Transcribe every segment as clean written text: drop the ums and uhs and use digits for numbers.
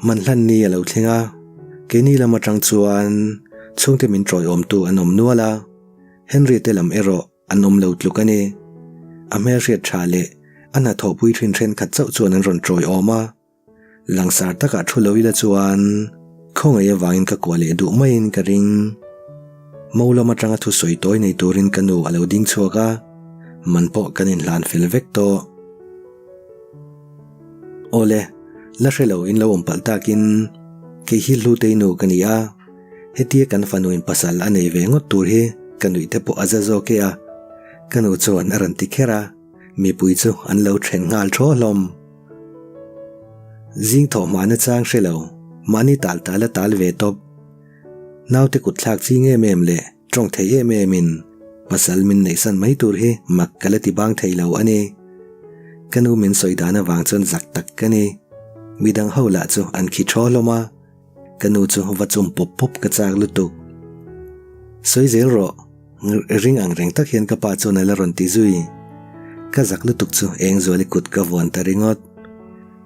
Man hlan ni a lo thleng a, keini lam atang chuan chhungte min tawiawmtu an awm nual a, Henry te lam erawh an awm lo tluk a ni. A hmelhriat tha leh a hnathawhpui thin thenkhat chauh chuan an rawn tawiawm a, langsar takah thu lo ila chuan khawngaih avangin ka kuah leh duh maiin ka ring. Mo lam atanga thusawi tawi nei turin ka nu a lo ding chhuak a, man pawh kan inhlan fel vek tawh. Awle, la hre lo in lo awm palh takin kei hi Hlutei nu ka ni a, hetia kan fanuin pasal a nei ve ngawt tur hi ka nuih te pawh a za zawk e a, ka nu chuan a rawn ti kher a, mipui chu an lo then nghal thaw hlawm. Zing thawh hmana chang hre lo, mahni tal tal a tal ve tawp. Naute kut thlak ching em em leh tawng thei em em in pasal min neihsan mai tur hi mak ka la ti bang thei lo a ni. Ka nu min sawi dan avang chuan zak tak ka ni. Midang ho lah chu an khi thaw hlawm a, ka nu chu va chum pawp pawp ka chak lutuk. Sawi zel rawh, ring ang reng tak hian ka pa chuan a la rawn ti zui. Ka zak lutuk chu eng zuali kut ka vuan ta ringawt.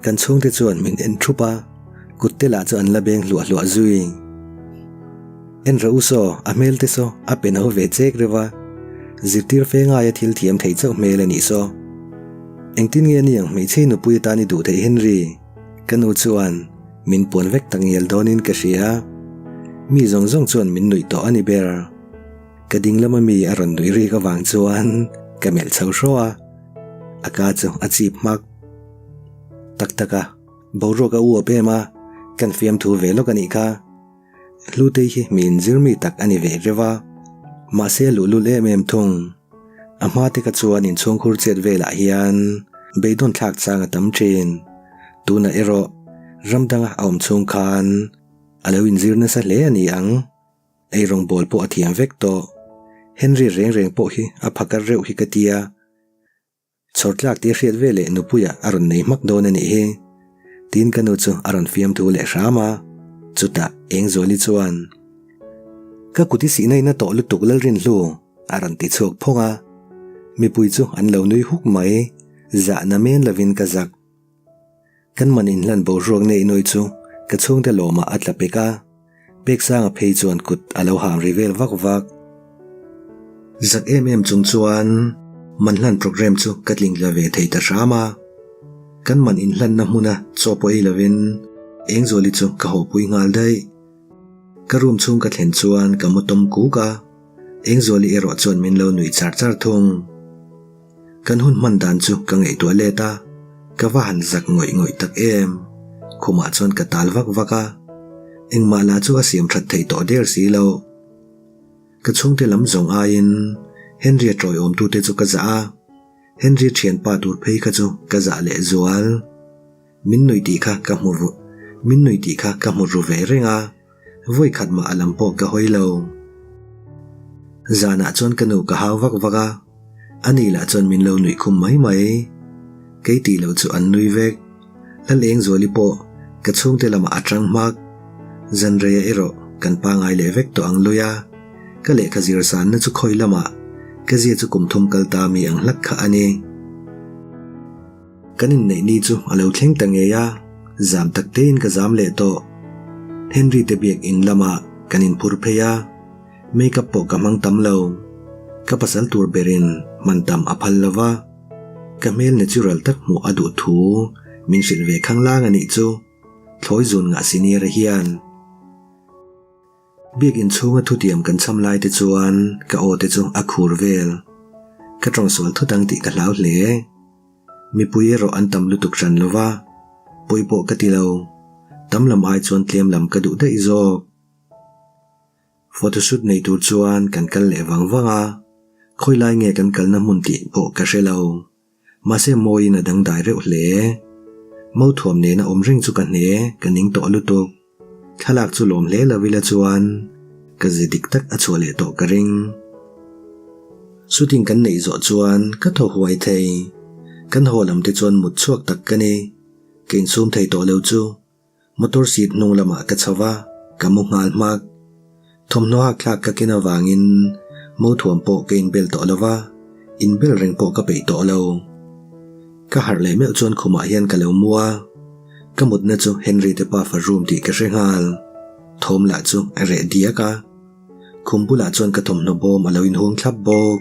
Kan chhungte chuan min en thup a, kut te lah chu an la beng hluah hluah zui. En rawh u saw, a hmel te saw a pe no ve chek reuh a, zirtir fe ngaia thil thiam thei chauh hmel a nih saw. Engtin nge aniang hmeichhe nupui atan i duh theih Henry? Ka nu chuan min puan vek tak ngial dawnin ka hria. Mi zawng zawng chuan min nuih tawh a ni ber. Ka ding lama mi a rawn nuih rik avang chuan ka melh chho hraw a, a ka chu a chip hmak. Tak tak a, boruak a uap em a, kan fiamthu ve lawk a nih kha. Hlutei hi mi inzir mi tak a ni ve reuh a, mahse a luhlul em em thung. A hma te kha chuan inchhungkhur chet velah hian beidawn thlak chang a tam thin. Tunah erawh ram danga a awm chhung khan a lo inzir nasa hle a ni ang. Eirawngbawl pawh a thiam vek tawh. Henry reng reng pawh hi a phakar reuh hi ka tia. Chhawr tlak tih a hriat ve leh nupuia a rawn nei hmak dawn a nih hi. Tiin ka nu chu a rawn fiamthu leh hram a, chutah Engzuali chuan, Ka kut i sihna in a tawh lutuk Lalrinhlu, a rawn ti chhuak phawng a. Mipui chu an lo nui huk mai, zahna men lovin ka zak. Kan man inhlan boruak nei nawi chu ka chhungte lawmah a tla pek a, Peksanga phei chuan kut a lo hang ri vel vak vak. Zak em em chung chuan man hlan programme chu ka tling tla ve thei ta hram a, kan man inhlanna hmuna chaw pawh ei lovin Engzuali chu ka hawpui nghal daih. Ka room chhung ka thlen chuan ka mu tawm kuk a, Engzuali erawh chuan min lo nuih char char thung. Kan hun hman dan chu ka ngaihtuah let a, ka va han zak ngawih ngawih tak em. Khumah chuan ka tal vak vak a, engmah lah chu a siam that thei tawh der si lo. Ka chhungte lam zawng aiin Henry-a tawiawmtute chu ka zah a, Henry thianpa tur phei kha chu ka zah leh zual. Min nuih tih kha ka hmu ru, min nuih tih kha ka hmu ru ve reng a, vawi khat mah a lam pawh ka hawi lo. Zanah chuan ka nu ka hau vak vak a, ani lah chuan min lo nuih khum mai mai. Kei tih loh chu an nui vek. Lalengzuali pawh ka chhungte lamah a tang hmak. Zanreia erawh kan pangai leh vek tawh ang lui a, ka lehkha zir sanna chu khawi lamah ka zia chu kum thum kal ta mi ang hlak kha a ni. Kan inneih ni chu a lo thleng ta ngei a, zam tak tein ka zam leh tawh. Henry te biak in lamah kan inphur phei a, makeup pawh ka hmang tam lo. Ka pasal tur berin hman tam a phal lo va, ka hmel natural tak hmuh a duh thu min hrilh ve khanglang a nih chu, thlawi zun ngah senior hian. Biak inchhunga thutiam kan cham lai te chuan ka aw te chu a khur vel. Ka tawngsual thut ang tih ka hlau hle. Mipui erawh an tam lutuk hran lo va, pawi pawh ka ti lo. Tam lam ai chuan tlem lam ka duh daih zawk. Photoshoot nei tur chuan kan kal leh vang vang a, khawi lai nge kan kalna hmun tih pawh ka hre lo. Mahse mawiin a dangdai reuh hle. Mothuam nena awm reng chu ka hne, ka ning tawh lutuk. Thlalak chu lawm hle lo ila chuan ka ze dik tak a chhuah leh tawh ka ring. Shooting kan neih zawh chuan ka thaw huai thei. Kan haw lam te chuan mut chhuak tak ka ni. Ka insum thei tawh lo chu motor seat hnung lamah ka chho va, ka mu nghal hmak. Thawmhnaw hak thlak ka ken avangin mothuam pawh ka inbel tawh lo va, inbel reng pawh ka peih tawh lo. Ka harh leh meuh chuan khumah hian ka lo mu a. Ka mutna chu Henry te pafa room tih ka hre nghal. Thawm lah chu a reh diak a. Khum bulah chuan ka thawmhnaw bawm a lo inhung thlap bawk.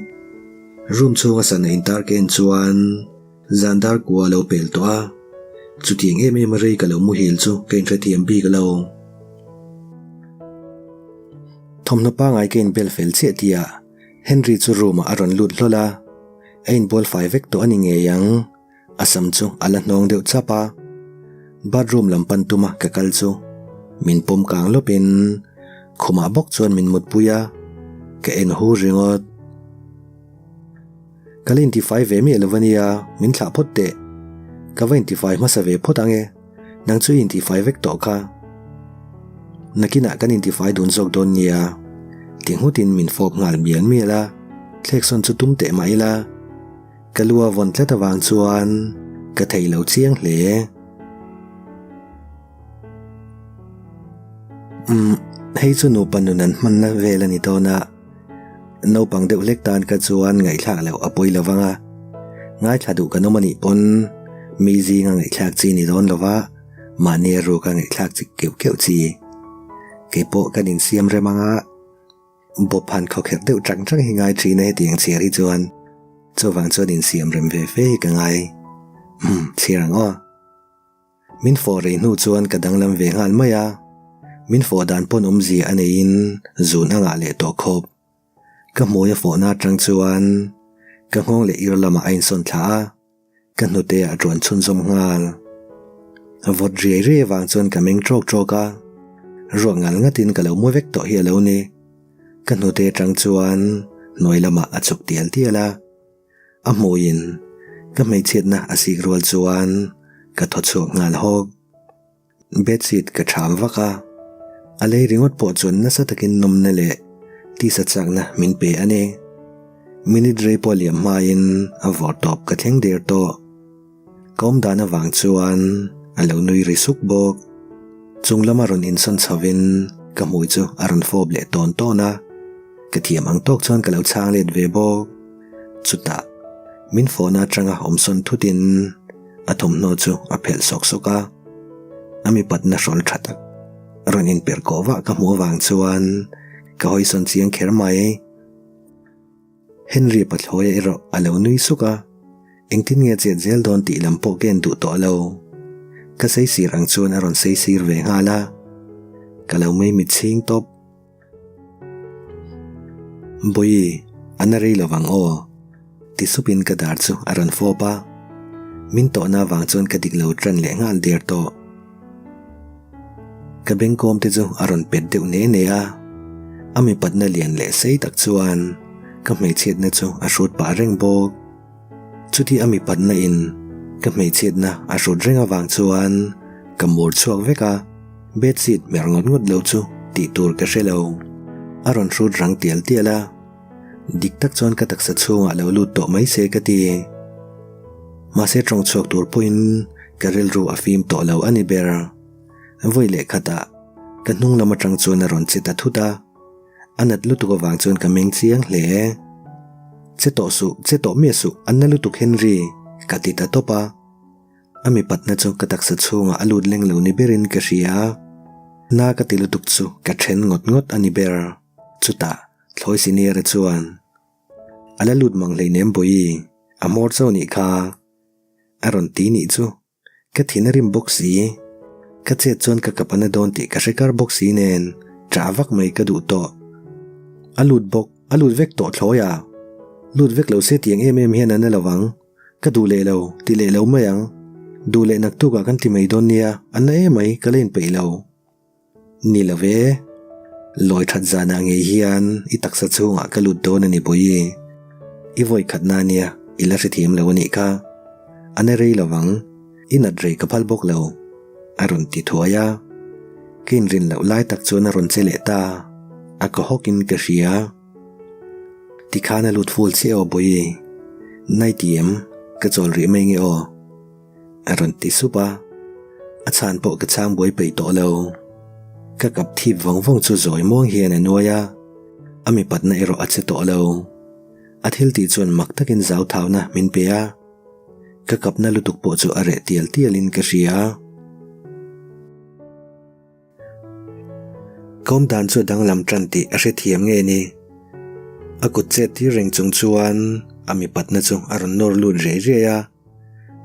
Room chhunga sana intar ka en chuan zan dar kua a lo pel tawh a. Chutiang em em a rei ka lo muhil chu ka inhrethiam bik lo. Thawmhnaw pangai ka inbel fel chiah tihah Henry chu room ah a rawn lut hlawl a. A inbual fai vek tawh a ni ngei ang. A sam chu a la hnawng deuh chap a, bathroom lam pan tuma ka kal chu min pawm kang lawpin khumah bawk chuan min mutpui a, ka en hu ringawt. Ka la intifai ve miah lo ania, min thlah phawt teh. Ka va intifai hmasa ve phawt ang e, nang chu i intifai vek tawh kha. Nakinah kan intifai dun zawk dawn nia, ti nghutin min fawp nghal mial mial a, thlek sawn chu tum teh mah ila. Ka lu a vawn tlat avang chuan ka thei lo chiang hle. Umm, hei chu nupa nun an hmanna vel a ni dawn a, naupang deuh hlek tan ka chuan ngaihthlak loh a pawi lo vang a, ngaithla duh kan awm a nih pawn mi zinga ngaihthlak chi ni dawn lo va, mahni a ruka ngaihthlak chi keuh keuh chi. Keipawh kan insiam rem ang a. Bawp han khawkherh deuh chang chang hi ngai thin a hetiang chhiar hi chuan chuvang chuan insiam rem ve fe hi ka ngai. Umm, chhiar ang aw. Min fawh rei hnu chuan ka danglam ve nghal mai a, min fawh dan pawn awmzia a neiin zun a ngah leh tawh khawp. Ka hmui a fawhna atang chuan ka nghawng leh ir lamah a insawn thla a. Ka hnute ah ṭuan chhunzawm nghal. A vawt riai riai avang chuan ka meng ṭawk ṭawk a, ruak ngal ngatin ka lo mu vek tawh hi a lo ni. Ka hnute aṭang chuan hnuai lamah a chhuk tial tial a, a hmuiin ka hmeichhiatna a sik rual chuan ka thaw chhuak nghal hawk. Bedsheet ka ṭham vak a, a lei ringawt pawh chuan nasa takin nawmna leh tisa chakna min pe a ni. Minute rei pawh liam hmain a vawr tawp ka thleng der tawh. Ka awm dan avang chuan a lo nui ri suk bawk. Chung lama rawn insawn chhovin ka hmui chu a rawn fawp leh tawn tawn a, ka thiam ang tawk chuan ka lo chhang let ve bawk. Chutah min fawhna atanga awmsawn thutin a thawmhnaw chu a phelh sawk sawk a, a mipatna hrawl tha tak rawn inperh kawh vah ka hmuh avang chuan ka hawisawn chiang kher mai. Henry Pathlawia erawh a lo nui suk a, engtin nge a chet zel dawn tih lam pawh ka en duh tawh lo. Ka saisir ang chuan a rawn saisir ve nghal a, ka lo mei mit chhing tawp. Bawi, a na rei lo vang aw, ti supin ka dar chu a rawn fawp a. Min tawhna avang chuan ka dik lo tan leh nghal der tawh. Ka bengkawm te chu a rawn pet deuh ne ne a, a mipatna lian leh sei tak chuan ka hmeichhiatna chu a hrut pah reng bawk. Chuti a mipatna in ka hmeichhiatna a hrut reng avang chuan ka mur chhuak vek a, bedsheet hmer ngawt ngawt lo chu tih tur ka hre lo. A rawn hrut rang tial tial a, dik tak chuan ka taksa chhungah lo lut tawh mai se ka ti. Mahse tawng chhuak tur pawhin ka rilru a fim tawh lo a ni ber. Vawi leh khatah ka hnung lam atang chuan a rawn che ta thut a. A nat lutuk avang chuan ka meng chiang hle. Che tawh suh, che tawh miah suh, an na lutuk Henry, ka ti ta tawp a. A mipatna chu ka taksa chhungah a lut leng lo ni berin ka hria. Na ka ti lutuk chu ka then ngawt ngawt a ni ber. Chutah, Thlawi Senior-a chuan, A la lut mang hleinem Bawihi, a hmawr chauh nih kha, a rawn ti nih chu. Ka thin a rim bawk si. Ka chet chuan ka kap a na dawn tih ka hre kar bawk si nen ṭah vak mai ka duh tawh. A lut bawk, a lut vek tawh thlawi a. Lut vek lo se tiang em em hian a na lo vang. Ka duh leh lo, ti leh lo mai ang. Duh leh naktukah kan ti mai dawn nia, a na em mai, ka la inpeih lo. Ni lo ve, lawi that zanah ngei hian i taksa chhungah ka lut dawn a ni Bawihi. I vawi khatna ania i la hrethiam lo a nih kha. A na rei lo vang, i nat rei ka phal bawk lo, a rawn ti thuai a. Ka inrin loh lai tak chuan a rawn che leh ta, a kaw hawkin ka hria. Tikhan a lut ful chiah aw Bawihi, nai ti em, ka chawl rih mai nge aw. A rawn ti sup a, a chhan pawh ka chhang buai peih tawh lo. Ka kap thip vawng vawng chu zawi muang hian a nuai a, a mipatna erawh a che tawh lo. A thil tih chuan mak takin zau thauna min pe a, ka kapna lutuk pawh chu a reh tial tialin ka hria. Ka awm dan chu a danglam tan tih a hrethiam nge ni? A kut chet tir reng chung chuan a mipatna chu a rawn nawr lut riai riai a,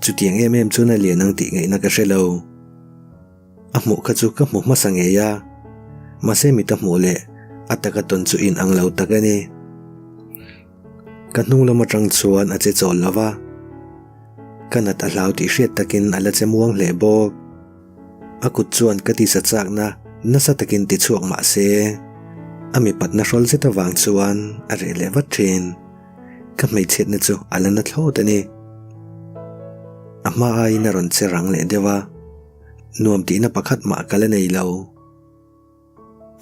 chutiang em em chuan a lian ang tih ngaihna ka hre lo. A hmuh kha chu ka hmu hmasa ngei a, mahse mita hmuh leh a taka tawn chu in ang lo tak a ni. Ka hnung lam atang chuan a che chawl lo va, ka nat a hlau tih hriat takin a la che muang hle bawk. A kut chuan ka tisa chakna nasa takin ti chhuak mah se, a mipatna hrawl zet avang chuan a reh leh vat thin. Ka hmeichhiatna chu a la na thlawt a ni. A hma aiin a rawn che rang leh deuh a, nuam tihna pakhat mah ka la nei lo.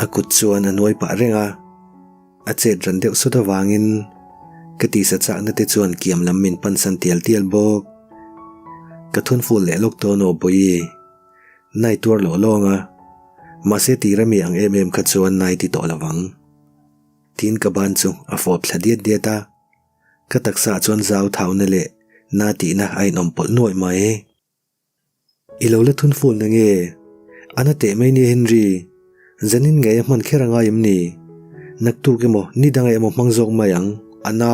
A kut chuan a nuai pah reng a, a chet ran deuh sawt avangin ka tisa chakna te chuan kiam lam min pansan tial tial bawk. Ka thun ful leh lawk dawn aw Bawihi, nai tuar lawh lawng a, mahse tir ami ang em em kha chuan nai ti tawh lo vang. Tiin ka ban chu a fawp thla diat diat a, ka taksa ah chuan zau thauna leh na tihna a inawm pawlh nuaih mai. I lo la thun ful na nge? A na teh mai nia Henry, zanin ngei a hman kher a ngai em ni? Naktuk emaw ni dangah emaw hmang zawk mai ang, a na.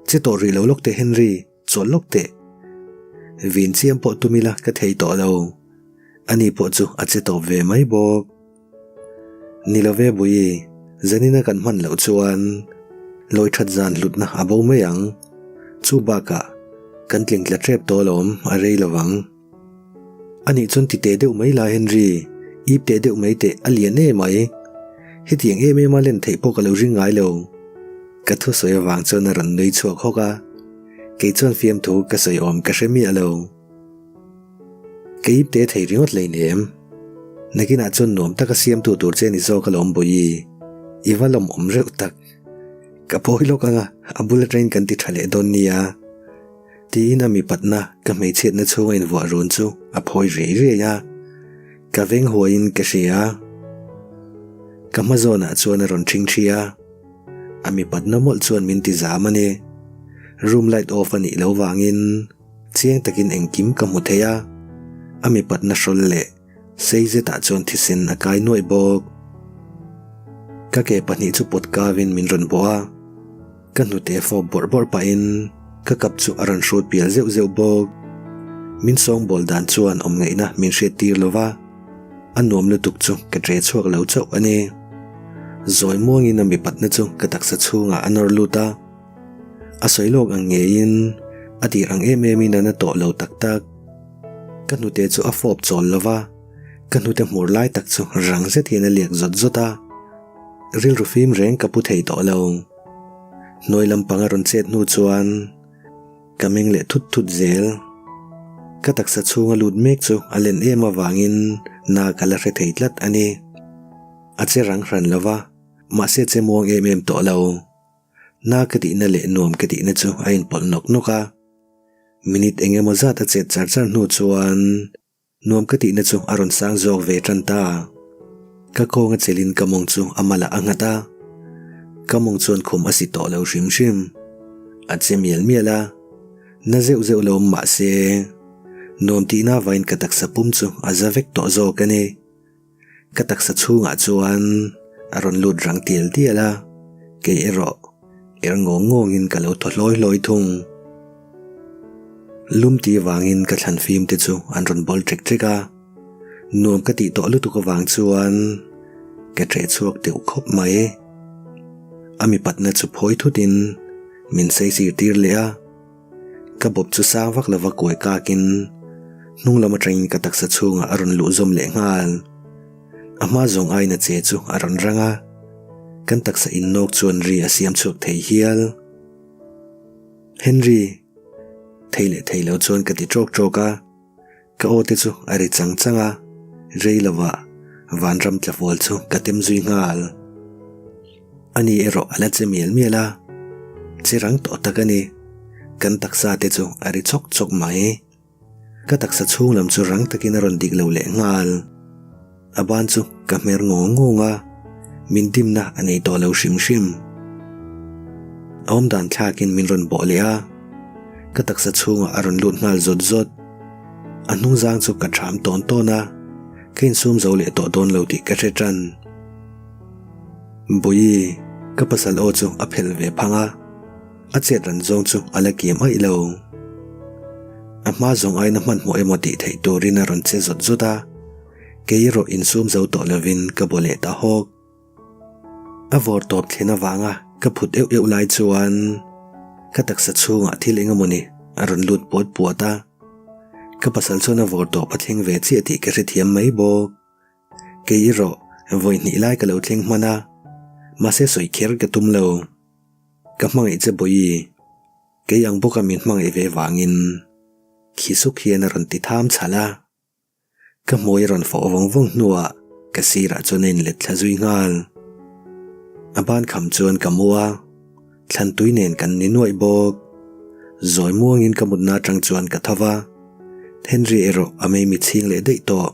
Che tawh rih lo lawk teh Henry, chawl lawk teh. Vin chiam pawh tum ila ka thei tawh lo. Ani pawh chu a che tawp ve mai bawk. Ni lo ve Bui, zanina kan hman loh chuan lawi that zan hlutna a bo mai ang. Chu bakah kan tling tla tep tawh alawm a rei lo vang. Anih chuan ti teh deuh mai la Henry, ip teh deuh mai teh a lian em mai. Hetiang em em a len theih pawh ka lo ring ngai lo. Ka thusawi avang chuan a rawn nui chhuak hawk a, kei chuan fiamthu ka sawi awm ka hre miah lo. Ka ip teh thei ringawt hleinem. Nakinah chuan nuam taka siamtu tur che ni zawk alawm Bawihi. I va lawmawm reuh tak. Ka phawi lawk anga a bul atangin kan ti tha leh dawn nia. Tiin a mipatna ka hmeichhiatna chhunga invuah run chu a phawi riai riai a. Ka veng huaiin ka hria. Ka hma zawnah chuan a rawn ṭhing ṭhi a. A mipatna mawlh chuan min ti zam a ni. Room light off a nih loh vangin. Chiang takin engkim ka hmu thei a, a mipatna hrawl leh sei zetah chuan thisen a kai nuaih bawk. Ka ke pahnih chu pawt kavin min rawn bawh a, ka hnute fawp bawrh bawrh pahin ka kap chu a rawn hrut pial zeuh zeuh bawk. Min sawngbawl dan chuan awm ngaihna min hriat tir lo va, a nuam lutuk chu ka ṭe chhuak lo chauh a ni. Zawi muangin a mipatna chu ka taksa chhungah a nawr lut a. A sawi lawk ang ngeiin a tir ang em emin a na tawh lo tak tak. Ka hnute chu a fawp chawl lo va, ka hnute hmur lai tak chu rang zet hian a liak zawt zawt a. Rilru fim reng ka pu thei tawh lo. Hnuai lampang a rawn chet hnu chuan ka meng leh thut thut zel. Ka taksa chhunga lut mek chu a len em avangin na ka la hre thei tlat a ni. A che rang hran lo va, mahse che muang em em tawh lo. Na ka tihna leh nuam ka tihna chu a inpawlh nawk nawk a. Minute eng emaw zat a chet char char hnu chuan nuam ka tihna chu a rawn sang zawk ve tan ta. Ka kawng a chelin ka mawng chu a malah a nghat a. Ka mawng chuan khum a si tawh lo hrim hrim. A che mial mial a. Na zeuh zeuh lo awm mah se nuam tihna avain ka taksa pum chu a za vek tawh zawk a ni. Ka taksa chhungah chuan a rawn lut rang tial tial a, kei erawh er ngawng ngawngin ka lo thaw hlawi hlawi thung. Lum tih vangin ka thlan fim te chu an rawn bawl ṭek ṭek a, nuam ka tih tawh lutuk avang chuan ka ṭeh chhuak deuh khawp mai. A mipatna chu phawi thutin min saisir tir leh a. Ka bawp chu sang vak lova kuai kakin hnung lam atangin ka taksa chhungah a rawn luh zawm leh nghal. A hma zawng aiin a che chu a rawn rang a, kan taksa innawk chuan ri a siam chhuak thei hial. Henry! Thei leh thei lo chuan ka ti ṭawk ṭawk a. Ka aw te chu a ri chang chang a, rei lovah vanram tlafual chu ka tem zui nghal. Ani erawh a la che mial mial a, che rang tawh tak a ni. Kan taksa te chu a ri chawk chawk mai. Ka taksa chhung lam chu rang takin a rawn dik lo leh nghal. A ban chu ka hmer ngawng ngawng a, min dimna a nei tawh lo hrim hrim. A awmdan thlakin min rawn bawh leh a, ka taksa chhungah a rawn lut nghal zawt zawt. A hnungzang chu ka ṭham tawn tawn a, ka insum zo leh tawh dawn lo tih ka hre ṭan. Bawihi, ka pasal aw chu a phelh ve phang a, a chet ran zawng chu a la kiam aih lo. A hma zawng aiin a hmanhmawh emaw tih theih turin a rawn che zawt zawt a, kei erawh insum zo tawh lovin ka baw leh ta hawk. A vawr tawp thlen avanga ka phut euh euh lai chuan ka taksa chhungah thil eng emawni a rawn lut puat puat a, ka pasal chuan a vawr tawp a thleng ve chiah tih ka hrethiam mai bawk. Kei erawh vawi hnih lai ka lo thleng hman a, mahse sawi kher ka tum lo. Ka hmangaih che Bawihi, kei ang bawka min hmangaih ve vangin khi suk hian a rawn ti tham chhalh a. Ka hmui a rawn fawh vawng vawng hnuah ka sirah chuan a inlet thla zui nghal. A ban kham chuan ka mu a, thlan tui nen kan ni nuaih bawk. Zawi muangin ka mutna atang chuan ka tho va, Henry erawh a mei mitchhing leh daih tawh.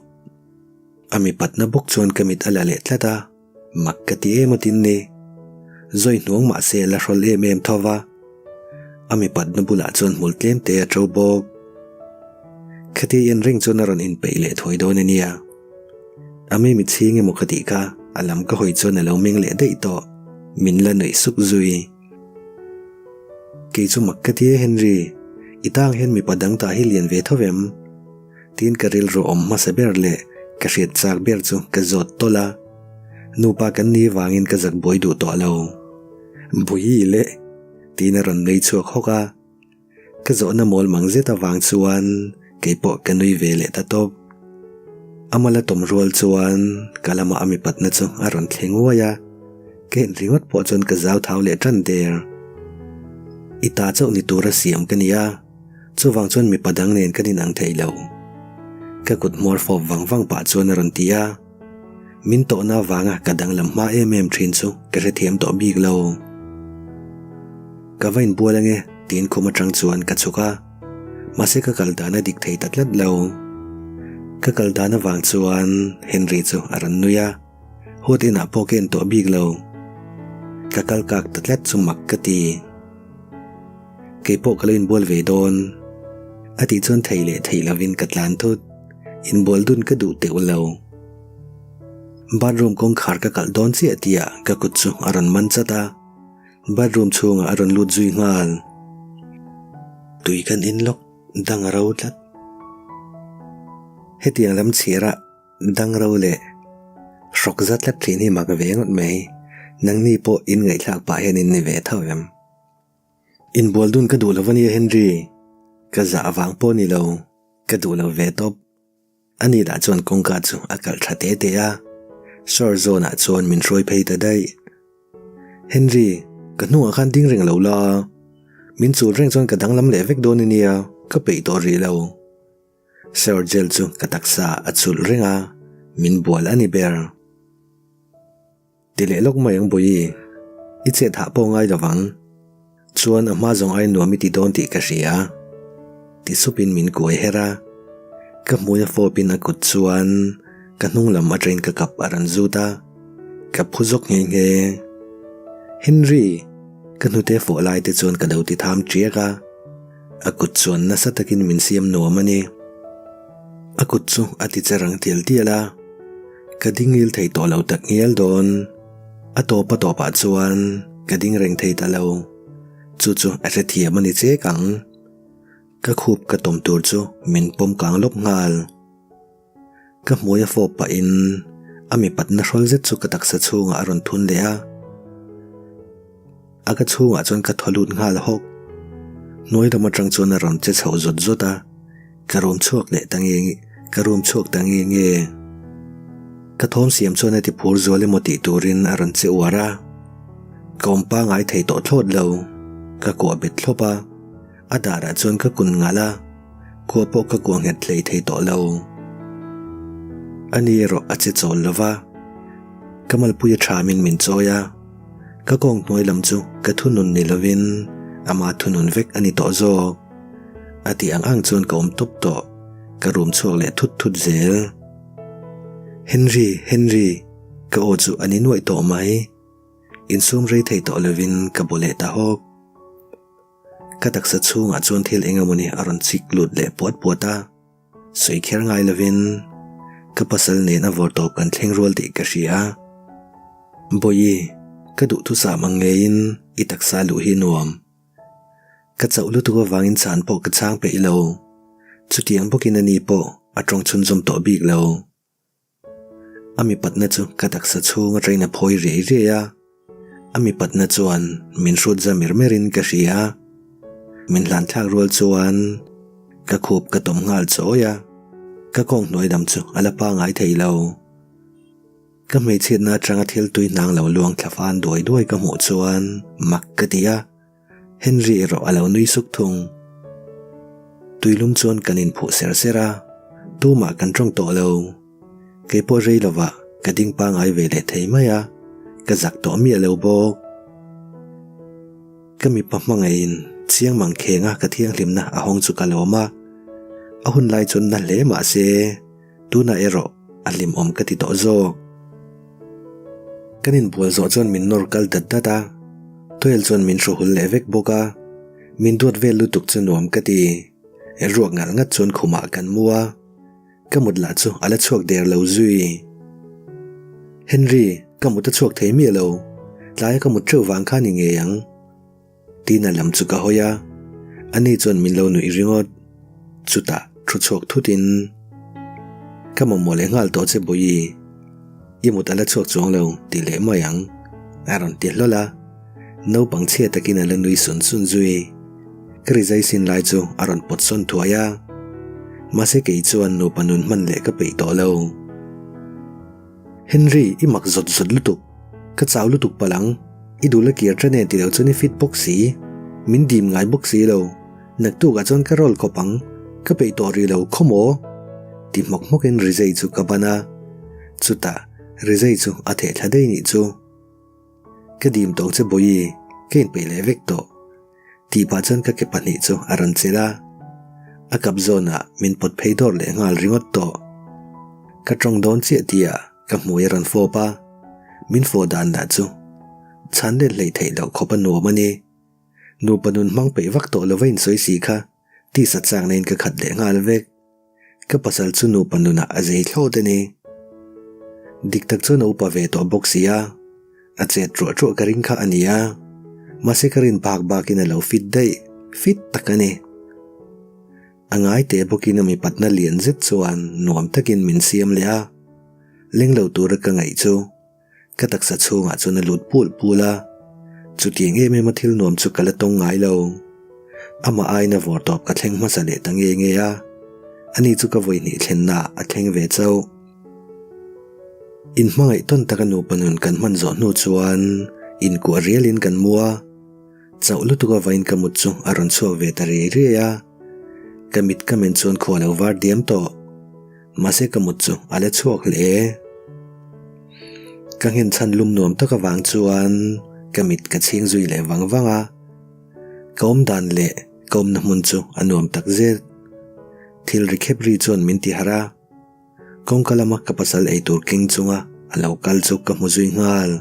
A mipatna bawk chuan ka mit a la leh tlat a. Mak ka ti em atin ni. Zawi hnuang mah se a la hrawl em em tho va. A mipatna bulah chuan hmul tlem te a to bawk. Khati en reng chuan a rawn inpeih leh thuai dawn a nia. A mi mitchhing emaw ka tih kha a lam ka hawi chuan a lo meng leh daih tawh. Min la nuih suk zui. Kei chu mak ka ti e Henry, i tang hian mipa dang tah hi lian ve tho em? Tiin ka rilru awm hmasa ber leh ka hriat chak ber chu ka zawt tawlh a, nupa kan ni vangin ka zak buai duh tawh lo. Buii le! Tiin a rawn nui chhuak hawk a, ka zawhna mawl mang zet avang chuan kei pawh ka nui ve leh ta tawp. A mala tawm rual chuan ka lama a mipatna chu a rawn thleng uai a, ka en ringawt pawh chuan ka zau thau leh tan der. I ta chauh ni tura siam ka ni a. Chuvang chuan mipa dang nen kan inang thei lo. Ka kut hmawr fawp vang vang pah chuan a rawn ti a. Min tawhna avanga ka danglam hma em em thin chu ka hrethiam tawh bik lo. Ka va inbual ange tiin khum atang chuan ka chhuk a. Mahse ka kal dan a dik thei ta tlat lo. Ka kal dan avang chuan Henry chu a rawn nui a. Huat inah pawh ka en tawh bik lo. Ka kal kak ta tlat chu mak ka ti. Kei pawh ka lo inbual ve dawn. A tih chuan thei leh thei lovin ka tlan thut. Inbual dun ka duh teuh lo. Bathroom kawngkhar ka kalh dawn chiah tihah ka kut chu a rawn man chat a. Bathroom chhungah a rawn lut zui nghal. Tui kan in lawk dang a ro tlat. Hetiang lam chhiarah dang ro leh hrawk zat tlat thin hi mak ve ngawt mai. Nangni pawh in ngaihthlak pah hian in ni ve tho em? Inbual dun ka duh lo ania Henry, ka zah avang pawh ni lo, ka duh lo ve tawp. Ani lah chuan kawngka chu a kalh tha te te a, shower zone ah chuan min hruai phei ta daih. Henry, ka hnungah khan ding reng lo la, min chul reng chuan ka danglam leh vek dawn ania, ka peih tawh rih lo. Shower gel chu ka taksa a chulh reng a, min bual a ni ber. Ti leh lawk mai ang Bawihi, i chet hah pawh ngai lovang. Chuan a hma zawng ai nuam i ti dawn tih ka hria. Ti supin min kuai her a, ka hmui a fawpin a kut chuan ka hnung lam atangin ka kap a rawn zut a, ka phu zawk nghe nghe. Henry! Ka hnute fawh lai te chuan ka lo ti tham tiak a, a kut chuan nasa takin min siam nuam a ni. A kut chu a ti che rang tial tial a. Ka ding ngil thei tawh lo tak ngial dawn. A tawp a tawpah chuan ka ding reng thei ta lo. Chu chu a hrethiam a ni chek ang. Ka khup ka tawm tur chu min pawm kang lawp nghal. Ka hmui a fawp pahin a mipatna hrawl zet chu ka taksa chhungah a rawn thun leh a. A ka chhungah chuan ka thaw lut nghal hawk. Hnuai lam atang chuan a rawn che chho zawt zawt a, ka rum chhuak leh ta nge nge, ka rum chhuak ta nge nge. Ka thawm siam chuan a ti phur zual emaw tih turin a rawn che uar a. Ka awm pangai thei tawh thlawt lo, ka kuah bet thlawp a, a darah chuan ka kun ngalh a, kuah pawh ka kuah nghet hlei thei tawh lo. Ani erawh a che chawl lo va, ka malpui a thamin min chawi a. Ka kawng hnuai lam chu ka thunun ni lovin ama thunun vek a ni tawh zawk. A tih ang ang chuan ka awm tawp tawh, ka rum chhuak leh thut thut zel. Henry, Henry, ka aw chu a ni nuaih tawh mai. Insum rei thei tawh lovin ka bu leh ta hawk. Ka taksa chhungah chuan thil eng emawni a rawn chik lut leh puat puat a. Sawi kher ngai lovin ka pasal nen a vawr tawp kan thleng rual tih ka hria. Bawihi, Ka duhthusam ang ngeiin i taksa luh hi nuam. Ka chauh lutuk avangin chhan pawh ka chhang peih lo. Chutiang bawkin ani pawh a tawng chhunzawm tawh bik lo. A mipatna chu ka taksa chhung atangin a phawi riai riai a, a mipatna chuan min hrut za mer merin ka hria. Min hlan thlak rual chuan ka khup ka tawm nghal chawi a, ka kawng hnuai lam chu a la pangai thei lo. Ka hmeichhiatna atanga thil tui hnang lo luang thla fan duai duai ka hmuh chuan mak ka ti a, Henry erawh a lo nui suk thung. Tuilum chuan kan inphuh ser ser a, tumah kan tawng tawh lo. Kei pawh rei lovah ka ding pangai ve leh thei mai a, ka zak tawh miah lo bawk. Ka mipa hmangaihin chiang mang khenga ka thianghlimna a hawng chu ka lawm a, a hun lai chuan na hle mah se, Tunah erawh a hlimawm ka ti tawh zawk. Kan inbual zawh chuan min nawr kal dat dat a, Toel chuan min hru hul leh vek bawk a, min duat vel lutuk chu nuam ka ti. Ruak ngalh ngat chuan khumah kan mu a, ka mut lah chu a la chhuak der lo zui. Henry, ka mut a chhuak thei miah lo, tlaia ka mut teuh vang kha ni ngei ang. Tina lam chu ka hawi a, ani chuan min lo nuih ringawt. Chutah thu chhuak thutin, Ka mamawh leh nghal tawh che Bawihi, i mut a la chhuak chuang lo tih leh mai ang, a rawn ti hlawl a. Naupang chhia takin a la nui sun sun zui. Ka rizai sin lai chu a rawn pawt sawn thuai a, mahse kei chuan nupa nun hman leh ka peih tawh lo. Henry, i mak zawt zawt lutuk. Ka chau lutuk palh ang. I dul a kir tan e ti lo chuan i fit bawk si. Min dim ngai bawk si lo. Naktukah chuan ka roll khawp ang. Ka peih tawh rih lo khaw maw? Ti hmawk hmawkin Rizai chu ka ban a. Chutah, Rizai chu a theh thla daih nih chu. Ka dim tawh che Bawihi, ka inpeih leh vek tawh. Tih pah chuan ka ke pahnih chu a rawn chelh a, a kap zawnah min pawt phei dawr leh nghal ringawt tawh. Ka tawng dawn chiah tihah ka hmui a rawn fawp a, min fawh dan lah chu chhan let hleih theih loh khawp a nuam a ni. Nupa nun hmang peih vak tawh lova insawi si kha tisa chakna in ka khat leh nghal vek. Ka pasal chu nupa nunah a zei thlawt a ni. Dik tak chuan a upa ve tawh bawk si a, a chet ruah ruah ka ring kha a ni a, mahse ka rin bak bakin a lo fit daih, fit tak a ni. A ngai teh bawkin a mipatna lian zet chuan nuam takin min siam leh a, leng lo tura ka ngaih chu Ka taksa chhungah chuan a lut pul pul a, chutiang em em a thil nuam chu ka la tawng ngai lo. Amah aiin a vawr tawp ka thleng hmasa leh ta nge nge a, ani chu ka vawi hnih thlenna a thleng ve chauh. Inhmangaih tawn taka nupa nun kan hman zawh hnu chuan inkuah rialin kan mu a, chauh lutuk avain ka mut chu a rawn chhuak ve ta riai riai a, ka mit ka men chuan khua lo var diam tawh. Mahse ka mut chu a la chhuak hle. Ka nghen chhan lum nuam tak avang chuan ka mit ka chhing zui leh vang vang a. Ka awm dan leh ka awmna hmun chu a nuam tak zet. Thil ri khep ri chuan min ti harh a. Kawngka lama ka pasal eitur keng chunga a lo kal chu ka hmu zui nghal.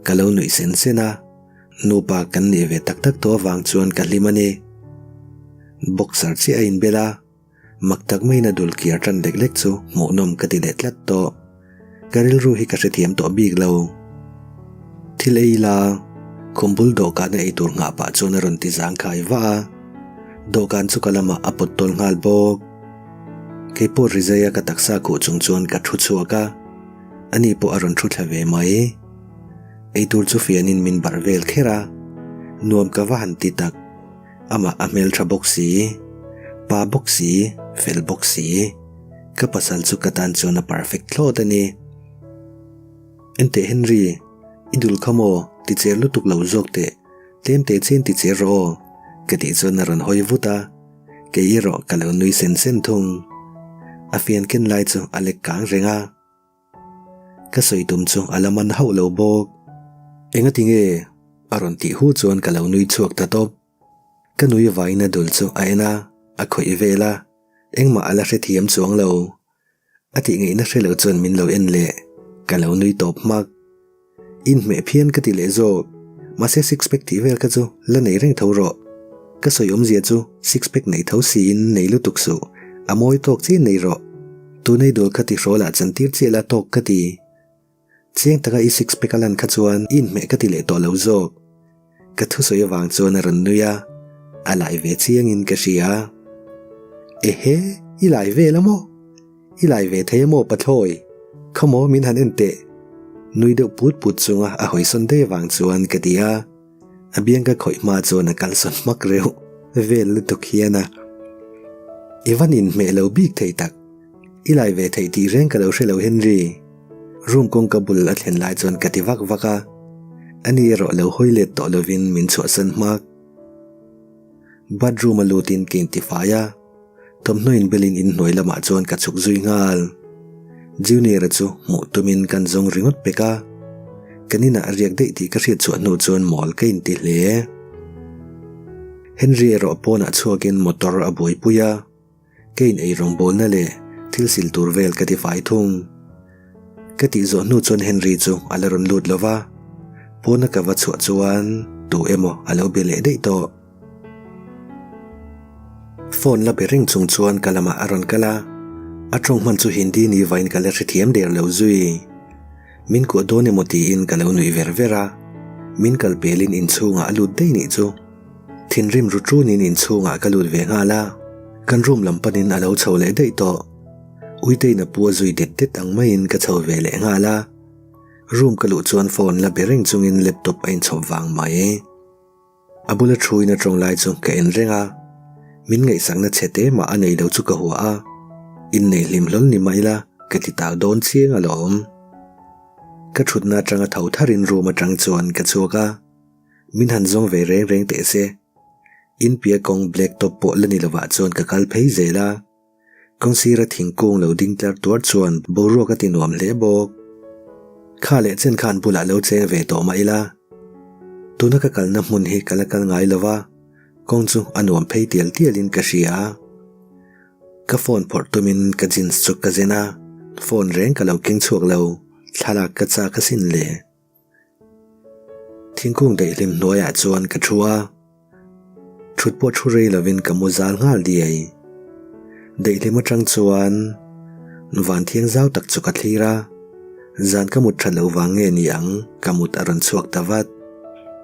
Ka lo nuih sen sen a, nupa kan nih ve tak tak tawh avang chuan ka hlim a ni. Boxer chiah a inbel a. Mak tak maiin a dul kiar tan lek lek chu hmuhnawm ka ti leh tlat tawh. Ka rilru hi ka hrethiam tawh bik lo. Thil ei ila, khum bul dawhkana ei tur nghah pah chuan a rawn ti zangkhai vah a. Dawhkan chu ka lamah a pawt tawl nghal bawk. Kei pawh rizaia ka taksa khuh chung chuan ka thu chhuak a, ani pawh a rawn thu thla ve mai. Ei tur chu fianin min barh vel kher a, nuam ka va han ti tak. Amah a hmeltha bawk si, pa bawk si, fel bawk si. Ka pasal chu ka tan chuan a perfect thlawt a ni. Enteh Henry, i dul kha maw ti cher lutuk lo zawk teh, tlem teh chin ti cher rawh aw, ka tih chuan a rawn hawi vut a, kei erawh ka lo nui sen sen thung. A fian ken lai chu a lek kang reng a. Ka sawi tum chu a la man hauh lo bawk. Engati nge? a rawn tih hu chuan ka lo nui chhuak ta tawp. Ka nui vain a dul chu a en a, a khawih vel a, engmah a la hrethiam chuang lo. A tih ngaihna hre lo chuan min lo en leh, ka lo nui tawp hmak. Inhmeh phian ka ti leh zawk, mahse six pack tih vel kha chu la nei reng tho rawh. Ka sawi awmzia chu six pack nei tho siin nei lutuk suh, a mawi tawk chiah nei rawh. Tunei dul kha tihrawlah chantir chiah la tawk ka ti. Chiang taka i six pack a lan kha chuan i inhmeh ka ti leh tawh lo zawk. Ka thusawi avang chuan a rawn nui a, a lai ve chiangin ka hria. Ehe, i lai vel a maw? I lai ve thei a maw Pathlawi? Khawmaw min han en teh. Nui deuh put put chunga a hawisawn daih avang chuan ka ti a. A biang ka khawih hma chuan a kalsawn hmak reuh vel lutuk hian a. I van inhmeh lo bik thei tak. I lai ve theih tih reng ka lo hre lo Henry. Room kawngka bul a thlen lai chuan ka ti vak vak a. Ani erawh lo hawi let tawh lovin min chhuahsan hmak. Bathroom a lutin ka intifai a. Thawmhnaw inbelin inhnuai lamah chuan ka chhuk zui nghal. Junior-a chu hmuh tumin kan zawng ringawt pek a. Kan inah a riak daih tih ka hriat chhuah hnu chuan mawl ka inti hle. Henry erawh pawnah chhuakin motor a buaipui a. Ka in ei rawngbawlna leh thil sil tur vel ka ti fai thung. Ka tih zawh hnu chuan Henry chu a la rawn lut lo va, pawna ka va chhuah chuan tu emaw a lo be leh daih tawh. Phone la be reng chung chuan ka lamah a rawn kal a, a tawng hman chu Hindi ni vain ka la hrethiam der lo zui. Min kuah dawn emaw tiin ka lo nuih ver ver a, min kal pelin inchhungah a lut daih nih chu. Thinrim ru ṭunin inchhungah ka lut ve nghal a, kan room lam panin a lo chho leh daih tawh. Uitein a pu a zui det det ang maiin ka chho ve leh nghal a. Room ka luh chuan phone la be reng chungin laptop a inchhawp vang mai. A bula thuin a tawng lai chu ka en reng a, min ngaihsakna chhe te mah a nei lo chu ka hua a, innei hlim hlawl ni mah ila ka ti tau dawn chiang alawm. Ka thutna atanga tho tharin room atang chuan ka chhuak a. Min han zawng ve reng reng teh se. In piah kawng black top pawh la ni lovah chuan ka kal phei zel a. Kawng sira thingkung lo ding tlar tuar chuan boruak a ti nuam hle bawk. Kha leh chen khan bulah lo cheng ve tawh mah ila. Tuna ka kalna hmun hi ka la kal ngai lova, kawng chu a nuam phei tial tialin ka hria. Ka phone phawrh tumin ka jeans chu ka zen a, phone reng ka lo keng chhuak lo, thlalak ka chak asin le. Thingkung daihlim hnuaiah chuan ka thu a, thut pawh thu rei lovin ka mu zal nghal diai. Daihlim atang chuan van thiang zau tak chu ka thlir a, zan ka mut that loh vang nge ni ang ka mut a rawn chhuak ta vat.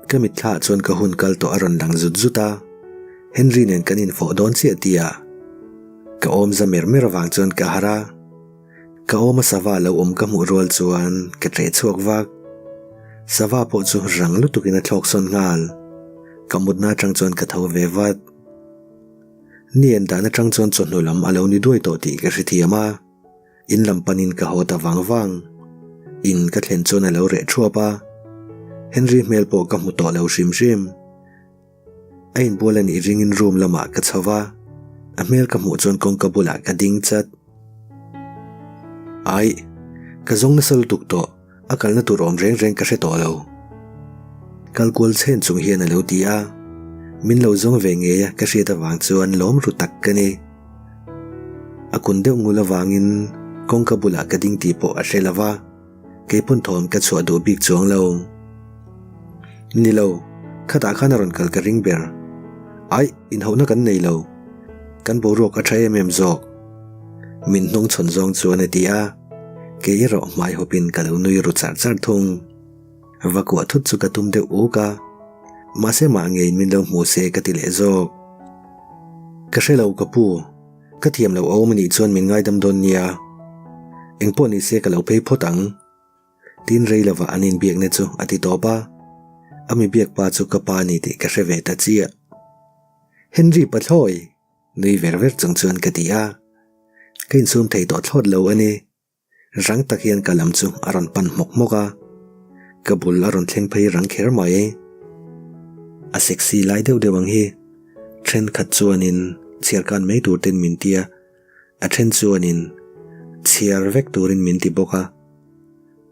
Ka mitthla ah chuan ka hun kal tawh a rawn lang zut zut a, Henry nen kan infawh dawn chiah tih ah ka awm za mer mer avang chuan ka harh a. Ka awma sava lo awm ka hmuh rual chuan ka ṭeh chhuak vak. Sava pawh chu rang lutukin a thlawk sawn nghal. Ka mutna aṭang chuan ka tho ve vat. Ni en dan aṭang chuan chawhnu lam a lo ni duai tawh tih ka hrethiam a, in lam panin ka haw ta vang vang. In ka thlen chuan a lo reh ṭhuap a, Henry hmel pawh ka hmu tawh lo hrim hrim. A inbual a nih ringin room lamah ka chho va, a hmel ka hmuh chuan kawngka bulah ka ding chat. Aih, ka zawng nasa lutuk tawh, a kalna tur awm reng reng ka hre tawh lo. Kal kual chhen chung hian a lo ti a, min lo zawng ve ngei a ka hriat avang chuan lawm ru tak ka ni. A kun deuh ngul avangin kawngka bulah ka ding tih pawh a hre lo va. Keipawn thawm ka chhuah duh bik chuang lo. Ni lo, khatah khan a rawn kal ka ring ber. Aih, inhauhna kan nei lo. Kan boruak a tha em em zawk. Min hnung chhawn zawng chuan a ti a, kei erawh hmai hawpin ka lo nui ru char char thung. Va kuah thut chu ka tum deuh uk a, mahse mah ngeiin min lo hmu se ka ti leh zawk. Ka hre lo ka pu. Ka thiam loh awm anih chuan min ngaidam dawn nia. Engpawh ni se ka lo phei phawt ang. Tin rei lovah an inbiakna chu a ti tawp a. A mi biak pa chu ka pa a ni tih ka hre ve ta chiah. Henry Pathlawi! Nui ver ver chung chuan ka ti a. Ka insum thei tawh thlawt lo a ni. Rang tak hian ka lam chu a rawn pan hmawk hmawk a, ka bul a rawn thleng phei rang kher mai. A sexy lai deuh deuh ang hi thenkhat chuanin chhiar kan mai tur ten min ti a, a then chuanin chhiar vek turin min ti bawk a.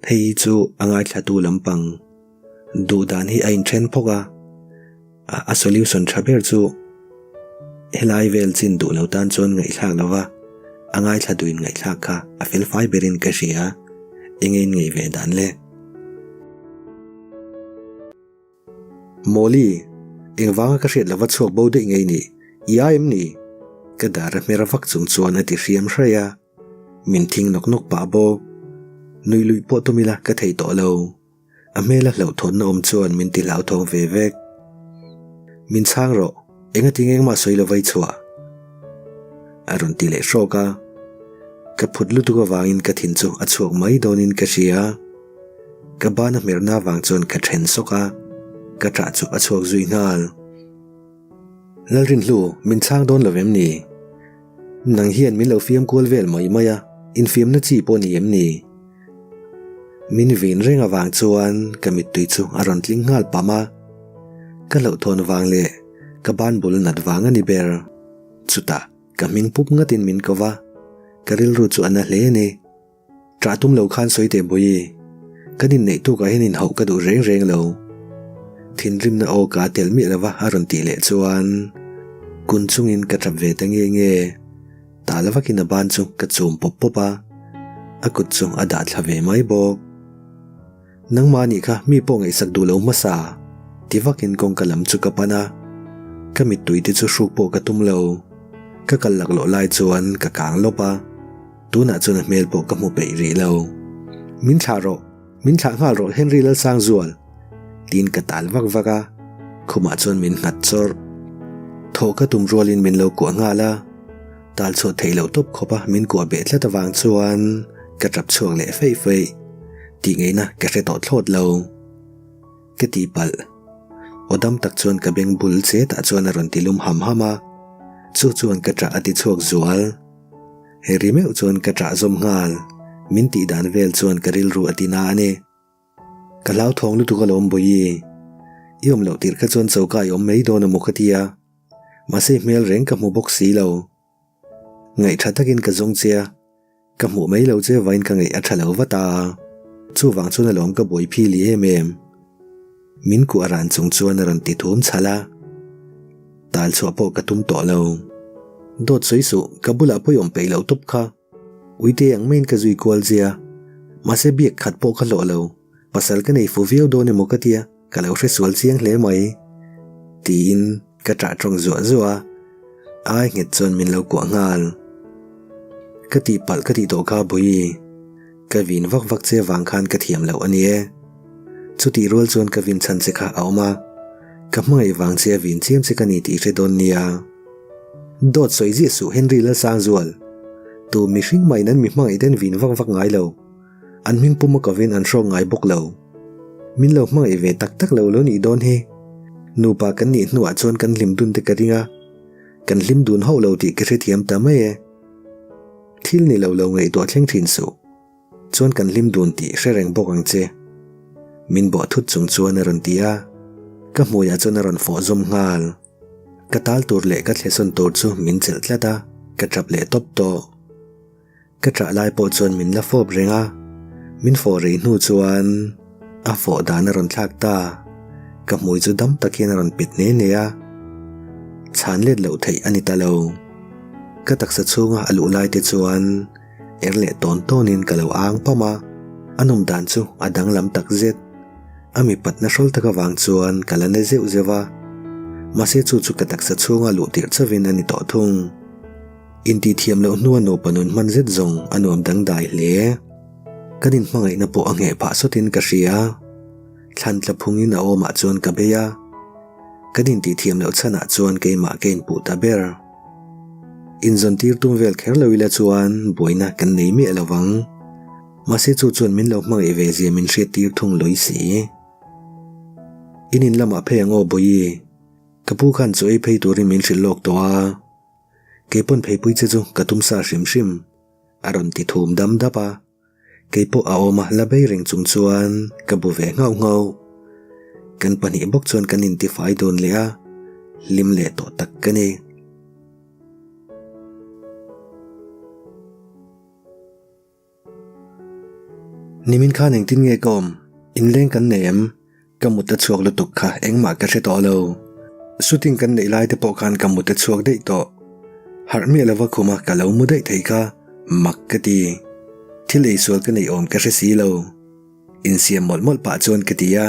Hei chu a ngaithlatu lampang duh dan hi a inthen phawk a. A solution tha ber chu helai vel chin duh lo tan chuan ngaihthlak lo va, a ngaithla duhin ngaihthlak kha a fel fai berin ka hria, enge in ngaih ve dan le? Mawli, engvanga ka hriat lova chhuak bo daih ngei ni, i ai em ni? Ka dar a hmer vak chung chuan a ti hriam hraih a. Min thing nawk nawk pah bawk. Nuih luih pawh tum ila ka thei tawh lo. A hmela hlauhthawnna awm chuan min ti hlauthawng ve vek. Min chhang rawh, engati nge engmah sawi lo vai chhuah? A rawn ti leh hrawk a. Ka phut lutuk avangin ka thin chu a chhuak mai dawnin ka hria. Ka bana hmerhna avang chuan ka then sawk a, ka ṭah chu a chhuak zui nghal. Lalrinhlu, min chhang dawn lo em ni? Nang hian min lo fiam kual vel mai mai a, infiamna chi pawh ni em ni? Min vin reng avang chuan ka mittui chu a rawn tling nghal pam a, ka hlauhthawn vang leh ka ban bul nat vang a ni ber. Chutah ka hming pup ngatin min ko va, ka rilru chu a na hle a ni. Ṭah tum lo khan sawi teh Bawihi, kan inneih tukah hian inhauh ka duh reng reng lo. Thinrimna aw ka tel miah lova a rawn tih leh chuan kun chungin ka ṭap ve ta nge nge. Tal vakin a ban chu ka chum pawp pawp a, a kut chu a dah thla ve mai bawk. Nangmah nih kha mi pawh ngaihsak duh lo hmasa ti vakin kawngka lam chu ka pan a, ka mittui te chu hruk pawh ka tum lo. Ka kal laklawh lai chuan ka kang lawp a, tunah chuan a hmel pawh ka hmu peih rih lo. Min thlah rawh, min thlah nghal rawh Henry Lalsangzual! tiin ka tal vak vak a, khumah chuan min nghat chawrh. Thawh ka tum rualin min lo kuah nghal a, tal chhuah theih loh tawp khawp a min kuah beh tlat avang chuan ka tap chhuak leh feih feih. Tih ngaihna ka hre tawh thlawt lo. Ka tihpalh. Aw dam tak chuan ka beng bul che tah chuan a rawn ti lum ham ham a, chu chuan ka ṭah a ti chhuak zual. He ri meuh chuan ka ṭah zawm nghal. Min tih dan vel chuan ka rilru a ti na a ni. Ka hlauthawng lutuk alawm Bawihi. I awm loh tirh kha chuan choka i awm mai dawn a maw ka ti a. Mahse hmel reng ka hmu bawk si lo. Ngaih tha takin ka zawng che a, ka hmuh mai lo che vain ka ngaih a tha lo vat a. Chuvang chuan alawm ka buai phili em em. Min kuah ran chung chuan a rawn ti thum chhal a. Tal chhuah pawh ka tum tawh lo. Dawt sawi suh, ka bulah pawh i awm peih loh tawp kha. Uite ang maiin ka zui kual zia. Mahse biak khat pawh ka hlawh lo. Pasal ka nei fu viau dawn emaw ka tia, ka lo hre sual chiang hle mai. Tiin ka ṭah ṭawng zuah zuah a, ai nghet chuan min lo kuah nghal. Ka tihpalh ka tih tawh kha Bawihi, ka vin vak vak che vang khan ka thiam loh a ni e. Chutih rual chuan ka vin chhan che kha a awm a, ka hmangaih vang che a vin chiam che ka ni tih i hre dawn nia. Dawt sawi ziah suh Henry Lalsangzual. Tu mihring mahin an mi hmangaih ten vin vak vak ngai lo. An hming pum a kovin an hrawk ngai bawk lo. Min lo hmangaih ve tak tak lo lo nih dawn hi. Nupa kan nih hnuah chuan kan hlim dun te ka ring a. Kan hlim dun hauh lo tih ka hrethiam ta mai e. Thil ni lo lo ngaihtuah thleng thin suh. Chuan kan hlim dun tih hre reng bawk ang che. Min bawh thut chung chuan a rawn ti a. Ka hmuiah chuan a rawn fawh zawm nghal. Ka tal tur leh ka thlesawn tur chu min chelh tlat a, ka tap leh tawp tawh. Ka ṭah lai pawh chuan min la fawp reng a, min fawh rei hnu chuan a fawh dan a rawn thlak ta. Ka hmui chu dam tak hian a rawn pet ne ne a, chhan let loh theih a ni ta lo. Ka taksa chhunga a luh lai te chuan er leh tawn tawnin ka lo ang pam a, a nawm dan chu a danglam tak zet. A mipatna hrawl tak avang chuan ka la na zeuh zeuh a, mahse chu chu ka taksa chhunga luh tirh chauhin a ni tawh thung. Intihthiam loh hnua nupa nun hman zet zawng a nuam dangdai hle. Kan inhmangaihna pawh a ngheh phah sawtin ka hria. Thlan tla phungin a awmah chuan ka bei a, kan intihthiam loh chhanah chuan keimah ka inpuh ta ber. Inzawntir tum vel kher lo ila chuan buaina kan nei miah lo vang. Mahse chu chuan min lo hmangaih ve zia min hriattir thung lawi si. In in lamah phei ang aw Bawihi, ka pu khan chaw ei phei turin min hrilh lawk tawh a, keipawn pheipui che chu ka tum sa hrim hrim, a rawn ti thum dam dap a, keipawh a awm a la bei reng chung chuan ka bu ve nghauh nghauh. Kan pahnih bawk chuan kan intifai dun leh a, hlim leh tawh tak ka ni. Nimin khan engtin nge ka awm? Inleng kan nei em? Ka mut a chhuak lutuk kha engmah ka hre tawh lo. Shooting kan neih lai te pawh khan ka mut a chhuak daih tawh. Harh miah lova khuma ka lo mu daih thei kha mak ka ti. Thil eisual ka neih awm ka hre si lo. Insiam mawlh mawlh pah chuan ka ti a,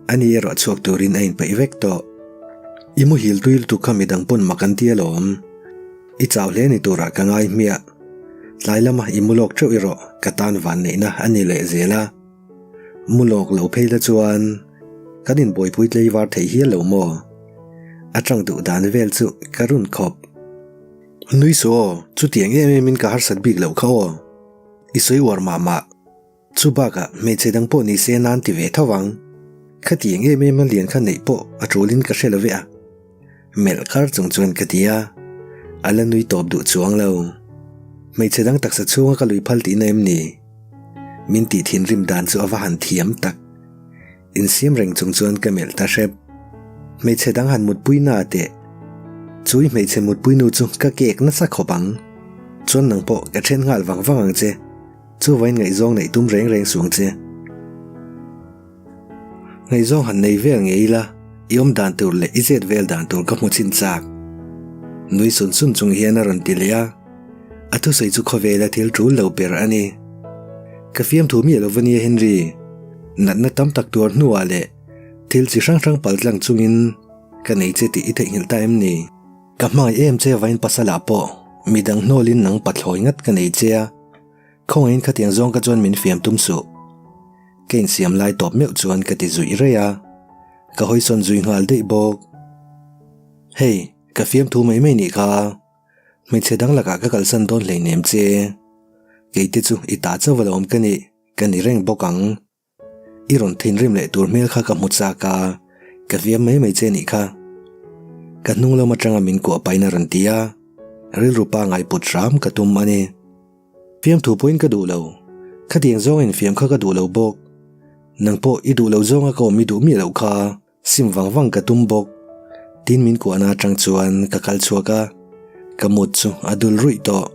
ani erawh chhuak turin a inpeih vek tawh. I muhil tui lutuk kha midang pawn mak an ti alawm. I chau hle ni turah ka ngai hmiah. Tlai lama i mu lawk teuh erawh ka tan vanneihna a ni leh zel a. Mu lawk lo phei la chuan kan inbuaipui tleivar theih hial lo maw? A tang duh dan vel chu ka run khawp. Nui suh aw, chutiang em emin ka harsat bik loh kha aw. I sawi uar mah mah. Chu bakah hmeichhe dang pawh ni se nan ti ve tho ang. Khatiang em em a lian kha neih pawh a tulin ka hre lo ve a. Melh kar chung chuan ka ti a, a la nui tawp duh chuang lo. Hmeichhe dang taksa chhunga ka lui phal tihna em ni? Min tih thinrim dan chu a va han thiam tak. Insiam reng chung chuan ka melh ta hrep. Hmeichhe dang han mutpui na teh. Chui hmeichhe mutpui nu chu ka kek nasa khawp ang. Chuan nang pawh ka then nghal vang vang ang che. Chuvain ngaihzawng neih tum reng reng suang che. Ngaihzawng han nei vel ngei ila, i awm dan tur leh i zet vel dan tur ka hmu chin chak. Nui sun sun chung hian a rawn ti leh a. A thusawi chu khawvela thil tul lo ber a ni. Ka fiamthu miah lo va nia Henry. Natna tam tak tuar hnuah leh thil chi hrang hrang paltlang chungin ka nei che tih i theihnghilh ta em ni? Ka hmangaih em che vain pasalah pawh midang hnawlin nang pathlawi ngat ka nei che a. Khawngaihin khatiang zawng ka chuan min fiam tum suh. Ka insiam lai tawp meuh chuan ka ti zuih rei a, ka hawisawn zui nghal daih bawk. Hei, ka fiamthu mai mai nih kha. Hmeichhe dang lakah ka kalsan dawn hleinem che. Keite chu i ta chauh a lo awm ka nih, ka ni reng bawk ang. I rawn thinrim leh tur hmel kha ka hmu chak a, ka fiam mai mai che nih kha. Ka hnung lam atanga min kuah pahin a rawn ti a, rilru pangai put hram ka tum a ni. Fiamthu pawhin ka duh lo, khatiang zawng infiam kha ka duh lo bawk. Nang pawh i duh lo zawnga ka awm i duh miah loh kha. Sim vang vang ka tum bawk. Tin min kuahna atang chuan ka kal chhuak a, ka mut chu a dul ruih tawh.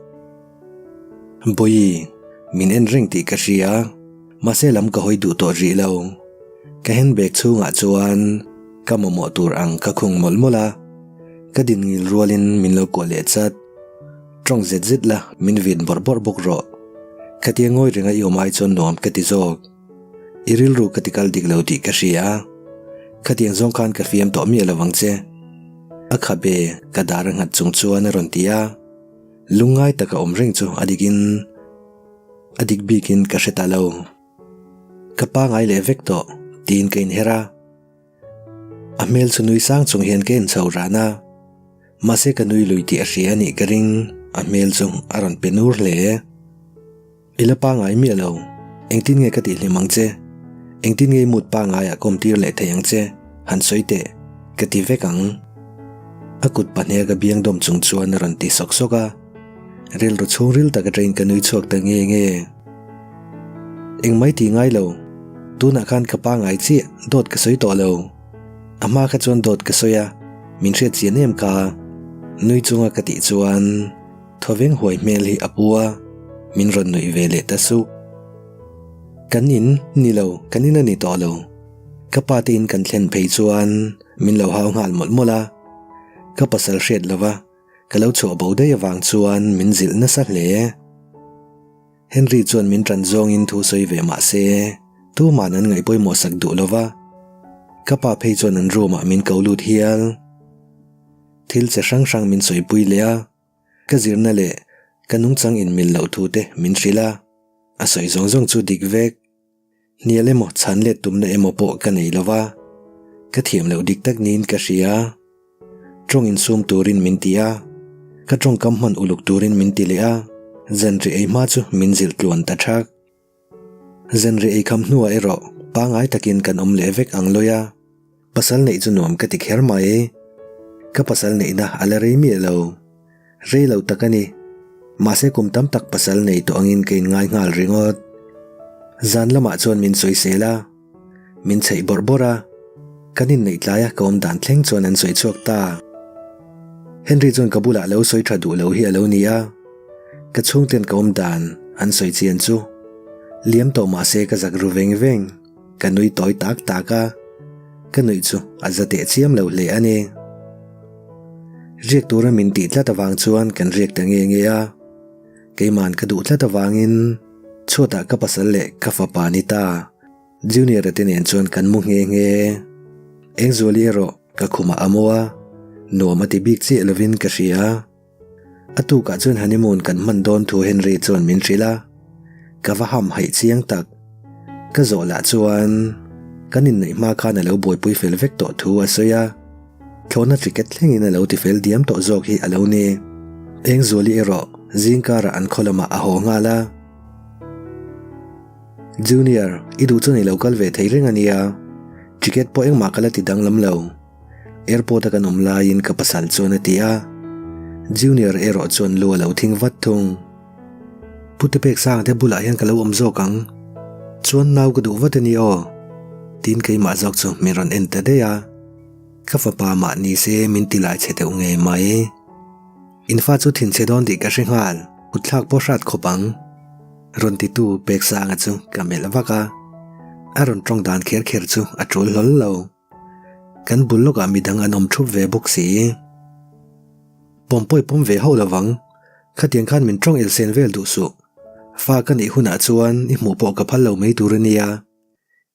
Bawihi, min en reng tih ka hria, mahse lam ka hawi duh tawh rih lo. Ka handbag chhungah chuan ka mamawh tur ang ka khung mawlh mawlh a, ka din ngil rualin min lo kuah leh chat. Tawng zet zet la, min vin bawrh bawrh bawk rawh. Khatia ngawi renga i awm ai chuan nuam ka ti zawk. I rilru ka ti kal dik lo tih ka hria a, khatiang zawng khan ka fiam tawh miah lo vang che. A khabe ka dar a nghat chung chuan a rawn ti a, lungngai taka awm reng chu a dikin a dik bikin ka hre ta lo. Ka pangai leh vek tawh tiin ka inher a. A hmel chu nui sang chung hian ka en chho ran a, mahse ka nui lui tih a hria a nih ka ring, a hmel chu a rawn pe nur hle. I la pangai miah lo, engtin nge ka tihhlim ang che? Engtin nge i mut pangaiah ka awmtir leh thei ang che? Han sawi teh, ka ti vek ang. A kut pahniha ka biang dawm chung chuan a rawn ti sawk sawk a, rilru chhungril tak atangin ka nui chhuak ta nge nge. Engmai tih ngai lo, tunah khan ka pangai chiah, dawt ka sawi tawh lo. A hma kha chuan dawt ka sawi a, min hriat chian em ka? Nui chunga ka tih chuan thawveng huai hmel hi a pu a, min rawn nuih ve leh ta suh. Kan in? Ni lo, kan in a ni tawh lo. Ka pa te in kan thlen phei chuan min lo hau nghal mawlh mawlh a, ka pasal hriat lova ka lo chhuah bo daih avang chuan min zilh nasa hle. Henry chuan min ṭan zawngin thu sawi ve mah se, tuman an ngaih pawimawh sak duh lo va, ka pa phei chuan an room ah min ko lut hial. Thil che hrang hrang min sawipui leh a, ka zirna leh ka nungchang inmil loh thu te min hrilh a, a sawi zawng zawng chu dik vek. Hnial emaw chhan let tumna emaw pawh ka nei lo va, ka thiam loh dik tak niin ka hria. Tawng insum turin min ti a, ka tawngkam hman uluk turin min ti leh a, zanri ei hma chu min zilh tluan ta thak. Zanri ei kham hnuah erawh pangai takin kan awm leh vek ang lawi a, pasal neih chu nuam ka ti kher mai. Ka pasal neihna a la rei miah lo. Rei lo tak a ni. Mahse kum tam tak pasal nei tawh angin ka inngai nghal ringawt. Zan lamah chuan min sawisel a, min chheih bawrh bawrh a, kan inneih tlaia ka awm dan thleng chuan an sawi chhuak ta. Henry chuan ka bulah lo sawi tha duh lo hi a lo ni a, ka chhungten ka awm dan an sawi chian chu liam tawh mahse ka zak ru veng veng. Ka nui tawi tak tak a, ka nuih chu a za teh chiam lo hle a ni. Riak tura min tih tlat avang chuan kan riak ta nge nge a, keiman ka duh tlat avangin chhuatah ka pasal leh ka fapa ni ta, Junior-a te nen chuan kan mu nghe nghe. Engzuali erawh ka khumah a mu a, nuam a ti bik chiah lovin ka hria. A tukah chuan honeymoon kan hman dawn thu Henry chuan min hrilh a, ka va ham haih chiang tak. Ka zawh lah chuan kan inneih hma khan a lo buaipui fel vek tawh thu a sawi a, thlawhna ticket thlengin a lo ti fel diam tawh zawk hi a lo ni. Engzuali erawh zingkarah an khaw lamah a haw nghal a. Junior, i duh chuan i lo kal ve thei reng a nia, ticket pawh engmah ka la ti danglam lo. Airport a kan awm laiin ka pasal chuan a ti a, Junior erawh chuan lu a lo thing vat thung. Pute pek sang te bulah hian ka lo awm zawk ang, chuan nau ka duh vat a ni aw, tiin keimah zawk chu min rawn en ta daih a, ka fapa mah ni se min ti lai chhe deuh ngei mai. In fa chu thinchhe dawn tih ka hre nghal, kutthlak pawh hrat khawp ang, rawn titu Peksanga chu ka melh vak a, a rawn tawng dan kher kher chu a tul hlawl lo. Kan bul lawkah midang an awm thup ve bawk si. Pawm pawi pawm ve hauh lovang, khatiang khan min tawng elsen vel duh suh. Fa ka neih hunah chuan i hmuh pawh ka phal lo mai tur a nia,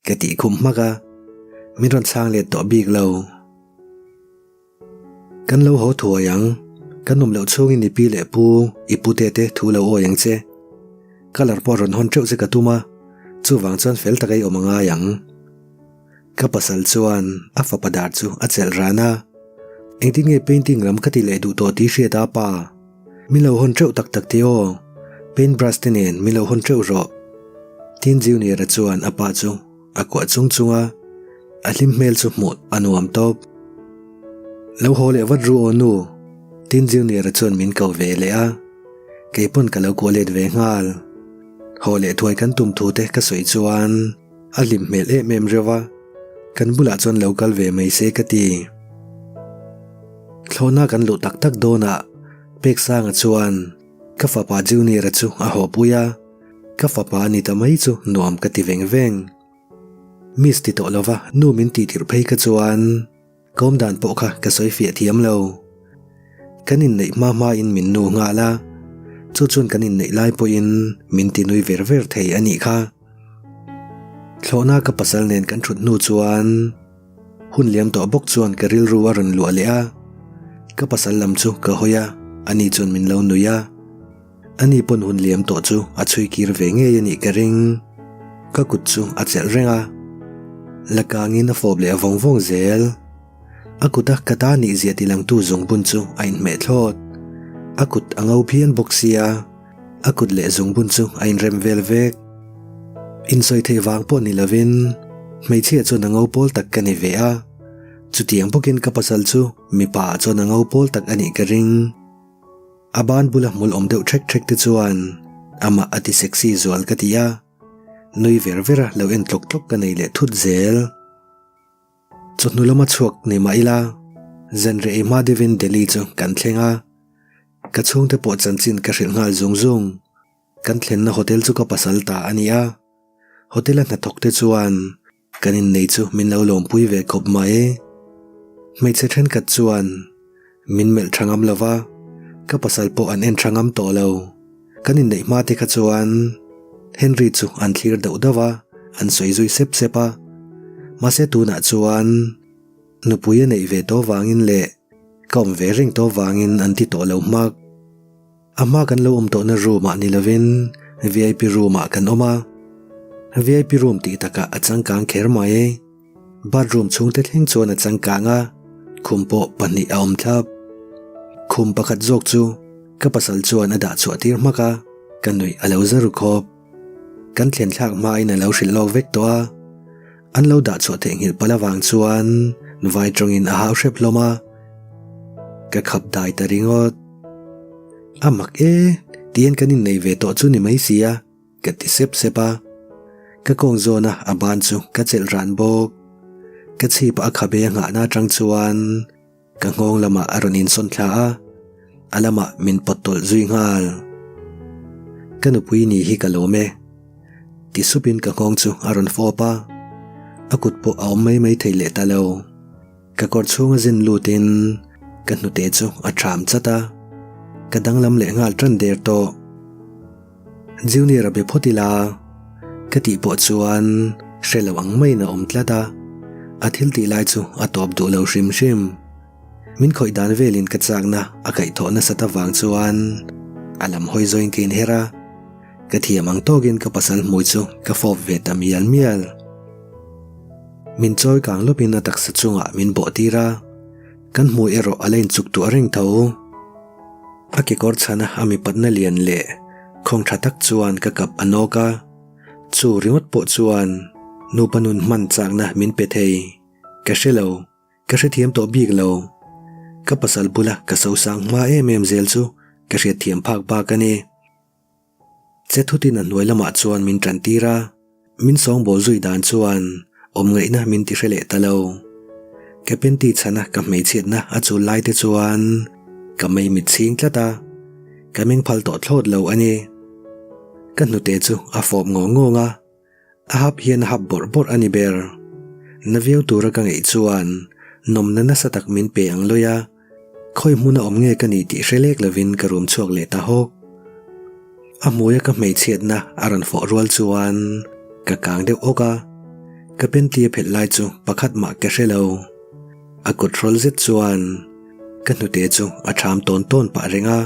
ka tih khum hmak a, min rawn chhang let tawh bik lo. Kan lo haw thuai ang, kan awm loh chhungin i pi leh pu, i pute te thu lo awi ang che. Colour pawh rawn hawn teuh che ka tum a, chuvang chuan fel taka i awm a ngai ang. Ka pasal chuan a fapa dar chu a chelh ran a, Engtin nge painting lam ka ti leh duh tawh tih hriat a pa? Min lo hawn teuh tak tak tih aw, paint brush te nen min lo hawn teuh rawh. Tin Junior-a chuan a pa chu a kuah chung chung a, a hlim hmel chu hmuh a nuam tawp. Lo haw leh vat ru aw nu, tin Junior-a chuan min ko ve leh a, kei pawn ka lo kuah let ve nghal. Haw leh thuai kan tum thu te ka sawi chuan, A hlim hmel em em reuh a, kan bulah chuan lo kal ve mai se ka ti. Thlawhna kan luh tak tak dawnah Peksanga chuan ka fapa Junior-a chu a haw pui a, ka fapa a ni ta mai chu nuam ka ti veng veng. Miss ti tawh lova nu min tih tirh phei kha chuan Ka awm dan pawh kha ka sawi fiah thiam lo. Kan inneih hma hmain min nu nghal a, chu chuan kan inneih lai pawhin min ti nui ver ver thei a nih kha. Thlawhna ka pasal nen kan thut hnu chuan hun liam tawh bawk chuan ka rilru a rawn luah leh a, ka pasal lam chu ka hawi a, ani chuan min lo nui a. Ani pawn hun liam tawh chu a chhui kir ve ngei a nih ka ring. Ka kut chu a chelh reng a, la kangin a fawp leh vawng vawng zel. A kuta ka ta nih zia tilangtu zungbun chu a inhmeh thlawt. A kut a ngo phian bawk sia, a kut leh zungbun chu a inrem vel vek. Insawi theih vang pawh ni lovin hmeichhia chuan a ngo pawl tak ka ni ve a, chutiang bawkin ka pasal chu mipa ah chuan a ngo pawl tak a nih ka ring. A ban bula hmul awm deuh ṭhek ṭhek te chuan amah a ti sexy zual ka ti a, nui ver ver a lo en tlawk tlawk ka nei leh thut zel. Chawhnu lama chhuak ni mah ila, zanriah ei hma deuhin Delhi chu kan thleng a, ka chhungte pawh chanchin ka hrilh nghal zung zung. Kan thlenna hotel chu ka pasal ta a ni a, hotel a hnathawk te chuan Kan innei chu min lo lawmpui ve khawp mai. Hmeichhe thenkhat chuan min melh tha ngam lo va, ka pasal pawh an en tha ngam tawh lo. Kan inneih hma te kha chuan Henry chu an thlir dauh dauh a, an sawi zui sep sep a. Mahse tunah chuan nupui a neih ve tawh vangin leh ka awm ve reng tawh vangin an ti tawh lo hmak. A hma kan lo awm tawhna room ah ni lovin vip room ah kan awm a, vip room tih takah a changkang kher mai. Bathroom chhungte thleng chuan a changkang a, khum pawh pahnih a awm thlap. Khum pakhat zawk chu ka pasal chuan a dah chhuah tir hmak a, ka nuih a lo za ru khawp. Kan thlen thlak hmain a lo hrilh lawk vek tawh a, an lo dah chhuah theihnghilh palh avang chuan vai tawngin a hau hrep hlawm a, ka khap dai ta ringawt. A mak e, tihian kan innei ve tawh chu ni mai sia, ka ti sep sep a. Ka kawng zawna a ban chu ka chelh ran bawk. Ka chhip a khabe a nghahna atang chuan ka nghawng lamah a rawn insawn thla a, a lamah min pawt tawlh zui nghal. Ka nupui ni hi ka lawm e, ti supin ka nghawng chu a rawn fawp a, a kut pawh a awm mai mai thei leh ta lo. Ka kawr chhunga zin lutin ka hnute chu a ṭham chat a, ka danglam leh nghal ṭan der tawh. Junior a be phawt ila ka tih pawh chuan hre lo ang maiin a awm tlat a, a thil tih lai chu a tawp duh lo hrim hrim. Min khawih dan velin ka chakna a kaihthawh nasat avang chuan a lam hawi zawin ka inher a, ka thiam ang tawkin ka pasal hmui chu ka fawp ve ta mial mial. Min chawi kang lawpin a taksa chungah min bawh tir a, kan hmui erawh a la inchuk tuah reng tho. A kekawr chhana a mipatna lian leh khawng tha tak chuan ka kap a nawk a, chu ringawt pawh chuan nupa nun hman chakna min pe thei. Ka hre lo, ka hrethiam tawh bik lo. Ka pasal bula ka sosang hma em em zel chu ka hriatthiam phak bak a ni. Che thutin a hnuai lamah chuan min tan tir a, min sawngbawl zui dan chuan awm ngaihna min ti hre leh ta lo. Ka panty chhana ka hmeichhiatna a chul lai te chuan ka mei mit chhing tlat a, ka meng phal tawh thlawt lo a ni. Ka hnute chu a fawp ngawng ngawng a. A hap hian a hap bawrh bawrh a ni ber. Na viau tura ka ngeih chuan nawmna nasa tak min pe ang lawi a, khawi hmuna awm nge ka ni tih hre lek lovin ka rum chhuak leh ta hawk. A hmuia ka hmeichhiatna a rawn fawh rual chuan ka kang deuh awk a, ka panty a phelh lai chu pakhat mah ka hre lo. A kut hrawl zet chuan ka hnute chu a ṭham tawn tawn pah reng a.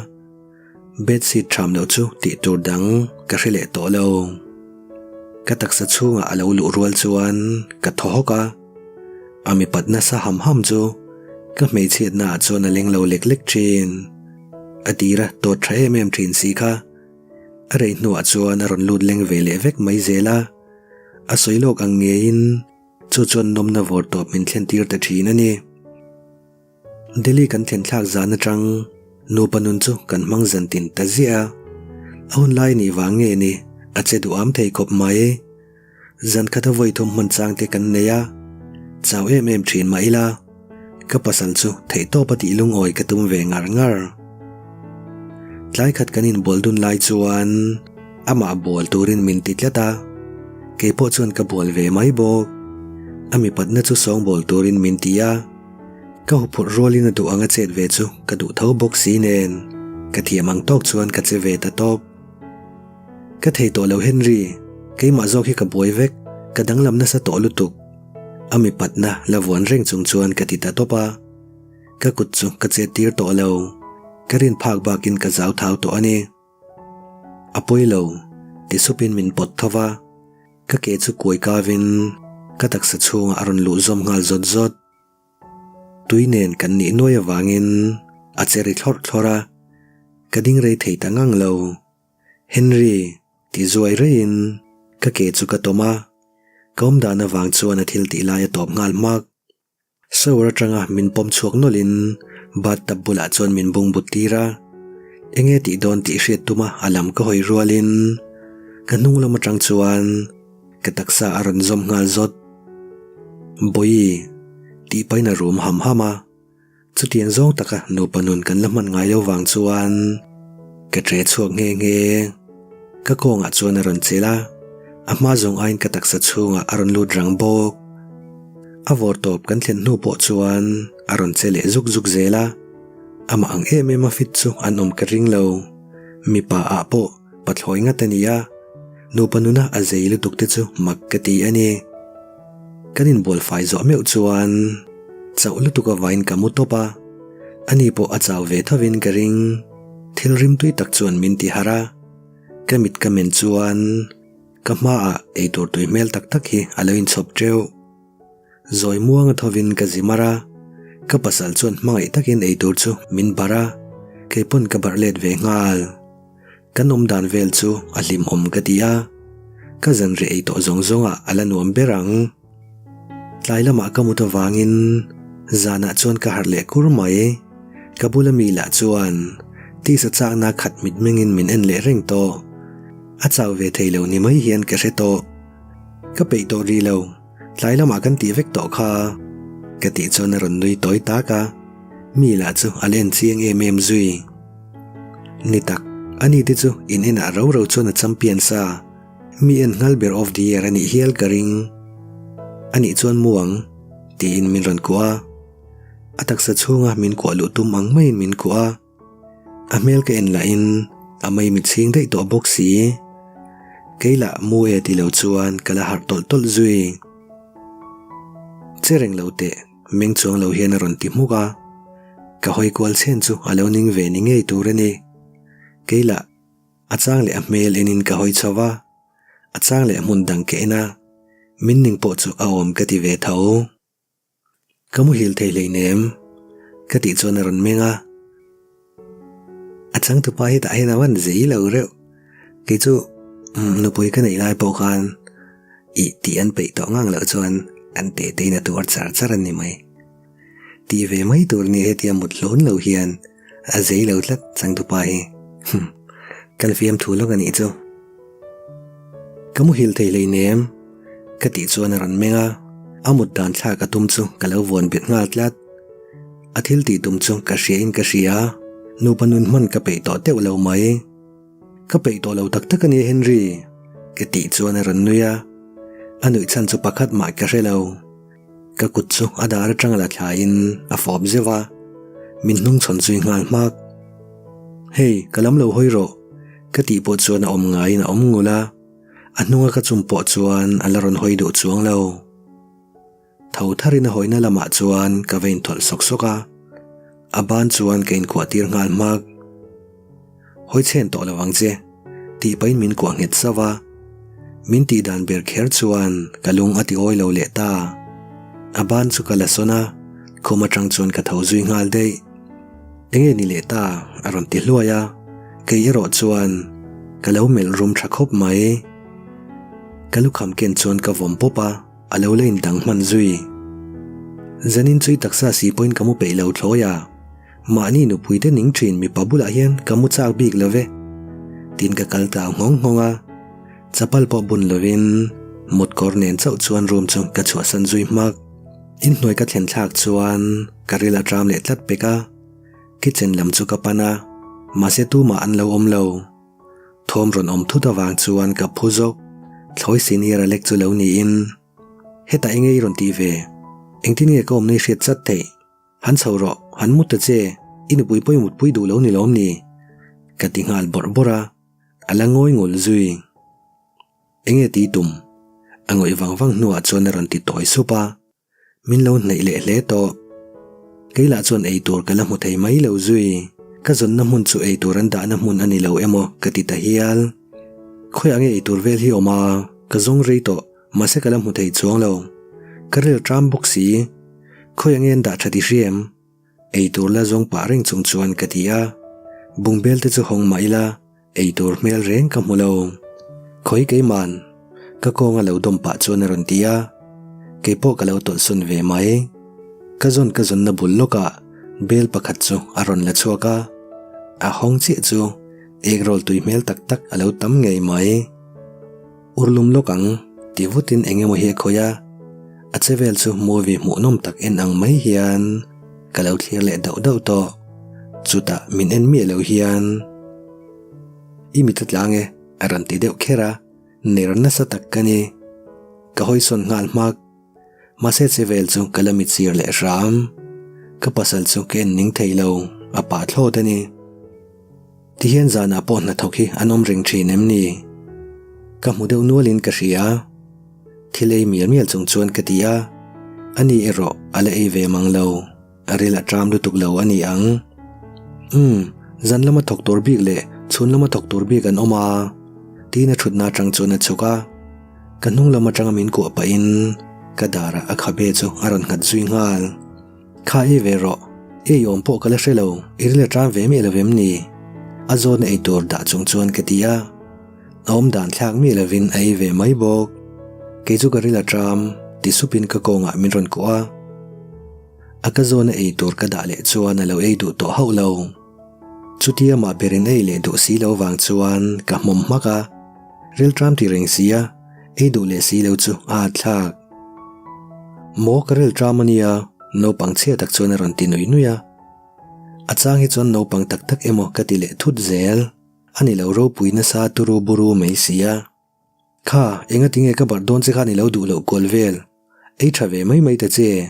Bedsheet ṭham loh chu tih tur dang ka hre leh tawh lo. Ka taksa chhungah a lo luh rual chuan ka thaw hawk a, a mipat nasa ham ham chu ka hmeichhiatna ah chuan a leng lo lek lek ṭhin. A tira tawt ṭha em em ṭhin si kha a rei hnuah chuan a rawn lut leng ve leh vek mai zel a, a sawi lawk ang ngeiin chu chuan nawmna vawr tawp min thlen tir ta ṭhin a ni. Delhi kan thlen thlak zan atang nupa nun chu kan hmang zan tin ta ziah a, a hun lai nih vang nge ni a che duham thei khawp mai. Zan khat a vawi thum hman chang te kan nei a, chau em em thin mah ila ka pasal chu theihtawp a tih lungawi ka tum ve ngar ngar. Tlai khat kan inbual dun lai chuan amah bual turin min ti tlat a, keipawh chuan ka bual ve mai bawk. A mipatna chu sawngbawl turin min ti a. Ka huphurh rualin a duh anga chet ve chu ka duh tho bawk si nen ka thiam ang tawk chuan ka che ve ta tawp. Ka thei tawh lo Henry, keimah zawk hi ka buai vek, ka danglam nasa tawh lutuk. A mipatna la vuan reng chung chuan ka ti ta tawp a. Ka kut chu ka chet tir tawh lo, ka rin phak bakin ka zau thau tawh a ni. A pawi lo, ti supin min pawt tho va, ka ke chu kuai kavin ka taksa chhungah a rawn luh zawm nghal zawt zawt. Tui nen kan nih nuai avangin a che ri thlawrh thlawrh a, ka ding rei thei ta ngang lo. Henry, ti zuai reiin ka ke chu ka tawm a, ka awm dan avang chuan a thil tih lai a tawp nghal hmak. Shower atanga min pawm chhuak nawlhin bathtub bulah chuan min bung but tir a, enge tih dawn tih hriat tuma a lam ka hawi rualin ka hnung lam atang chuan Ka taksa a rawn zawm nghal zawt. Bawihi, tih pahin a rum ham ham a. Chutiang zawng taka nupa nun kan la hman ngai lo vang chuan ka ṭe chhuak nghe nghe. Ka kawngah chuan a rawn chelh a, a hma zawng aiin ka taksa chhungah a rawn lut rang bawk. A vawr tawp kan thlen hnu pawh chuan a rawn che leh zuk zuk zel a, amah ang em em a fit chu an awm ka ring lo. Mipa ah pawh pathlawi ngat a ni a. Nupa nuna a zei lutuk te chu mak ka ti a ni. Kan inbual fai zawh meuh chuan chauh lutuk avain ka mu tawp a, ani pawh a chau ve thovin ka ring. Thil rimtui tak chuan min ti harh a, ka mit ka men chuan ka hmaah eitur tui hmel tak tak hi a lo inchhawp teuh. Zawi muanga thovin ka zi mar a, ka pasal chuan hmangaih takin eitur chu min barh a, keipawn ka barh let ve nghal. Kan awm dan vel chu a hlimawm ka ti a, ka zanriah ei tawh zawng zawngah a la nuam ber ang. Tlai lamah ka mut avangin zanah chuan ka harh leh kur mai. Ka bula mi lah chuan tisa chakna khat mitmengin min en leh reng tawh. A chau ve thei lo ni mai hian ka hre tawh. Ka peih tawh rih lo, tlai lamah kan tih vek tawh kha. Ka tih chuan a rawn nui tawi tak a, mi lah chu a la en chiang em em zui. Ni tak, ani te chu in enah ro ro chuan a champion sa, mi en nghal ber of the year a nih hial ka ring. Anih chuan mu ang, tiin min rawn kuah a. A taksa chhunga min kuah luh tum ang maiin min kuah a. A hmel ka en lahin a mei mit chhing daih tawh bawk si. Kei lah mu e ti lo chuan ka la harh tawlh tawlh zui. Che reng lo teh, meng chuang lo hian a rawn ti hmuk a. Ka hawi kual chhen chu a lo ning ve ni ngei tur a ni. Kei lah a chang leh a hmel enin ka hawi chho va, a chang leh hmun dang ka en a, min ning pawh chu a awm ka ti ve tho. Ka muhil thei hleinem ka tih chuan a rawn meng a. A changtupa hi tah hian a van zei lo reuh. Kei chu nupui ka neih lai pawh khan ih tih an peih tawh ngang loh chuan an teh tein a tuar char char a ni mai. Tih ve mai tur nia hetia mut hlawn lo hian a zei lo tlat changtupa hi. Kan fiamthu lawk a nih chu. Ka muhil thei hleinem ka tih chuan a rawn meng a, a mut dan thlak a tum chu ka lo vuan bet nghal tlat. A thil tih tum chu ka hria in ka hria, nupa nun hman ka peih tawh teuh lo mai. Ka peih tawh lo tak tak a nia Henry ka tih chuan a rawn nui a, a nuih chhan chu pakhat mah ka hre lo. Ka kut chu a dar atanga la thlaiin a fawp zeuh a, min hnung chhawn zui nghal hmak. Hei, ka lam lo hawi rawh, ka tih pawh chuan a awm ngaiin a awm ngul a, a hnunga ka chum pawh chuan a la rawn hawi duh chuang lo. Tho tharin a hawina lamah chuan ka va inthawlh sawk sawk a, a ban chuan ka inkuah tir nghal hmak. Hawi chhen tawh lo ang che, tih pahin min kuah nghet zauh a. Min tih dan ber kher chuan ka lung a ti awi lo leh ta. A ban chu ka la sawn a, khum atang chuan ka tho zui nghal daih. Enge ni leh ta? a rawn ti hluai a, kei erawh chuan ka lo melh rum tha khawp mai. Ka lukham ken chuan ka vawm pawp a, a lo la indang hman zui. Zanin chu i taksa si pawhin ka mu peih lo thlawi a. Mahni nupuite ning thin mipa bulah hian ka mu chak bik lo ve. Tin ka kal tau nghawng nghawng a, chapal pawh bun lovin mutkawr nen chauh chuan room chu ka chhuahsan zui hmak. Inhnuai ka thlen thlak chuan ka ril a tram leh tlat pek a, kitchen lam chu ka pan a, mahse tumah an lo awm lo. Thawm rawn awm thut avang chuan ka phu zawk, thlawi senior a lek chu lo niin, Hetah enge i rawn tih ve? Engtin nge ka awmna i hriat chat theih? Han chho rawh, han mut ta che, i nupui pawh i mutpui duh lo ni lawm ni? Ka ti nghal bawrh bawrh a, a la ngawi ngul zui. Enge ti tum? A ngawih vang vang hnuah chuan a rawn ti tawi sup a, min lo hnaih leh hle tawh. Kei lah chuan ei tur ka la hmu thei mai lo zui, ka zawnna hmun chu ei tur an dahna hmun a ni lo emaw ka ti ta hial. Khawiah nge ei tur vel hi awm a, ka zawng rei tawh. Mahse ka la hmu thei chuang lo. Ka rel ṭam bawk si. Khawi ange an dah ṭha ti hriam? Ei tur la zawng pah reng chung chuan ka ti a. Bungbel te chu hawng mah ila, ei tur hmel reng ka hmu lo. Khawi keiman? Ka kawnga lo dawm pah chuan a rawn ti a. Kei pawh ka lo tawlhsawn ve mai. Ka zawn ka zawnna bul lawkah bel pakhat chu a rawn la chhuak a. A hawng chiah chu ek roll tui hmel tak tak a lo tam ngei mai. Urlum lawk ang, ti vutin eng emaw hi a khawih a, a che vel chu movie hmuhnawm tak en ang mai hian ka lo thlir leh dauh dauh tawh. Chutah min en miah lo hian, I mit a tlang e, a rawn ti deuh kher a, ner nasa tak ka ni. Ka hawisawn nghal hmak. Mahse che vel chu ka la mit sir leh hram. Ka pasal chu ka en ning thei lo, a pah thlawt a ni. Tihian zanah pawh hnathawk hi an awm reng thin em ni? Ka hmu deuh nualin ka hria. Thil ei mial mial chung chuan ka ti a, ani erawh a la ei ve mang lo, a ril a ṭam lutuk lo a ni ang. Umm, zan lama thawk tur bik leh chhun lama thawk tur bik an awm a, tiin a ṭhutna aṭang chuan a chhuk a. Ka hnung lam aṭanga min kuah pahin ka darah a khabe chu a rawn nghat zui nghal. Kha ei ve rawh, i ei awm pawh ka la hre lo, i ril a ṭam ve miah lo vem ni? A zawna ei tur dah chung chuan ka ti a, a awm dan thlak miah lovin a ei ve mai bawk. Kei chu ka ril a ṭam, ti supin ka kawngah min rawn kuah a. A ka zawna ei tur ka dah leh chuan a lo ei duh tawh hauh lo. Chutia mah berin ei leh duh si lo vang chuan ka hmawm hmak a, rilṭam ti reng sia, ei duh leh si lo chu a at thlak. Maw ka rilṭam a nia, naupang chhia tak chuan a rawn ti nui nui a. A chang hi chuan naupang tak tak emaw ka ti leh thut zel, a ni lo ropui nasa turu buru mai sia. Kha, engatinge ka barh dawn che khan i lo duh loh kual vel, ei ṭha ve mai mai ta che.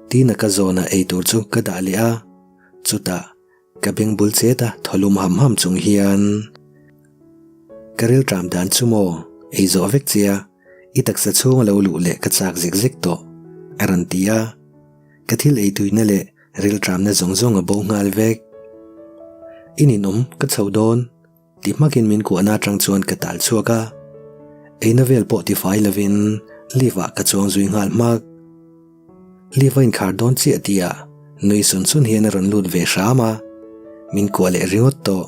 Tina ka zawnah ei tur chu ka dah leh a, chutah ka beng bul chet a thaw lum ham ham chung hian ka rilṭam dan chu maw ei zawh vek che a, i taksa chhung a lo luh leh ka chak zek zek tawh a rawn ti a, ka thil ei tuina leh. Rilṭamna zawng zawng a bo nghal vek. I ninawm, ka chho dawn. Ti hmakin min kuahna atang chuan ka tal chhuak a, eina vel pawh tifai lovin lift ah ka chuang zui nghal hmak. Lift a inkhar dawn chiah tih ah nui sun sun hian a rawn lut ve hram a, min kuah leh ringawt tawh.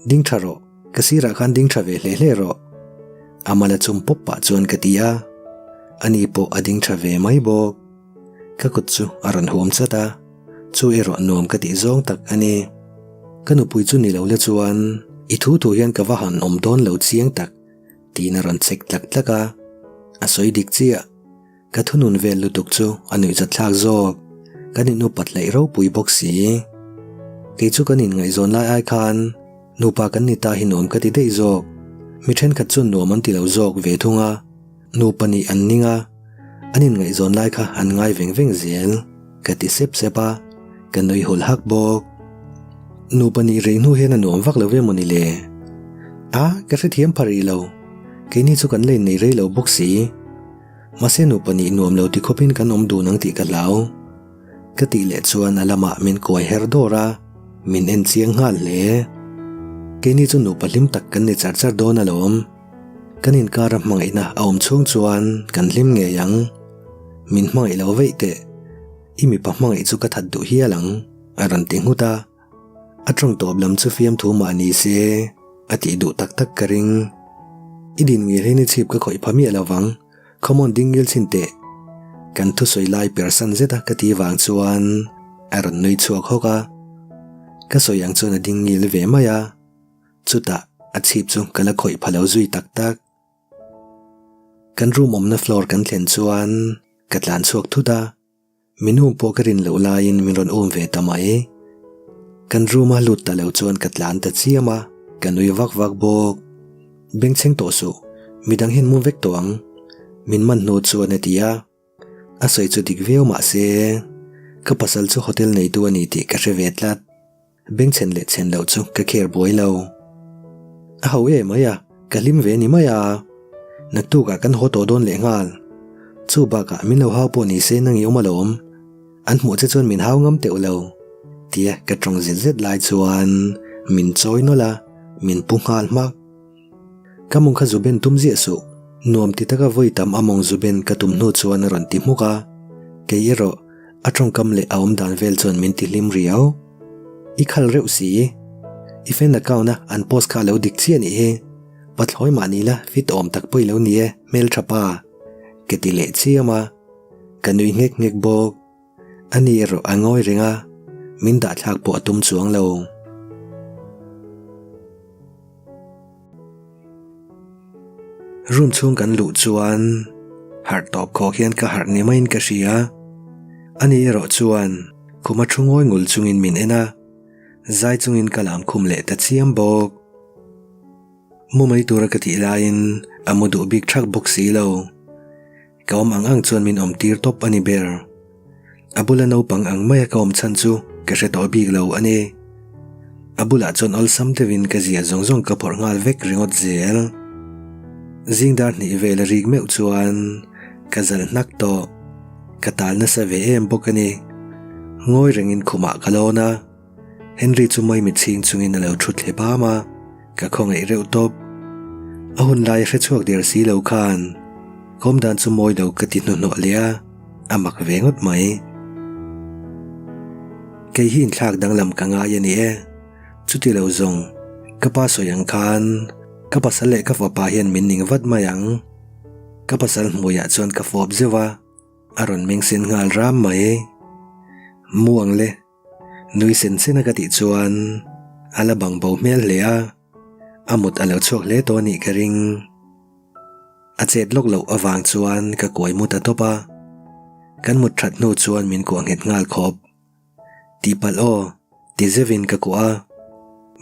Ding tha rawh, ka sirah khan ding tha ve hle hle rawh. A mala chum pawp pah chuan ka ti a, ani pawh a ding tha ve mai bawk. Ka kut chu a rawn huam chat a, chu erawh nuam ka tih zawng tak a ni. Ka nupui chu ni lo la chuan i thu thu hian ka va han awm dawn lo chiang tak tiin a rawn chek tlak tlak a, a sawi dik chiah. Ka thunun vel lutuk chu a nuihzat thlak zawk, kan inupat hleih ropui bawk si. Kei chu kan inngaihzawn lai ai khan nupa kan ni ta hi nuam ka ti daih zawk, mi thenkhat chuan nuam an ti lo zawk ve thung a. Nupa nih an ning a, an inngaihzawn lai kha an ngai veng veng zel, ka ti sep sep a, ka nui hul hak bawk. Nupa nih rei hnu hian a nuam vak lo ve mawni le? A, ka hrethiam pha rih lo, keini chu kan la innei rei lo bawk si. Mahse nupa nih nuam lo ti khawpin kan awm dun ang tih ka hlau. Ka tih leh chuan a lamah min kuai her dawr a, min en chiang nghal hle. Keini chu nupa hlim tak kan ni char char dawn alawm. Kan inkara hmangaihna a awm chhung chuan kan hlim ngei ang. Min hmangaih lo veih teh. I mipa hmangaih chu ka that duh hial ang, a rawn ti nghut a. A tawng tawp lam chu fiamthu mah ni se, a tih duh tak tak ka ring. I din ngil hi ni chhip ka khawih pha miah lo vang, come on ding ngil chhin teh. Kan thusawi lai persan zet a ka ti vang chuan a rawn nui chhuak hawk a. Ka sawi ang chuan a ding ngil ve mai a. Chutah a chhip chu ka la khawih pha lo zui tak tak. Kan room awmna floor kan thlen chuan ka tlan chhuak thut a, min um pawh ka rin loh laiin min rawn um ve ta mai. Kan room a lut ta lo chuan ka tlan ta chiam a, ka nui vak vak bawk. Bengchheng tawh suh, midang hian mu vek tawh ang, min man hnu chuan a ti a. A sawi chu dik viau mah se, ka pasal chu hotel neitu a ni tih ka hre ve tlat. Bengchhen leh chhen loh chu ka kher buai lo. A ho em mai a, ka hlim ve ni mai a. Naktukah kan haw tawh dawn leh nghal. Chu bakah min lo hau pawh ni se nang i awm alawm. An hmuh che chuan min hau ngam teuh lo. Tia ka tawng zet zet lai chuan min chawi nawlh a, min pu nghal hmak. Ka mawng kha zu ben tum ziah suh, nuam ti taka vawi tam a mawng zu ben ka tum hnu chuan a rawn ti hmuk a, kei erawh a tawngkam leh a awm dan vel chuan min ti hlim riau. I khal reuh si, i fan account a an post kha a lo dik chiah nih hi, pathlawi mah ni la fit awm tak pawh i lo ni e hmeltha pa, ka ti leh chiam a, ka nui nghek nghek bawk. Ani erawh a ngawi reng a, min dahthlak pawh a tum chuang lo. Room chhung kan luh chuan harh tawp khawh hian ka harh ni maiin ka hria. Ani erawh chuan khuma thu ngawi ngul chungin min en a, zai chungin ka lam khum leh ta chiam bawk. Mu mai tura ka tih laiin a mu duh bik thak bawk si lo. Ka awm ang ang chuan min awm tir tawp a ni ber. A bula naupang ang maia ka awm chhan chu ka hre tawh bik lo a ni. A bulah chuan awlsam deuhin ka zia zawng zawng ka phawrh nghal vek ringawt zel. Zing dar hnih vel a rik meuh chuan ka zalh hnak tawh. Ka tal nasa ve em bawk a ni. Ngawi rengin khumah ka lawn a. Henry chu mawi mitchhing chungin a lo thu thle bam a, ka khawngaih reuh tawp. A hun lai a hre chhuak der si lo khan kawm dan chu mawi lo ka ti hnuhnawh leh a, a mak ve ngawt mai. Kei hi inthlak danglam ka ngai a ni e, chuti lo zawng ka pa sawi ang khan ka pasal leh ka fapa hian min ning vat mai ang. Ka pasal hmuiah chuan ka fawp zeuh a, a rawn meng sen nghal ram mai. Mu ang le. Nui sen sen a ka tih chuan a la bang bo hmel hle a, a mut a lo chhuak hle tawh a nih ka ring. A chet lawk loh avang chuan ka kuai mut a tawp a, kan mut that hnu chuan min kuah nghet nghal khawp. Tihpalh aw, ti zeuhin ka kuah a,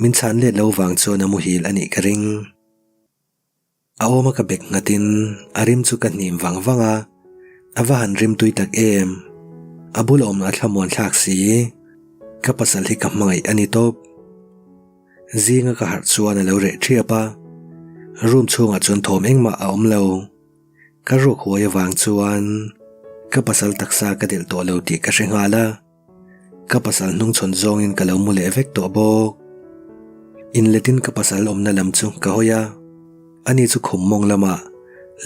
min chhan let lo vang chuan a muhil a nih ka ring. A awma ka bek nghatin a rim chu ka hnim vang vang a, a va han rim tui tak em. A bul awm a thlamuan thlak si. Ka pasal hi ka hmangaih a ni tawp. Zinga ka harh chuan a lo reh ṭhiap a, room chhungah chuan thawm engmah a awm lo. Ka ruak huai avang chuan ka pasal taksa ka delh tawh lo tih ka hre nghal a. Ka pasal hnungchhawn zawngin ka lo mu leh vek tawh bawk. Inletin ka pasal awmna lam chu ka hawi a, ani chu khum mawng lamah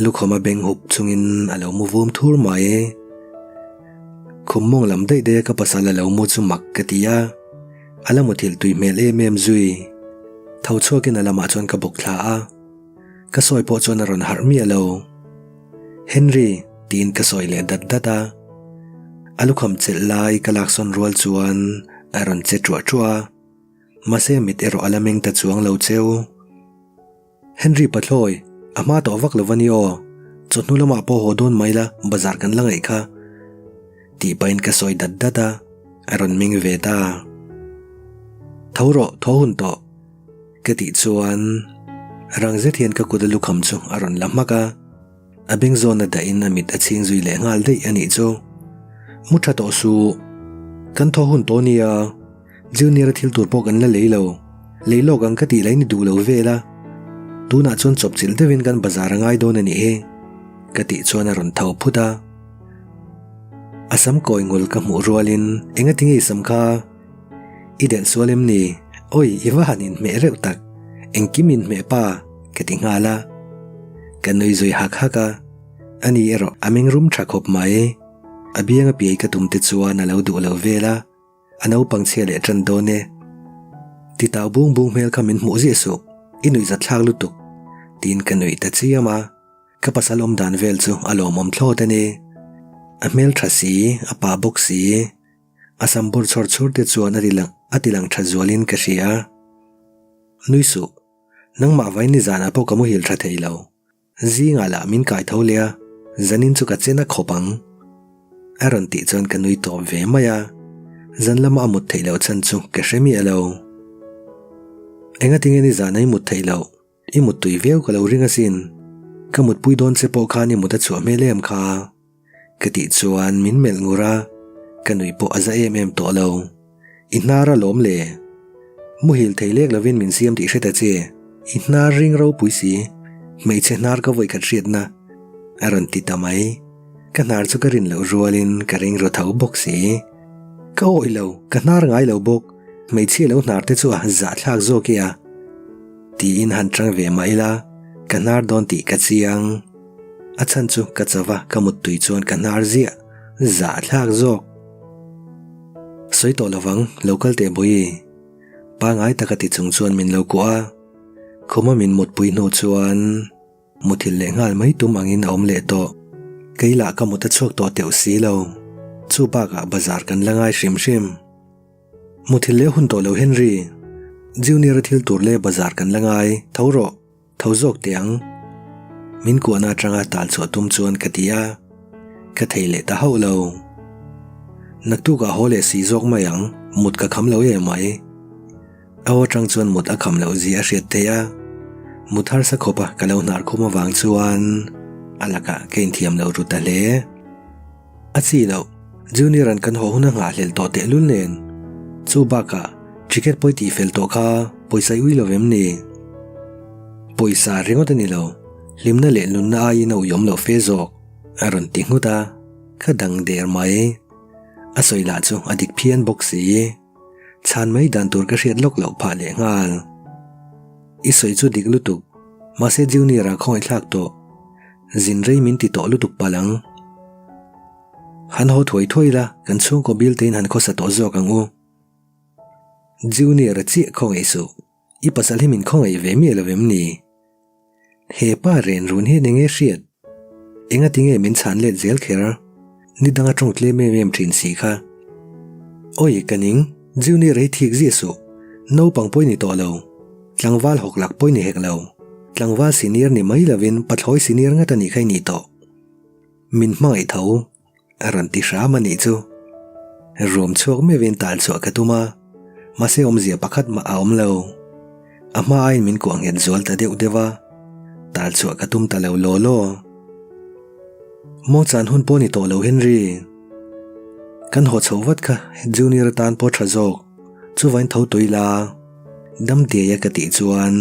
lukhawma beng hup chungin a lo mu vum thur mai. Khum mawng lam daih daiha ka pasal a lo mu chu mak ka ti a, a la muthilh tui hmel em em zui. Tho chhuakin a lamah chuan ka bawk thla a, ka sawi pawh chuan a rawn harh miah lo. Henry, tiin ka sawi leh dat dat a. A lukham chelh lai ka laksawn rual chuan a rawn che ṭuah ṭuah a. Mahse a mit erawh a la meng ta chuang lo cheu. Henry Pathlawi, a hma tawh vak lo va ni aw. Chawhnu lamah pawh haw dawn mai la, bazar kan la ngaih kha. Tih pahin ka sawi dat dat a, a rawn meng ve ta. Tho rawh, tho hun tawh. Ka tih chuan rang zet hian ka kut a lukham chu a rawn la hmak a, a beng zawn a dahin a mit a chhing zui leh nghal daih a nih chu. Mu tha tawh suh, kan thaw hun tawh nia, Junior-a thil tur pawh kan la lei lo, lei lawk ang ka tih lai ni duh lo vel a, tunah chuan chawpchilh deuhin kan bazar a ngai dawn a nih hi, ka tih chuan a rawn tho phut a. A sam kawi ngul ka hmuh rualin engatinge i sam kha? I delh sual em ni? Awi, i va han inhmeh reuh tak. Engkim inhmeh pa, ka ti nghal a. Ka nui zui hak hak a. Ani erawh a meng rum tha khawp mai. A biang a piai ka tum te chuan a lo duh lo vel a. A naupang chhia leh tan dawn e. Titau bung bung hmel kha min hmuh ziah suh. I nuihzat thlak lutuk. Tiin ka nuih ta chiam a. Ka pasal awm dan vel chu a lawmawm thlawt a ni. A hmel tha si, a pa bawk si. A sam bawr chhawr chhur te chuan a tilang a tilang tha zualin ka hria. Nui suh, nangmah vain nizanah pawh ka muhil tha thei lo. Zingah lah min kai tho leh a, zanin chu ka chen a khawp ang. A rawn tih chuan ka nui tawp ve mai a, zan lama a mut theih loh chhan chu ka hre miah lo. Engatinge nizana i mut theih loh? I muttui viau ka lo ring asin. Ka mutpui dawn che pawh khan i mut a chhuah hmel em kha. Ka tih chuan min melh ngur a, ka nui pawh a za em em tawh lo. I hnar a lawm le. Muhil thei lek lovin min siam tih hre ta che. I hnar ring ropui si. Hmeichhe hnar ka vawikhat hriatna. A rawn ti ta mai. Ka hnar chu ka rin loh rualin ka ring ru tho bawk si. Ka awih lo, ka hnar ngai lo bawk. Hmeichhia lo hnar te chu a zahthlak zawk e a. Tiin han chang ve mah ila, ka hnar dawn tih ka chiang. A chhan chu ka chauh a, ka muttui chuan ka hnar ziah, zahthlak zawk. Sawi tawh lovang, lo kal teh Bawihi. Pangai taka ti chung chuan min lo kuah a, khuma min mutpui hnu chuan muthilh leh nghal mai tum angin a awm leh tawh. Kei lah ka mut a chhuak tawh teuh si lo, chu bakah bazar kan la ngai hrim hrim. Muthilh leh hun tawh lo Henry, Junior-a thil tur leh bazar kan la ngai, tho rawh, tho zawk teh ang. Min kuahna atanga tal chhuah tum chuan ka ti a, ka thei leh ta hauh lo. Naktukah haw leh si zawk mai ang, mut ka kham lo em mai. A aw atang chuan mut a kham loh zia a hriat theih a, mut harsa khawpa ka lo hnar khum avang chuan a lakah ka inthiam lo ru ta hle. A chi loh, Junior an kan haw hun a nghahhlelh tawh tehlul nen. Chu bakah, ticket pawi tih fel tawh kha pawisa i ui lo vem ni? Pawisa ringawt a ni lo, hlimna leh nunna aiin a uiawm loh fe zawk, a rawn ti nghut a, ka dang der mai. A sawi lah chu a dik phian bawk si. Chhan mai dan tur ka hriat lawk loh phah leh nghal. I sawi chu dik lutuk, mahse Junior-a khawngaihthlak tawh. Zin rei min ti tawh lutuk palh ang. Han haw thuai thuai la, kan chhungkaw bil tein han khawsa tawh zawk ang u. Junior-a chiah khawngaih suh, i pasal hi min khawngaih ve miah lo em ni? He pa ren run hian enge hriat? Engati nge min chhan let zel kher? Ni danga tawng tlem em em thin si kha. Awi ka ning, Junior hi thik ziah suh. Naupang pawh i ni tawh lo. Tlangval hawk lak pawh i ni hek lo. Tlangval senior ni mai lovin pathlawi senior ngat a nih kha i nih tawh. Min hmangaih tho. A rawn ti hram a nih chu. Ruam chhuak meuhin tal chhuah ka tum a, mahse awmzia pakhat mah a awm lo. A hma aiin min kuah nghet zual ta deuh deuh a, tal chhuah ka tum ta lo law law. Maw chan hun pawh ni tawh lo Henry. Kan haw chho vat kha Junior atan pawh tha zawk, chuvain tho tui la. Dam diai a ka tih chuan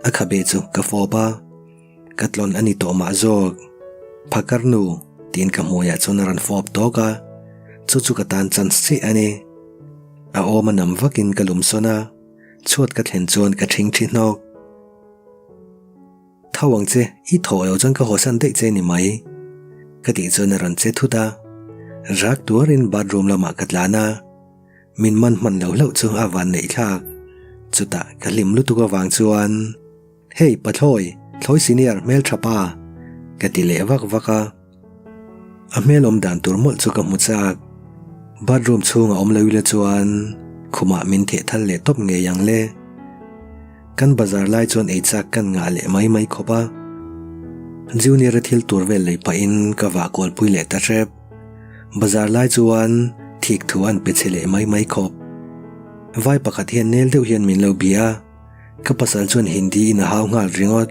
a khabe chu ka fawp a. Ka tlawn a ni tawh mah zawk. Phakar nu, tiin ka hmuiah chuan a rawn fawp tawk a, chu chu ka tan chance chiah a ni. A awm a nam vakin ka lum sawn a, chhuat ka thlen chuan ka ṭhingṭhi hnawk. Tho ang che, i thawh lo chuan ka hawsan daih che ni mai. Ka tih chuan a rawn che thut a, rak tuarin bathroom lamah ka tlan a, min man hman lo hlauh chu a van neih thlak. Chutah ka hlim lutuk avang chuan, Hey Pathlawi, Thlawi senior hmeltha pa! ka ti leh vak vak a. A hmel awm dan tur mawlh chu ka hmu chak. Bathroom chhung a awm lo ila chuan khumah min theh thal leh tawp ngei ang le. Kan bazar lai chuan ei chak kan ngah leh mai mai khawp a. Junior-a thil tur vel lei pahin ka vah kualpui leh ta hrep. Bazar lai chuan thik thu an pe chhe leh mai mai khawp. Vai pakhat hian nel deuh hian min lo bia a. Ka pasal chuan Hindi in a hau nghal ringawt.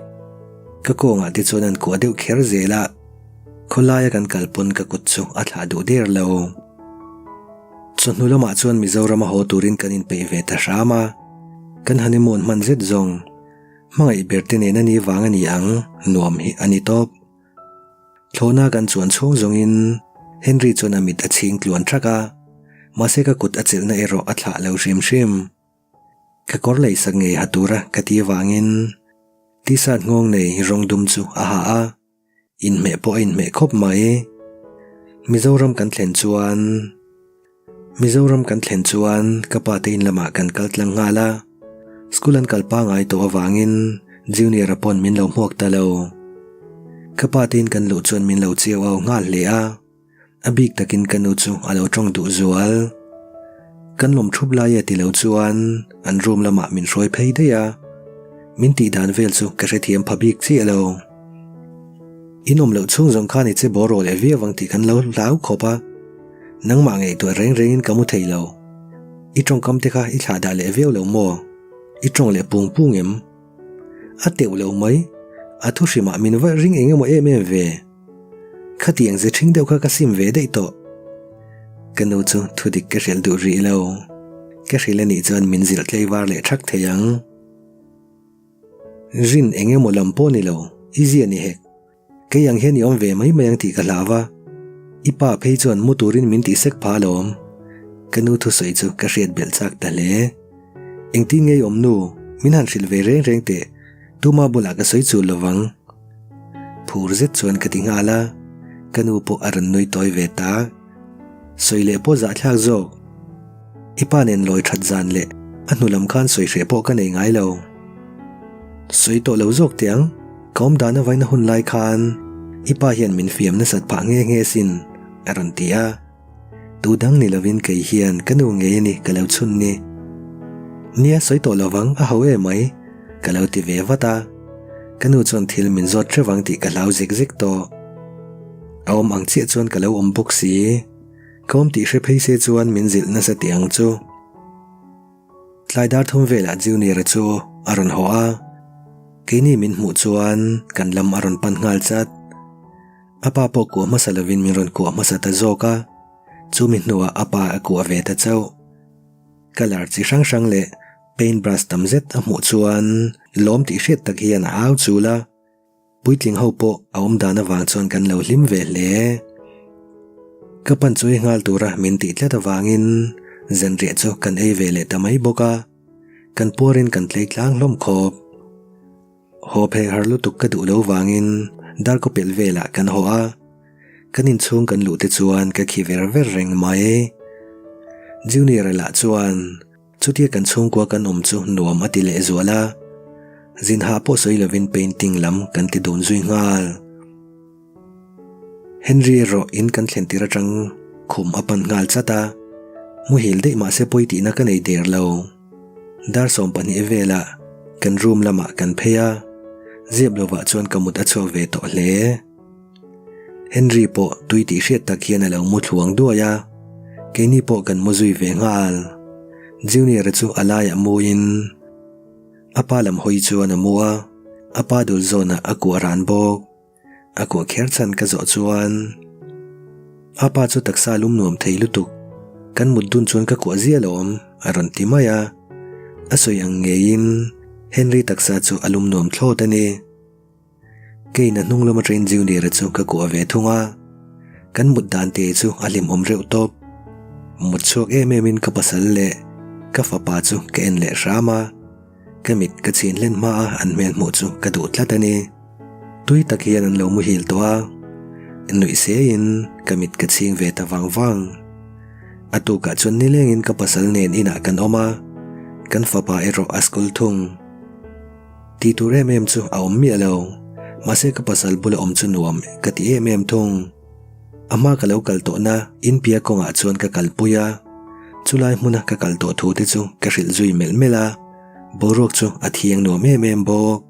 Ka kawngah te chuan an kuah deuh kher zel a, khawlaia kan kal pawn ka kut chu a thlah duh der lo. Chawhnu lamah chuan Mizoram a haw turin kan inpeih ve ta hram a, kan honeymoon hman zet zawng. Hmangaih ber te nen a ni vang a ni ang, nuam hi a ni tawp. Thlawhna kan chuan chhung zawngin Henry chuan a mit a chhing tluan thak a, mahse ka kut a chelhna erawh a thlah lo hrim hrim. Ka kawr lei sak ngei ha tura ka ti avangin t-shirt nghawng nei rawng dum chu a ha a, inhmeh pawh a inhmeh khawp mai. Mizoram kan thlen chuan Mizoram kan thlen chuan ka pa te in lamah kan kal tlang nghal a, school an kal pangai tawh avangin Junior-a pawn min lo hmuak ta lo. Ka pa te in kan luh chuan min lo chiau au nghal hle a. A bik takin ka nu chu a lo tawng duh zual. Kan lawm thup lai e ti lo chuan an room lamah min hruai phei daih a, min tih dan vel chu ka hrethiam pha bik chiah lo. In awm loh chhung zawng khan i che bawraw leh viau ang tih kan lo hlau khawp a, nangmah ngaihtuah reng rengin ka mu thei lo. I tawngkam te kha i thlah dah leh viau lo maw? I tawng leh pung pung em? A teuh lo mai, a thu hrimah min va ring eng emaw em em ve. Khatiang ze ṭhing deuh kha ka sim ve daih tawh. Ka nu chu thu dik ka hrilh duh rih lo. Ka hrilh a nih chuan min zilh tlei var leh ṭhak thei ang. Rin eng emaw lam pawh ni lo, i zia ni hek. Kei ang hian i awm ve mai mai ang tih ka hlau va. I pa phei chuan mu turin min tih sek pha alawm. Ka nu thusawi chu ka hriat belh chak ta hle. Engtin nge i awm nu, min han hrilh ve reng reng teh. Tuma bulah ka sawi chul lovang. Phur zet chuan ka ti nghal a, ka nu pawh a rawn nui tawi ve ta. Sawi leh pawh zahthlak zawk. I pa nen lawi that zan leh a hnu lam khan sawi hreh pawh ka nei ngai lo. Sawi tawh lo zawk teh ang, ka awm dan avaina hun lai khan i pa hian min fiam nasat phah nghe nghe sin, a rawn ti a. Tu dang ni lovin kei hian ka nu ngei a ni ka lo chhun ni. Nia sawi tawh lovang a ho em mai ka lo ti ve vat a. Ka nu chuan thil min zawt hreuh ang tih ka hlau zek zek tawh. A awm ang chiah chuan ka lo awm bawk si. Ka awm tih hre phei se chuan min zilh nasa tih ang chu. Tlai dar thum velah Junior-a chu a rawn haw a. Keini min hmuh chuan kan lam a rawn pan nghal chat. A pa pawh kuah hmasa lovin min rawn kuah hmasa ta zawk a, chumi hnuah a pa a kuah ve ta chauh. Colour chi hrang hrang leh paint brush tam zet a hmuh chuan lawm tih hriat tak hian a au chul a, puitling ho pawh a awm dan avang chuan kan lo hlim ve hle. Ka pan chu ei nghal tura min tih tlat avangin zanriah chu kan ei ve leh ta mai bawk a, kan puarin kan tlei tlang hlawm khawp. Haw phei har lutuk ka duh lo vangin darkaw pelh velah kan haw a, kan inchhung kan luh te chuan ka khi ver ver reng mai. Junior-a lah chuan chutia kan chhungkua kan awm chu nuam a ti leh zual a, zin hah pawh sawi lovin painting lam kan ti dun zui nghal. Henry erawh in kan thlen tir atang khum a pan nghal chat a, muhil daih mahse pawi tihna ka nei der lo. Dar 12 velah kan room lamah kan phei a, ziap lovah chuan ka mut a chhuak ve tawh hle. Henry pawh tui tih hriat tak hian a lo mu thluang duai a, keini pawh kan mu zui ve nghal. Junior-a chu a laiah muin a pa lam hawi chuan a mu a, a pa dul zawnah a kuah ran bawk. A kuah kher chhan ka zawh chuan a pa chu taksa lum nuam thei lutuk, kan mut dun chuan ka kuah zia lo awm a rawn ti mai a. A sawi ang ngeiin Henry taksa chu a lum nuam thlawt a ni. Keiin a hnung lama train Junior-a chu ka kuah ve thung a, kan mut dan te chu a hlimawm reuh tawp. Mut chhuak em em in ka pasal leh ka fapa chu ka en leh hram a, ka mit ka chhin hlen hma a an hmel hmuh chu ka duh tlat a ni. Tui tak hian an lo muhil tawh a, nuih se in ka mit ka chhing ve ta vang vang. A tukah chuan nilengin ka pasal nen inah kan awm a, kan fapa erawh a school thung. Tih tur em em chu a awm miah lo, mahse ka pasal bula awm chu nuam ka ti em em thung. A hma ka lo kal tawhna inpia kawngah chuan ka kalpui a, chulai hmuna ka kal tawh thu te chu ka hrilh zui melh melh a, boruak chu a thiang nuam em em bawk.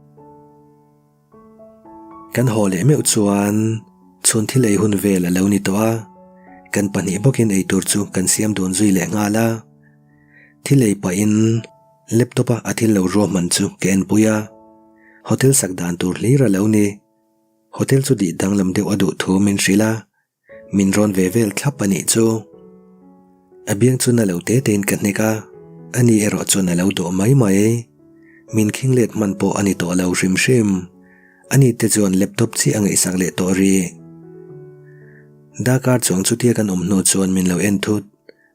Kan haw leh meuh chuan chhun thil ei hun vel a lo ni tawh a, kan pahnih bawkin ei tur chu kan siam dun zui leh nghal a. Thil ei pahin laptop a a thil lo ruahman chu ka enpui a, hotel sak dan tur hlir a lo ni. Hotel chu dih danglam deuh a duh thu min hrilh a, Min rawn ve vel thlap a nih chu. A biang chu na lo te tein ka hnek a, ani erawh chuan a lo dawh mai mai. Min khing let hman pawh a ni tawh lo hrim hrim. Ani te chuan laptop chiah a ngaihsak leh tawh rih. Darkar chuang chutia kan awm hnu chuan min lo en thut.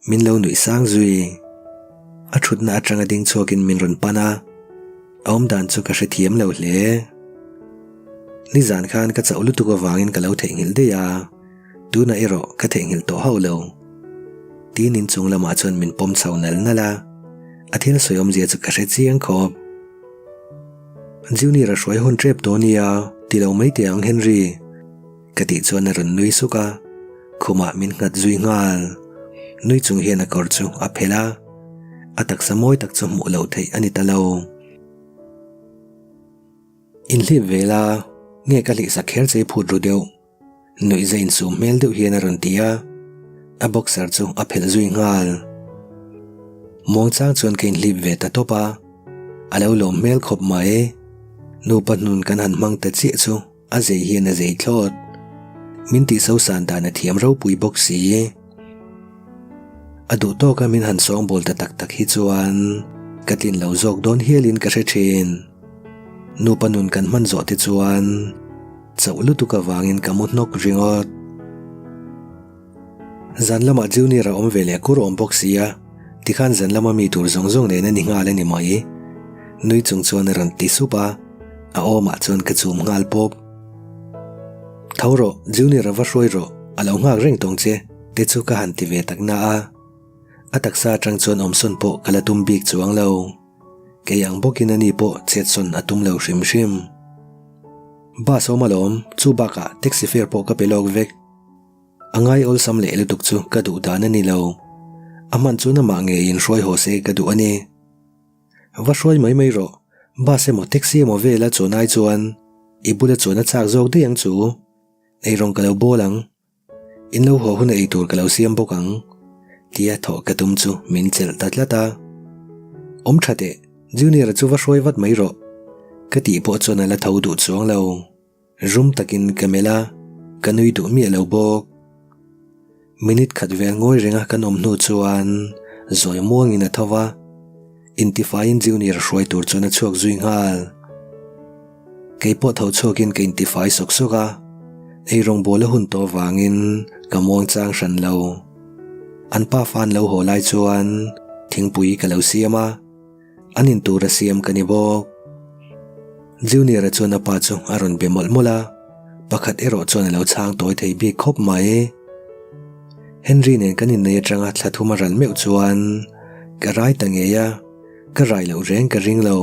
Min lo nuih sang zui. A thutna atanga ding chhuakin min rawn pan a, a awm dan chu ka hrethiam lo hle. Nizan khan ka chauh lutuk avangin ka lo theihnghilh daih a, tunah erawh ka theihnghilh tawh hauh lo. Tiin inchung lamah chuan min pawm chho nal nal a, a thil sawi awmzia chu ka hre chiang khawp. Junior a hruai hun tep tawh nia, ti lo mai teh ang Henry. Ka tih chuan a rawn nui suk a, khumah min nghat zui nghal. Nui chung hian a kawr chu a phelh a, a taksa mawi tak chu hmuh loh theih a ni ta lo. Inhlip ve la, nge ka hlihsak kher che i phut ru deuh? Nuihza insum hmel deuh hian a rawn ti a, a boxer chu a phelh zui nghal. Muangchang chuan ka inhlip ve ta tawp a, a lo lawm hmel khawp mai. Nupa hnun kan han hmang ta chiah chu. A zei hian a zei thlawt. Min tih sosan dan a thiam ropui bawk si. A duh tawka min han sawngbawl ta tak tak hi chuan ka tlin lo zawk dawn hialin ka hre thin. Nupa nun kan hman zawh te chuan chauh lutuk avangin ka mu hnawk ringawt. Zan lamah Junior a awm ve leh kur awm bawk si a, tikhan zan lama mi tur zawng zawng nen a ni nghal a ni mai. Nui chung chuan a rawn ti sup a, a awmah chuan ka chum nghal pawp. Tho rawh, Junior a va hruai rawh, a lo nghak reng tawng che, te chu ka han ti ve tak na a. A taksa atang chuan awmsawn pawh ka la tum bik chuang lo. Kei ang bawkin ani pawh chetsawn a tum lo hrim hrim. Bus awm alawm, chu bakah taxi fare pawh ka pe lawk vek. A ngai awlsam leh lutuk chu ka duh dan a ni lo. A hman chuan amah ngeiin hruai haw se ka duh a ni. Va hruai mai mai rawh, bus emaw taxi emaw vela chuan ai chuan i bula chuan a chak zawk daih ang chu. Eirawng ka lo bawl ang. In lo haw huna eitur ka lo siam bawk ang. Tia thawh ka tum chu min chelh ta tlat a. Awm tha teh, Junior-a chu va hruai vat mai rawh. Ka tih pawh chuan a la tho duh chuang lo. Rum takin ka melh a, ka nui duh miah lo bawk. Minute khat vel ngawi renga kan awm hnu chuan zawi muangin a tho va, intifaiin Junior hruai tur chuan a chhuak zui nghal. Kei pawh tho chhuakin ka intifai sawk sawk a, eirawngbawl a hun tawh avangin ka muang chang hran lo. An pa fa an lo haw lai chuan thingpui ka lo siam a. An in tur a siam ka ni bawk. Junior-a chuan a pa chu a rawn be mawlh mawlh a, pakhat erawh chuan a lo chhang tawi thei bik khawp mai. Henry nen kan innei atanga thla thum a ral meuh chuan ka rai ta ngei a, ka rai loh reng ka ring lo.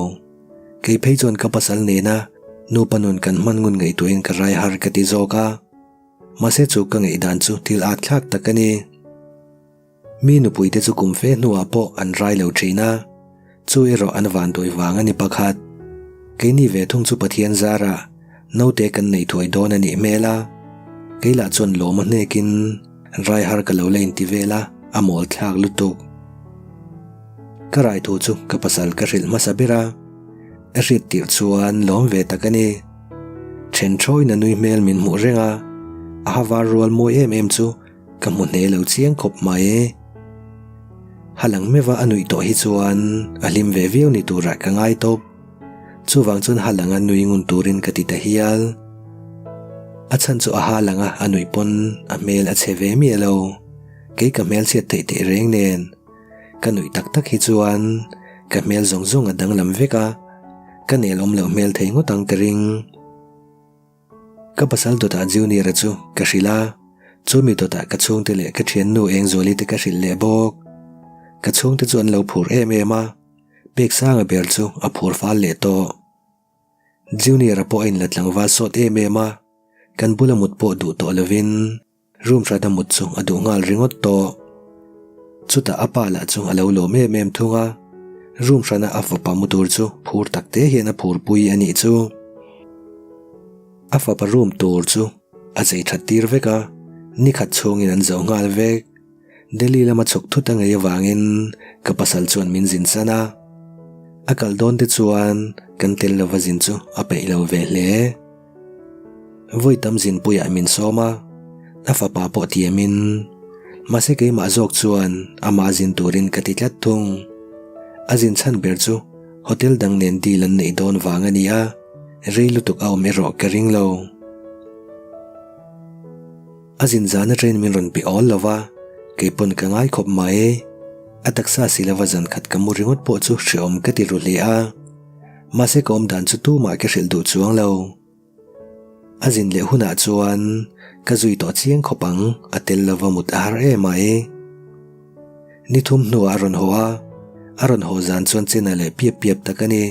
Kei phei chuan ka pasal nena nupa nun kan hman ngun ngaihtuahin ka rai har ka ti zawk a, mahse chu ka ngaihdan chu thil at thlak tak a ni. Mi nupuite chu kum fe hnuah pawh an rai lo thin a, chu erawh an vanduai vang a ni pakhat. Keini ve thung chu Pathian zarah naute kan nei thuai dawn a nih hmel a, kei lah chuan lawm a hnekin rai har ka lo la inti vel a, a mawl thlak lutuk. Ka rai thu chu ka pasal ka hrilh hmasa ber a, a hriat tirh chuan lawm ve tak a ni. Then thawiin a nui hmel min hmuh reng a, a ha var rual mawi em em chu Ka hmu hne lo chiang khawp mai. Halang meuha a nuih tawh hi chuan a hlim ve viau ni turah ka ngai tawp. Chuvang chuan halanga nui ngun turin ka ti ta hial. A chhan chu a halanga a nuih pawn a hmel a chhe ve miah lo. Kei ka hmelchhiat theih teh reng nen, ka nuih tak tak hi chuan ka hmel zawng zawng a danglam vek a, ka nel awm loh hmel thei ngawt ang ka ring. Ka pasal dawtah Junior-a chu ka hrilh a, chumi dawtah ka chhungte leh ka thiannu Engzuali te ka hrilh leh bawk. Ka chhungte chu an lo phur em em a, Peksanga ber chu a phur fal leh tawh. Junior-a pawh a inla tlangval sawt em em a, kan bula mut pawh duh tawh lovin room hrana mut chu a duh nghal ringawt tawh. Chutah a pa lah chu a lo lawm em em thung a, room hrana a fapa mu tur chu phur tak te hian a phurpui a nih chu. A fapa room tur chu a chei that tir vek a, nikhat chhungin an zo nghal vek. Delhi lama chhuk thut a ngei avangin ka pasal chuan min zin san a, a kal dawn te chuan kan tel lova zin chu a peih lo ve hle. Vawi tam zin puiah min sawm a, a fapa pawh tiamin mahse keimah zawk chuan amah zin turin ka ti tlat thung. A zin chhan ber chu hotel dang nen deal an neih dawn vang a ni a, rei lutuk a awm erawh ka ring lo. A zin zan atangin min rawn pe awl lo va, kei pawn ka ngai khawp mai. A taksa si lova zan khat ka mu ringawt pawh chu hreawm ka ti ru hle a. Mahse ka awm dan chu tumah ka hrilh duh chuang lo. A zin leh hunah chuan ka zui tawh chiang khawp ang, a tel lova mut a har em mai. Ni thum hnuah a rawn haw a, a rawn haw zan chuan chena leh piap piap tak a ni.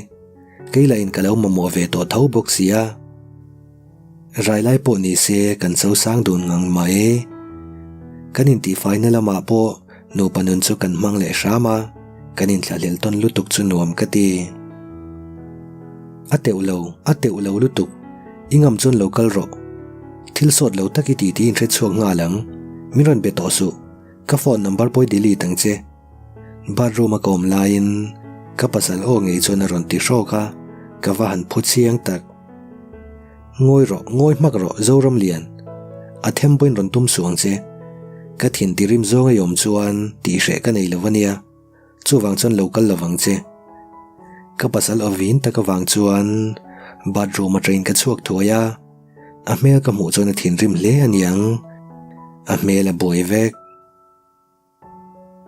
Kei lahin ka lo mamawh ve tawh tho bawk si a. Rai lai pawh ni se kan cho sang dun ngang mai. Kan intihfaina lamah pawh nupa nun chu kan hmang leh hram a, kan inthlahlel tawn lutuk chu nuam ka ti. A teuh lo, a teuh lo lutuk, i ngam chuan lo kal rawh. Thil sawt lo tak i ti tiin hre chhuak nghal ang, min rawn be tawh suh, ka phone number pawh i delete ang che. Bathroom a ka awm laiin ka pasal aw ngei chuan a rawn ti hrawk a, ka va han phu chiang tak. Ngawi rawh, ngawi hmak rawh Zoram Lian. A them pawhin rawn tum suh ang che. Ka thin ti rim zawng ei awm chuan tih hreh ka nei lo a nia. Chuvang chuan lo kal lo vang che. Ka pasal aw vin tak avang chuan bathroom atangin ka chhuak thuai a. A hmel ka hmuh chuan a thinrim hle a niang. A hmel a buai vek.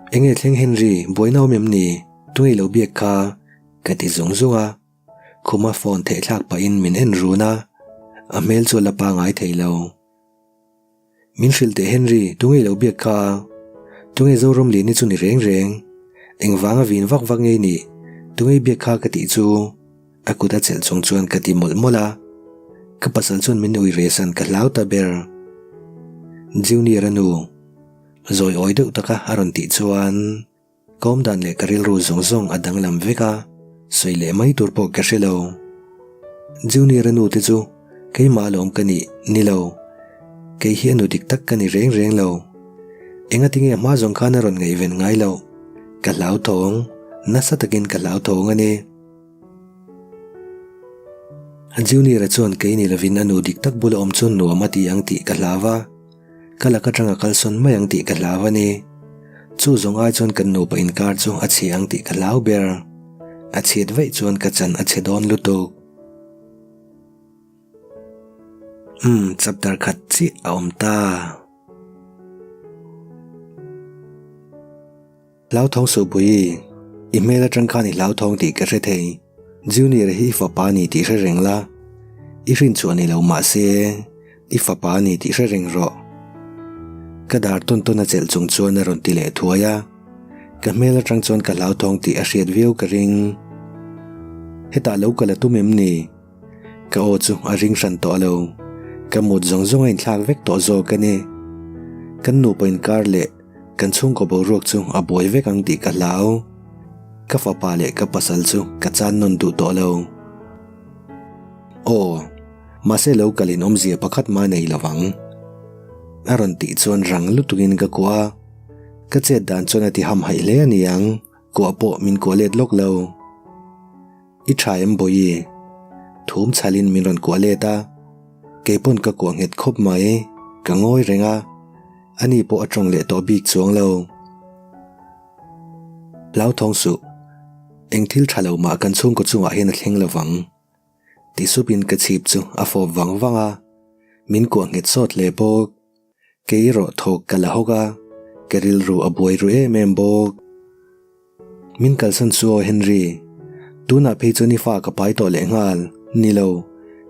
Enge thleng Henry, buaina awm em ni? Tunge lo biak kha? Ka ti zung zung a. Khuma phone theih thlak pahin min en run a, a hmel chu a la pangai thei lo. Min hrilh teh Henry, tunge lo biak kha? Tunge Zoramliani chu ni reng reng? Engvanga vin vak vak ngei nih? Tunge biak kha ka tih chu? A kut a chelh chung chuan ka ti mawlh mawlh a, ka pasal chuan min ui ve san ka hlau ta ber. Junior a nu. Zawi awi deuh taka a rawn tih chuan ka awm dan leh ka rilru zawng zawng a danglam vek a, sawi leh mai tur pawh ka hre lo. Junior-a nu te chu keimah alawm ka nih ni lo, kei hi a nu dik tak ka ni reng reng lo. Enga tinge hma zawng khan a rawn ngaihven ngai loh, ka hlauthawng, nasa takin ka hlauthawng a ni. Junior-a chuan kei ni lovin a nu dik tak bula awm chu nuam a ti ang tih ka hlau a, ka lak atanga kalsawn mai ang tih ka hlau a ni. Chu zawng ai chuan kan nupa inkar chu a chhe ang tih ka hlau ber. A chhiat vaih chuan ka chan a chhe dawn lutuk. Umm, chapter khat chiah a awm ta. Hlauthawng suh Puii, i hmel atang khan i hlauthawng tih ka hre thei. Junior hi i fapa a ni tih hre reng la, i hrinchhuah ni lo mahse i fapa a ni tih hre reng rawh. Ka dar tawn tawn a chelh chung chuan a rawn ti leh thuai a, ka hmel atang chuan ka hlauthawng tih a hriat viau ka ring. Hetah lo kal a tum em ni? Ka aw chu a ring hran tawh lo, ka mut zawng zawng a inthlak vek tawh zawk a ni. Kan nupa inkar leh. Kan chhungkaw boruak chu a buai vek ang tih ka hlau. Ka fapa leh ka pasal chu ka chan nawn duh tawh lo. Aw, mahse lo kalin awmzia pakhat mah nei lo ang. A rawn tih chuan rang lutukin ka kuah a, ka chet dan chuan a ti hamhaih hle a ni ang, kuah pawh min kuah let lawk lo. I tha em Bawihi? Thum chhalin min rawn kuah let a, keipawn ka kuah nghet khawp mai, ka ngawi reng a, ani pawh a tawng leh tawh bik chuang lo. Hlauthawng suh, eng thil tha lo mah kan chhungkaw chungah hian a thleng lo vang. Ti supin ka chhip chu a fawp vang vang a, min kuah nghet sawt hle bawk. Kei erawh thawk ka la hawk a, Ka rilru a buai ru em em bawk. Min kalsan chu aw Henry. Tunah phei chuan i fa ka pai tawh leh nghal. Ni lo.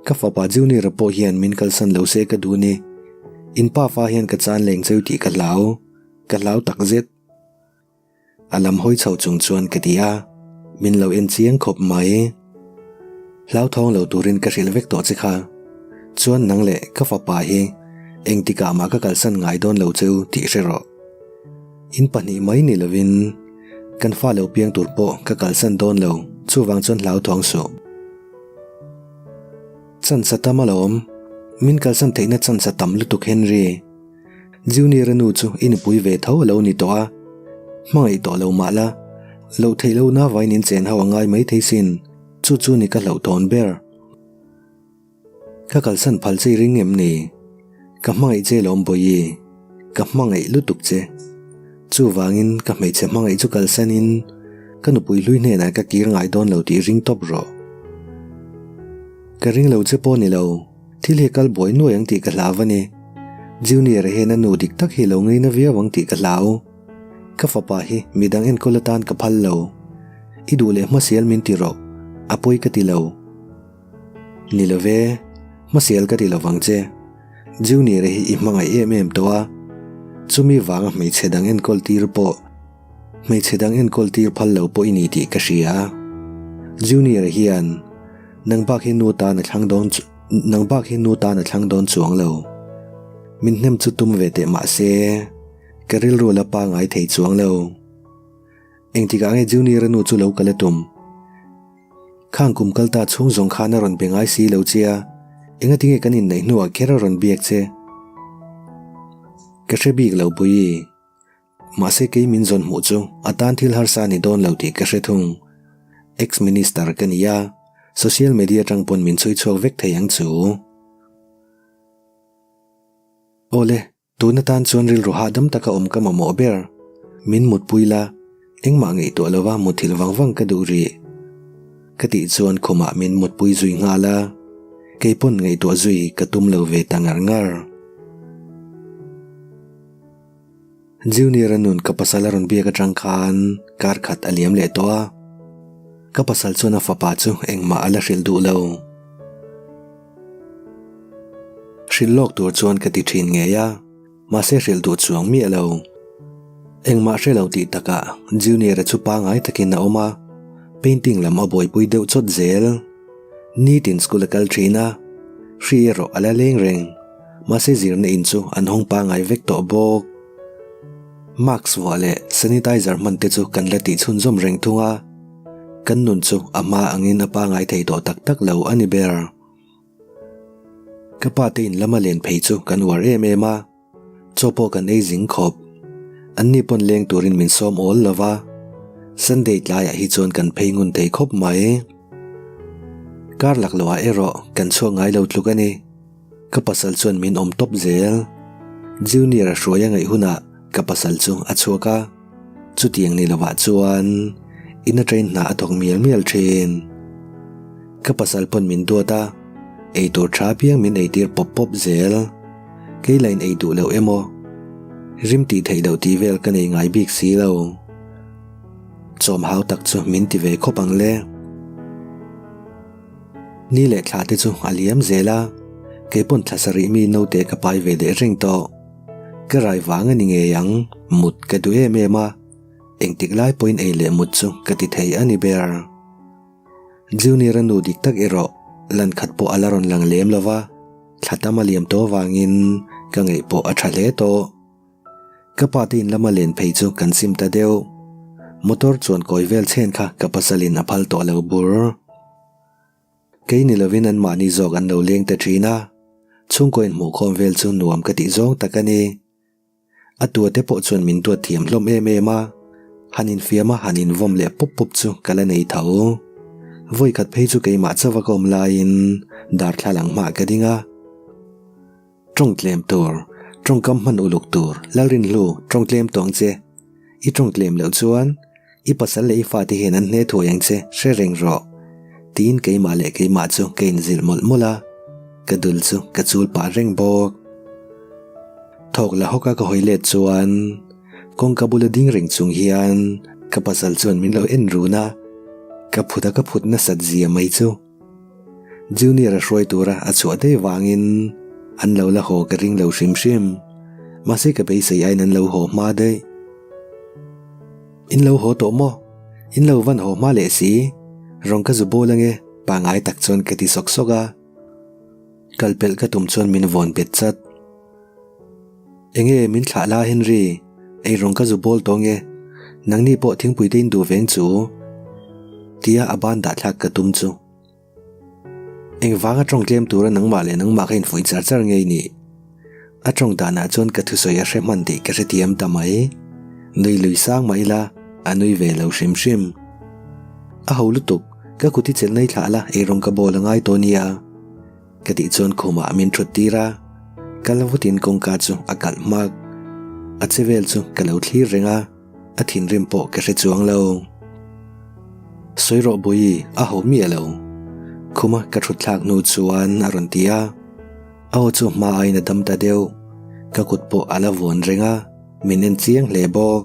Ka fapa Junior-a pawh hian min kalsan lo se ka duh ni. In pa fa hian ka chan leng cheu tih ka hlau. Ka hlau tak zet. A lam hawi chho chung chuan ka ti a, min lo en chiang khawp mai. Hlauthawng lo turin ka hrilh vek tawh che kha. Chuan nang leh ka fapa hi engtikah mah ka kalsan ngai dawn lo cheu tih hre rawh. In pahnih mai ni lovin kan fa lo piang tur pawh ka kalsan dawn lo, chuvang chuan hlauthawng suh. Chansa tam alawm, min kalsan theihna chansa tam lutuk Henry. Junior-a nu chu i nupui ve tho a lo ni tawh a, hmangaih tawh lo mah la, loh theih lo na vain in chen ho a ngai mai thei sin, chu chu ni ka hlauh tawn ber. Ka kalsan phal che i ring em ni? Ka hmangaih che lawm Bawihi, ka hmangaih lutuk che. Chuvangin ka hmeichhe hmangaih chu kalsanin ka nupui hlui hnenah ka kir ngai dawn lo tih ring tawp rawh. Ka ring lo che pawh ni lo. Thil hi kal buai nuai ang tih ka hlau a ni. Junior-a hian a nu dik tak hi lo ngaina viau ang tih ka hlau. Ka fapa hi midang enkawl atan ka phal lo. I duh leh hmasial min ti rawh, a pawi ka ti lo. Ni lo ve, hmasial ka ti lo vang che. Junior-a hi i hmangaih em em tawh a, chumi vanga hmeichhe dang enkawl tir pawh hmeichhe dang enkawl tir phal lo pawh i ni tih ka hria. Junior-a hian. Nang bak hi nu tan a thlang dawn chu nang bak hi nu tan a thlang dawn chuang lo. Min hnem chu tum ve teh mah se, ka rilru la pangai thei chuang lo. Engtikah nge Junior-a nu chu lo kal a tum? Khang kum kal ta chhung zawng khan a rawn be ngai si lo che a, engati nge kan inneih hnuah kher a rawn biak che? Ka hre bik lo Puii. Mahse kei min zawn hmuh chu a tan thil harsa ni dawn lo tih ka hre thung. Ex-minister ka ni a, social media atang pawn min chhui chhuak vek thei ang chu. Awle, tun atan chuan rilru hahdam taka awm ka mamawh ber. Min mutpui la, engmah ngaihtuah lova muthilh vang vang ka duh rih. Ka tih chuan khumah min mutpui zui nghal a, kei pawn ngaihtuah zui ka tum lo ve ta ngar ngar. Junior-a nun ka pasal a rawn biak atang khan kar khat a liam leh tawh a, ka pasal chuan a fapa chu engmah a la hrilh duh lo. Hrilh lawk tur chuan ka ti thin ngei a, mahse hrilh duh chuang miah lo. Engmah hre lo tih takah Junior-a chu pangai takin a awm a, painting lam a buaipui deuh chawt zel. Nitin school a kal thin a, hri erawh a la leng reng. Mahse zirna in chu an hawng pangai vek tawh bawk. Mask vuah leh sanitizer hman te chu kan la tih chhunzawm reng thung a, kan nun chu a hma angin a pangai thei tawh tak tak lo a ni ber. Ka pa te in lama len phei chu kan uar em em a. Chaw pawh kan ei zing khawp. Anni pawn leng turin min sawm awl lo va, Sunday tlaiah hi chuan kan phei ngun thei khawp mai. Kar lak loah erawh kan chhuak ngai lo tluk a ni. Ka pasal chuan min awm tawp zel. Junior-a hruai a ngaih hunah ka pasal chu a chhuak a. Chutiang ni lovah chuan in atangin hna a thawk mial mial thin. Ka pasal pawn min duat a, eitur tha piang min eitir pawp pawp zel. Kei lain ei duh loh emaw, rim tih theih loh tih vel ka nei ngai bik si lo. Chawm hau tak chu min ti ve khawp ang le. Ni leh thla te chu a liam zel a, kei pawn thla sarih mi naute ka pai ve leh reng tawh. Ka rai vang a ni ngei ang, mut ka duh em em a, engtik lai pawhin ei leh mut chu ka ti thei a ni ber. Junior-a nu dik tak erawh lan khat pawh a la rawn lang lem lo va, thla tam a liam tawh avangin ka ngaih pawh a tha hle tawh. Ka pa te in lama len phei chu kan sim ta deuh. Motor chuan kawi vel chhen kha ka pasalin a phal tawh lo bur. Kei ni lovin anmahni zawk an lo leng ta thin a, chhungkaw inhmuhkhawm vel chu nuam ka tih zawng tak a ni. A tuate pawh chuan min duat thiam hlawm em em a, han infiam a han invawm leh pawp pawp chu ka la nei tho. Vawikhat phei chu keimah chauha ka awm laiin darthlalang hmaah ka ding a. Tawng tlem tur, tawngkam hman uluk tur, Lalrinhlu, tawng tlem tawng che. I tawng tlem loh chuan i pasal leh i fate hian an hne thuai ang che, hre reng rawh. Tiin keimah leh keimah chu ka inzilh mawlh mawlh a, ka dul chu ka chul pah reng bawk. Thawk la hawka ka hawi let chuan. Kawngka bula ding reng chung hian ka pasal chuan min lo en run a, ka phut a ka phut nasat zia mai chu. Junior a hruai tura a chhuah daih vangin an lo la haw ka ring lo hrim hrim. Mahse ka beisei aiin an lo haw hma daih. In lo haw tawh maw? In lo van haw hma leh si? Rawng ka zu bawl ange, pangai tak chuan ka ti sawk sawk a. Kal pelh ka tum chuan min vawn bet chat. Enge min thlah la Henry, ei rawng ka zu bawl tawh nge, nangni pawh thingpui te in duh veng chu? Tia a ban dah thlak ka tum chu. Engvanga tawng tlem tura nangmah leh nangmah kha infuih char char ngei ni? A tawng danah chuan ka thusawi a hre hman tih ka hrethiam ta mai. Nui lui sang mah ila, a nui ve lo hrim hrim. A ho lutuk, ka kut i chelh nai thlah la ei rawng ka bawl a ngai tawh nia. Ka tih chuan khumah min thut tir a, kal vutin kawngka chu a kalh hmak. A che vel chu ka lo thlir reng a, a thinrim pawh ka hre chuang lo. Sawi rawh Bawi, a ho miah lo. Khuma ka thut thlak hnu chuan a rawn ti a, a aw chu hma aiin a dam ta deuh. Ka kut pawh a la vuan reng a, min en chiang hle bawk.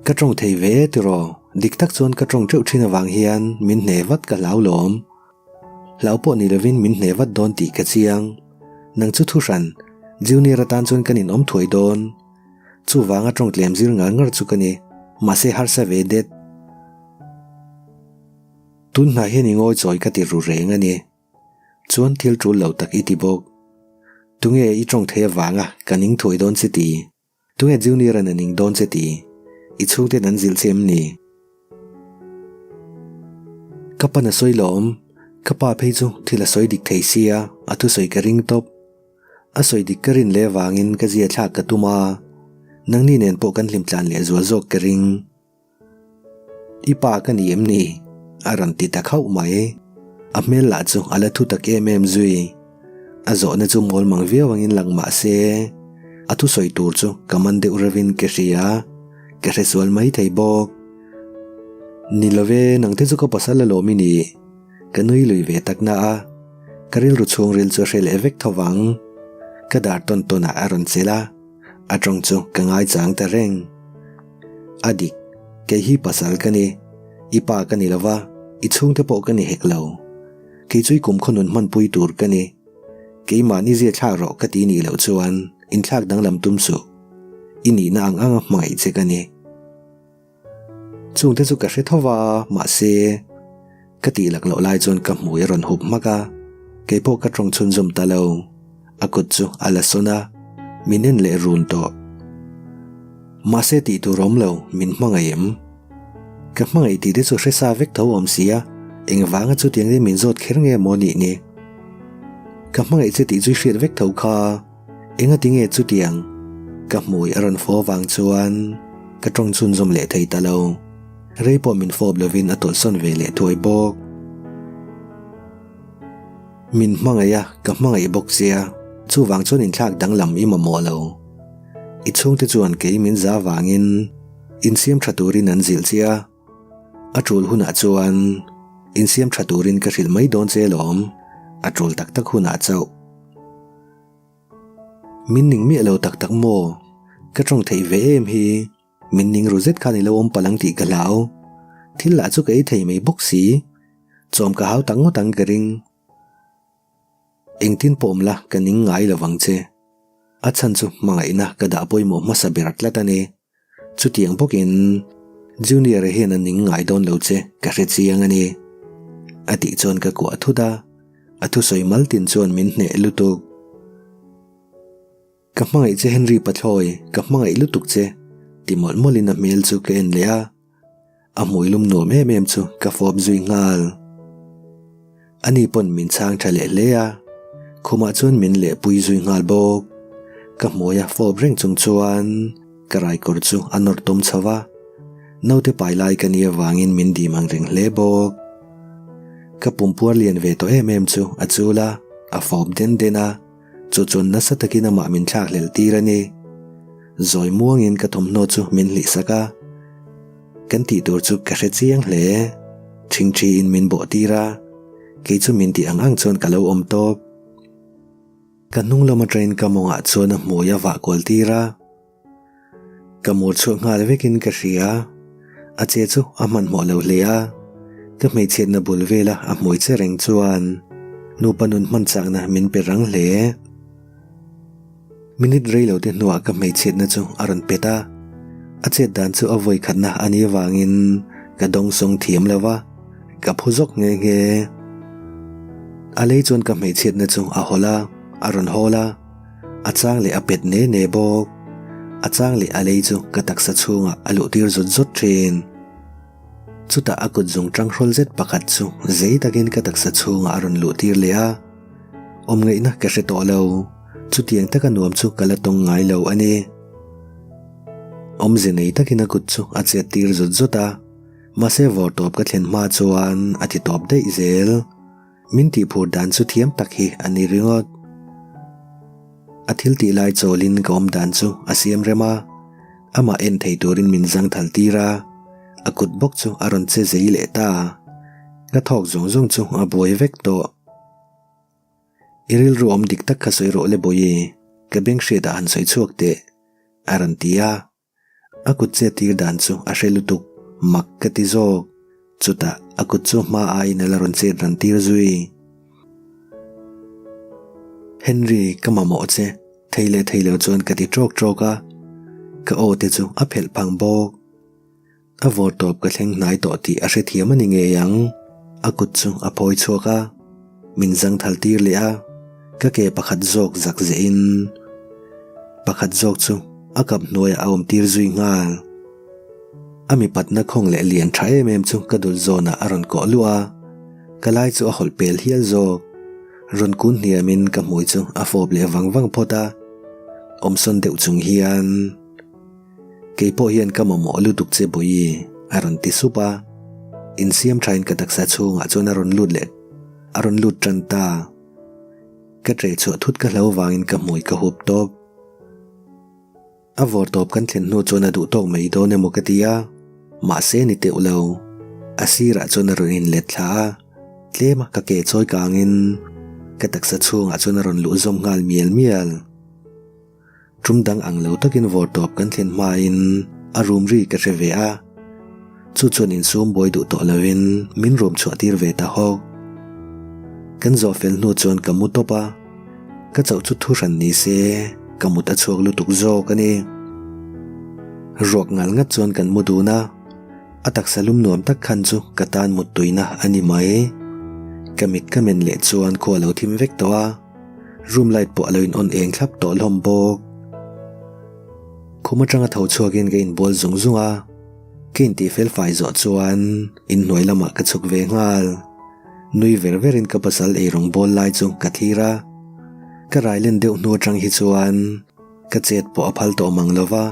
Ka tawng thei ve tiraw, dik tak chuan ka tawng teuh thin avang hian min hne vat ka hlau lawm. Hlau pawh ni lovin min hne vat dawn tih ka chiang. Nang chu thu hran, Junior atan chuan kan inawm thuai dawn. Chuvanga tawng tlem zir ngar ngar chu ka ni, mahse harsa ve det. Tun hnah hian i ngawi chawi ka ti ru reng a ni. Chuan thil tul lo tak i ti bawk. Tunge i tawng thei avanga ka ning thuai dawn che ti? Tunge Junior-a'n a ning dawn che ti? I chhungte'n an zilh che em ni? Ka pan a sawi lawm, ka pa phei chu thil a sawi dik thei sia, a thusawi ka ring tawp. A sawi dik ka rin leh avangin ka zia thlak ka tum a, nangni nen pawh kan hlim tlan leh zual zawk ka ring. I pa ka ni em ni? A rawn ti ta khauh mai. A hmel lah chu a la thu tak em em zui. A zawhna chu mawl mang viau angin lang mah se, a thusawi tur chu ka man deuh reuhin ka hria, ka hre sual mai thei bawk. Ni love, nangte chu ka pasal alawm i ni. Ka nui lui ve tak na a, ka rilru chhungril chu a hre leh vek tho vang. Ka dar tawn tawnah a rawn chelh a. A tawng chu ka ngaichang ta reng. A dik, kei hi pasal ka ni. I pa ka ni lova, i chhungte pawh ka ni hek lo. Kei chu i kumkhaw nun hmanpui tur ka ni. Keimahni zia thlak rawh ka ti nih loh chuan inthlak danglam tum suh. I nihna ang anga hmangaih che ka ni. Chungte chu ka hre tho va, mahse, ka tih lak loh lai chuan ka hmui a rawn hup hmak a, kei pawh ka tawng chhunzawm ta lo. A kut chu a la sawn a, min en leh run tawh. Mahse tih tur awm lo, min hmangaih em? Ka hmangaih tih te chu hre sa vek tho awm si a, engvanga chutiang te min zawt kher nge maw nih ni? Ka hmangaih che tih chu i hriat vek tho kha. Engati nge chutiang? Ka hmui a rawn fawp vang chuan ka tawng chhunzawm leh thei ta lo. Rei pawh min fawp lovin a tawlhsawn ve leh thuai bawk. Min hmangaih a, ka hmangaih bawk sia, chuvang chuan inthlak danglam i mamawh lo. I chhungte chuan kei min za vangin insiam tha turin an zilh che a, a tul hunah chuan insiam tha turin ka hrilh mai dawn che lawm, a tul tak tak hunah chauh. Min ning miah lo tak tak maw? Ka tawng theih ve em hi? Min ning ru zet khan i lo awm palh ang tih ka hlau. Thil lah chu ka ei thei mai bawk si. Chawm ka hau tak ngawt ang ka ring. Engtin pawh awm la ka ning ngai lo vang che. A chhan chu hmangaihna ka dah pawimawh hmasa ber tlat a ni. Chutiang bawkin Junior-a hian a ning ngai dawn lo che ka hre chiang a ni. A tih chuan ka kuah thut a, a thusawi mal tin chuan min hneh lutuk. Ka hmangaih che Henry Pathlawi, ka hmangaih lutuk che, ti mawlh mawlhin a hmel chu ka en leh a. A hmui lum nuam em em chu ka fawp zui nghal. Ani pawn min chhang tha leh hle a, khumah chuan min lehpui zui nghal bawk. Ka hmui a fawp reng chung chuan ka raikawr chu a nawr tawm chho va, naute pai lai ka nih avangin min dim ang reng hle bawk. Ka pumpuar lian ve tawh em em chu a chul a, a fawp den den a. Chu chuan nasa takin amah min thlak hlel tir a ni. Zawi muangin ka thawmhnaw chu min hlih sak a. Kan tih tur chu ka hre chiang hle. Ṭhingṭhiin min bawh tir a, kei chu min tih ang ang chuan ka lo awm tawp. Ka hnung lam aṭangin ka mawngah chuan a hmui a vah kual tir a. Ka mur chhuak nghal vekin ka hria. A che chu a hmanhmawh lo hle a, ka hmeichhiatna bul vela a hmui che reng chuan nupa nun hman chakna min pe rang hle. Minute rei lo te hnuah ka hmeichhiatna chu a rawn pet a, a chet dan chu a vawi khatna a nih avangin ka dawngsawng thiam lo va, ka phu zawk nghe nghe. A lei chuan ka hmeichhiatna chu a hawlh a, a rawn hawl a. A chang leh a pet ne ne bawk. A chang leh a lei chu ka taksa chhungah a luh tir zawt zawt thin. Chutah a kut zung tang hrawl zet pakhat chu zei takin ka taksa chhungah a rawn luh tir leh a. Awm ngaihna ka hre tawh lo. Chutiang taka nuam chu ka la tawng ngai lo a ni. Awmze nei takin a kut chu a chet tir zawt zawt a. Mahse vawrtawp ka thlen hma chuan a ti tawp daih zel. Min tihphur dan chu thiam tak hi a ni ringawt. A thil tih lai chawlin ka awm dan chu a siam rem a, amah en thei turin min zang thal tir a, a kut bawk chu a rawn che zei leh ta. Ka thawk zawng zawng chu a buai vek tawh. I rilru awm dik tak kha sawi rawh le Bawihi, ka beng hriatah han sawi chhuak teh, a rawn ti a. A kut che tir dan chu a hre lutuk, mak ka ti zawk. Chutah a kut chu hma aiin a la rawn chet ran tir zui. Henry, ka mamawh che, thei leh thei lo chuan ka ti ṭawk ṭawk a, ka aw te chu a phelh phang bawk. A vawr tawp ka thleng hnai tawh tih a hrethiam a ni ngei ang. A kut chu a phawi chhuak a, min zangthal tir leh a, ka ke pakhat zawk zak zehin pakhat zawk chu a kap hnuaiah a awm tir zui nghal. A mipatna khawng leh lian tha em em chu ka dul zawnah a rawn kawh luah a, ka lai chu a hawlh pel hial zawk. Rawn kun hniamin ka hmui chu a fawp leh vang vang phawt a, awmsawn deuh chung hian. Kei pawh hian ka mamawh lutuk che Bawihi, a rawn ti sup a. Insiam thain ka taksa chhungah chuan a rawn lut leh a rawn lut tan ta. Ka ṭe chhuah thut ka hlo vangin ka hmui ka hup tawp. A vawr tawp kan thlen hnu chuan a duh tawk mai dawn emaw ka ti a, mahse ni teuh lo. A sirah chuan a rawn inlet thla a, tlema ka ke chawi kangin ka taksa chhungah chuan a rawn luh zawm nghal mial mial. Tum dang ang lo takin vawrtawp kan thlen hmain a rum ri ka hre ve a, chu chuan insum buai duh tawh loin min rum chhuah tir ve ta hawk. Kan zawh fel hnu chuan ka mu tawp a, ka chauh chu thu hran ni se ka mut a chhuak lutuk zawk a ni. Ruak ngal ngat chuan kan mu dun a, a taksa lum nuam tak khan chu ka tan mut tuina a ni mai. Ka mit ka men leh chuan khua lo thim vek tawh a. Room light pawh a lo in on eng thlap tawh hlawm bawk. Khum atanga tho chhuakin ka inbual zung zung a, ka intih fel fai zawh chuan inhnuai lamah ka chhuk ve nghal. Nui ver verin ka pasal eirawng bawl lai chu ka thlir a, ka rai len deuh hnu atang hi chuan ka chet pawh a phal tawh mang lo va,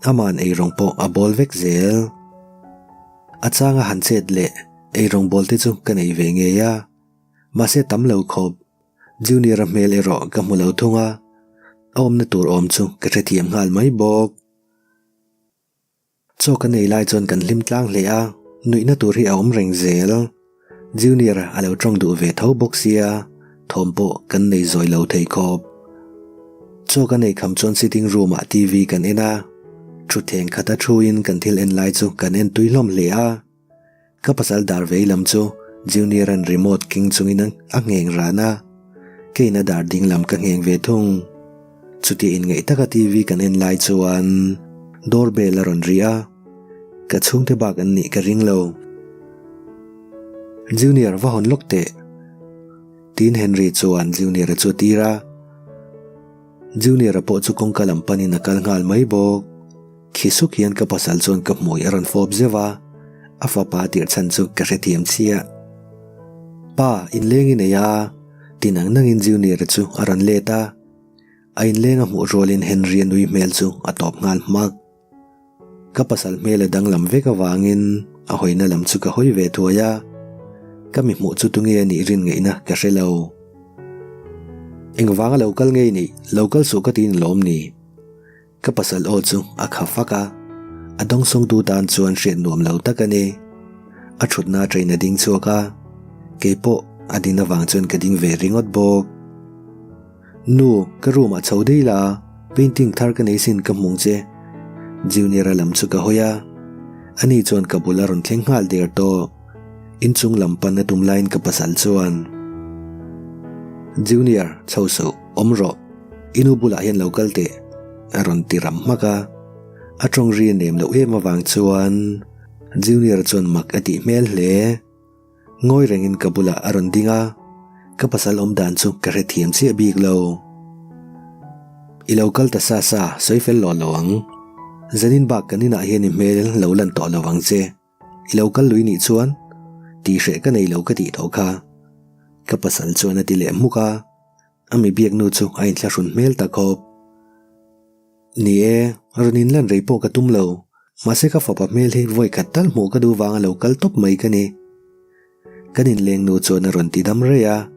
ama'n eirawng pawh a bawl vek zel. A changa han chet leh eirawng bawl te chu ka nei ve ngei a. Mahse tam lo khawp, Junior-a hmel erawh ka hmu lo thung a, a awmna tur awm chu ka hrethiam nghal mai bawk. Chaw kan ei lai chuan kan hlim tlang hle a, nuihna tur hi a awm reng zel. Junior-a a lo tawng duh ve tho bawk sia, thawm pawh kan nei zawi lo thei khawp. Chaw kan ei kham chuan sitting room-ah TV kan en a, thutthleng khata thuin kan thil en lai chu kan en tui hlawm hle a. Ka pasal dar vei lam chu Junior-a'n remote keng chungin a ngheng ran a, keiin a dar ding lam ka ngheng ve thung. Chutia inngaih taka TV kan en lai chuan door bell a rawn ri a, ka chhungte bak an nih ka ring lo. Junior va hawn lawk teh! Tiin Henry chuan Junior-a chu a tir a. Junior-a pawh chu kawngka lam panin a kal nghal mai bawk. Khi suk hian ka pasal chuan ka hmui a rawn fawp zeuh a, a fapa tirh chhan chu ka hrethiam chiah. Pa, inleng i nei a, ti nang nangin Junior-a chu a rawn let a. A inleng a hmuh rualin Henry-a nui hmel chu a tawp nghal hmak. Ka pasal hmel a danglam vek avangin a hawina lam chu ka hawi ve thuai a, ka mi hmuh chu tunge a nih rin ngaihna ka hre lo. Engvanga lo kal ngei nih, lo kal suh ka tiin lawm ni? Ka pasal aw chu a kha fak a, a dawngsawngtu tan chuan hriat nuam lo tak a ni. A thutna train a ding chhuak a, kei pawh a din avang chuan ka ding ve ringawt bawk. Nu, ka room ah chho daih la, painting thar ka nei sin ka hmung che. Junior-a lam chu ka hawi a, ani chuan ka bul a rawn thleng nghal der tawh. Inchung lam pan a tum laiin ka pasal chuan, Junior, chho suh, awm rawh. I nu bulah hian lo kal teh, a rawn ti ram hmak a. A tawng ri a nem loh em avang chuan Junior chuan mak a tih hmel hle. Ngawi rengin ka bulah a rawn ding a, ka pasal awm dan chu ka hrethiam chiah bik lo. I lo kal ta sa sa, sawi fel lawh lo ang. Zanin bak kan inah hian i hmel lo lan tawh lo ang che. I lo kal lui nih chuan tihhreh ka nei lo ka tih tawh kha. Ka pasal chuan a ti leh hmuk a, a mi biak nu chu a inthlahrun hmel ta khawp. Ni e, rawn inlan rei pawh ka tum lo. Mahse ka fapa hmel hi vawi khat tal hmuh ka duh vanga lo kal tawp mai ka ni. Kan inleng nu chuan a rawn ti dam rei a,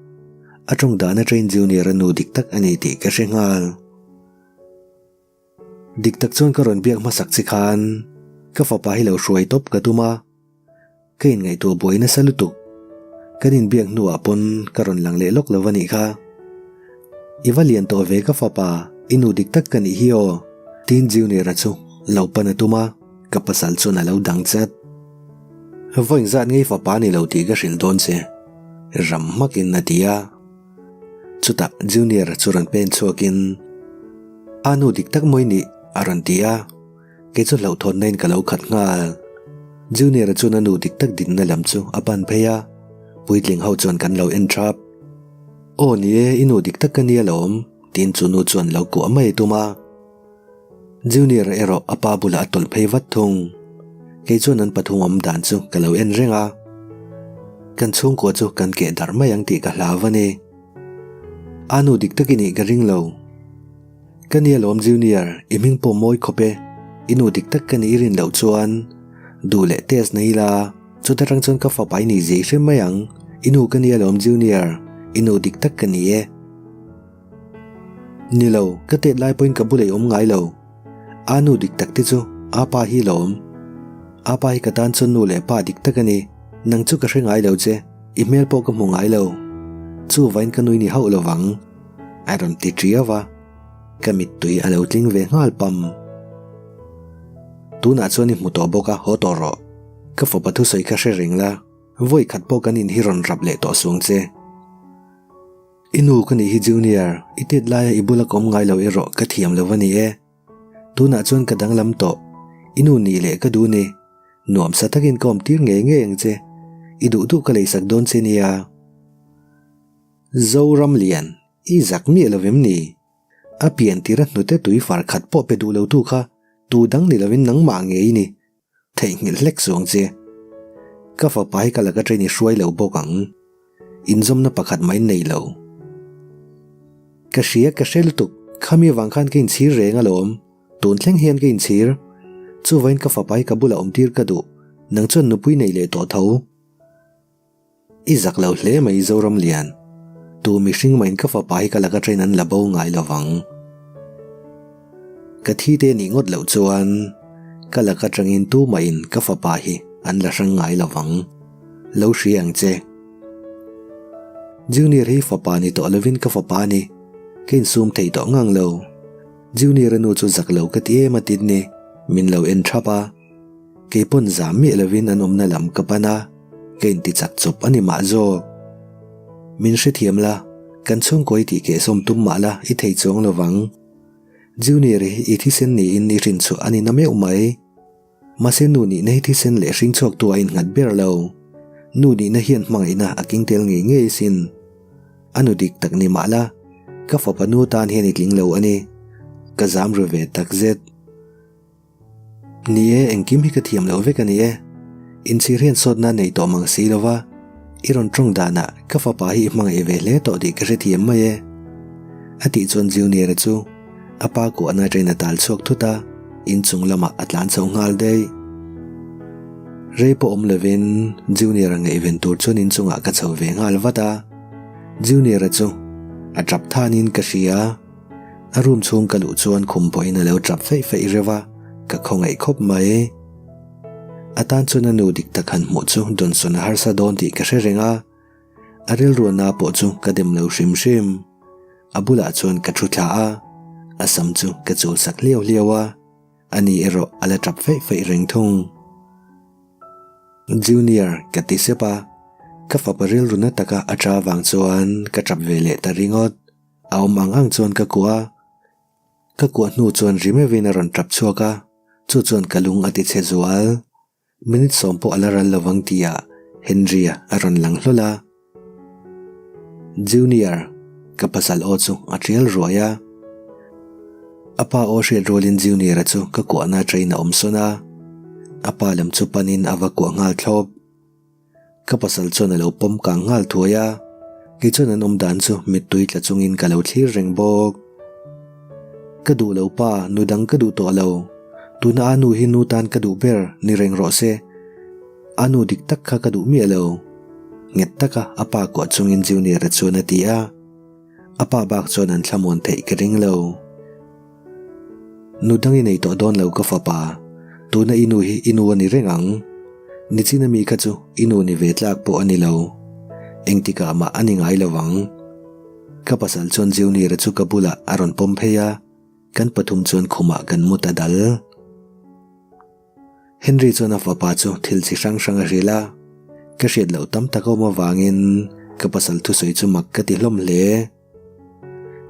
a tawng dan atangin Junior-a nu dik tak a ni tih ka hre nghal. Dik tak chuan ka rawn biak hmasak che khan ka fapa hi lo hruai tawp ka tum a. Ka inngaihtuah buai nasa lutuk. Kan inbiak hnuah pawn ka rawn lang leh lawk lo a nih kha. I va lian tawh ve ka fapa, i nu dik tak ka nih hi aw, tiin Junior-a chu lo pan a tum a, ka pasal chuan a lo dang chat. Vawiin zat ngei fapa ni lo tih ka hrilh dawn che, ram hmakin a ti a. Chutah Junior-a chu rawn pen chhuakin, A nu dik tak mawi nih, a rawn ti a. Kei chu hlauhthawnna in ka lo khat nghal. Junior-a chuan a nu dik tak dinna lam chu a pan phei a, puitling ho chuan kan lo en thap. Aw ni e, i nu dik tak ka nia lawm, tiin chu nu chuan lo kuah mai a tum a. Junior-a erawh a pa bulah a tawlh phei vat thung. Kei chuan an pathum awm dan chu ka lo en reng a. Kan chhungkua chu kan keh darh mai ang tih ka hlau a ni. A nu dik tak i nih ka ring lo. Ka nia lawm Junior, i hming pawh mawi khawp e, i nu dik tak ka nih i rin loh chuan duh leh test nei ila, chuta tang chuan ka fapa i nih zia i hre mai ang, i nu ka nia lawm Junior, i nu dik tak ka ni e. Ni lo, ka tet lai pawhin ka bulah i awm ngai lo. A nu dik tak te chu a pa hi lawm. A pa hi ka tan chuan nu leh pa dik tak a ni, nang chu ka hre ngai lo che, i hmel pawh ka hmu ngai lo. Chuvain ka nui ni hauh lovang. A rawn ti ṭiau a, ka mittui a lo tling ve nghal pam. Tunah chuan i hmu tawh bawk a, haw tawh rawh. Ka fapa thusawi kha hre reng la, vawi khat pawh kan in hi rawn rap leh tawh suang che. I nu ka nih hi Junior, i tet laia i bula ka awm ngai lo erawh ka thiam lo a ni e. Tunah chuan ka danglam tawh, i nu nih leh ka duh ni. Nuamsa takin ka awm tir ngei ngei ang che, i duh duh ka leisak dawn che nia. Zoram lian, i zak miah lo em ni? A pian tir a hnute tui far khat pawh pe duh lo tu kha tu dang ni lovin nangmah ngei i ni. Theihnghilh hlek suang che. Ka fapa hi ka laka train i hruai lo bawk ang. Inzawmna pakhat mai nei lo. Ka hria ka hre lutuk, khami avang khan ka inchhir reng alawm. Tun thleng hian ka inchhir. Chuvain ka fapa hi ka bulah awmtir ka duh. Nang chuan nupui nei leh tawh tho. I zak lo hle mai Zoram Lian. Tu mihring mahin ka fapa hi ka laka train an la bo ngai lo vang. Ka thi te nih ngawt loh chuan ka laka tangin tu mahin ka fapa hi an la hrang ngai lo vang. Lo hria ang che. Junior hi fapa ni tawh lovin ka fapa a ni. Ka insum thei tawh ngang lo. Junior-a nu chu zak lo ka ti em a tin ni. Min lo en thap a. Kei pawn zam miah lovin an awmna lam ka pan a, ka inti chak chawp a ni mah zawk. Min hrethiam la, kan chhungkaw i tih kehsawm tum mah la i thei chuang lo vang. Junior hi i thisen niin i hrinchhuah a ni na meuh mai. Mahse nu nihna hi thisen leh hringchhuaktu a innghat ber lo. Nu nihna hian hmangaihna a keng tel ngei ngei asin. A nu dik tak ni mah la, ka fapa nu tan hian i tling lo a ni. Ka zam ru ve takzet. Ni e, engkim hi ka thiam loh vek a ni e. Inchhir hian sawtna nei tawh mang si lova, i rawn tawng danah ka fapa hi i hmangaih ve hle tawh tih ka hrethiam mai e. A tih chuan Junior-a chu a pa kuahna atangin a tal chhuak thut a, inchung lamah a tlan chho nghal daih. Rei pawh awm lovin Junior-a ngaihven tur chuan inchungah ka chho ve nghal vat a, Junior-a chu a tap thanin ka hria. A room chhung ka luh chuan khum pawhin a lo tap feih feih reuh a, ka khawngaih khawp mai. A tan chuan a nu dik tak han hmuh chu dawnsawn a harsa dawn tih ka hre reng a, a rilruana pawh chu ka dem lo hrim hrim. A bulah chuan ka thu thla a, a sam chu ka chul sak hliau hliau a. Ani erawh a la tap feih feih reng thung. Junior ka ti sep a, ka fapa rilru na taka a ta vang chuan ka tap ve leh ta ringawt. A awm ang ang chuan ka kuah a, ka kuah hnu chuan ri meuhin a rawn tap chhuak a, chu chuan ka lung a ti chhe zual. Minute sawm pawh a la ral lovang tihah Henry-a a rawn lang hlawl a. Junior, ka pasal aw chu a tial ruai a. A pa aw hriat rualin Junior-a chu ka kuahna train a awm sawn a. A pa lam chu panin a va kuah nghal thlawp. Ka pasal chuan a lo pawm kang nghal thuai a, kei chuan an awm dan chu mittui tla chungin ka lo thlir reng bawk. Ka duh lo pa, nu dang ka duh tawh lo. Tuna a nu hi nu tan ka duh ber ni reng rawh se. A nu dik tak kha ka duh miah lo. Nghet taka a pa kuah chungin Junior-a chuan a ti a. A pa bak chuan an thlamuan theih ka ring lo. Nu dang i nei tawh dawn lo ka fapa. Tuna i nu hi i nu a ni reng ang. Nichina mi kha chu i nu ni ve tlak pawh a ni lo. Engtikah mah a ni ngai lo ang. Ka pasal chuan Junior-a chu ka bulah a rawn pawm phei a, kan pathum chuan khumah kan mu ta dal. Henry chuan a fapa chu thil chi hrang hrang a hrilh a, ka hriat loh tam tak a awm avangin ka pasal thusawi chu mak ka ti hlawm hle.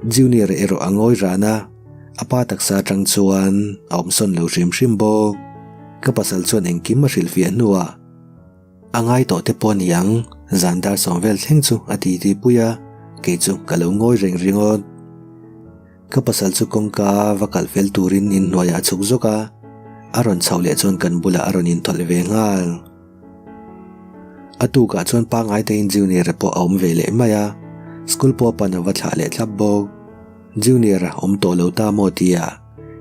Junior erawh a ngawi ran a, a pa taksa atang chuan a awmsawn lo hrim hrim bawk. Ka pasal chuan engkim a hrilhfiah hnuah a ngai tawh te pawh a ni ang, zan dar sawm vel thleng chu a ti ti pui a, kei chu ka lo ngawi reng ringawt. Ka pasal chu kawngka va kalh fel turin inhnuaiah a chhuk zawk a, a rawn chhoh leh chuan kan bulah a rawn inthawlh ve nghal. A tukah chuan pangngai tein Junior-a pawh a awm ve leh mai a, school pawh a pan a va thlah leh thlap bawk. Junior-a awm tawh lo ta maw tia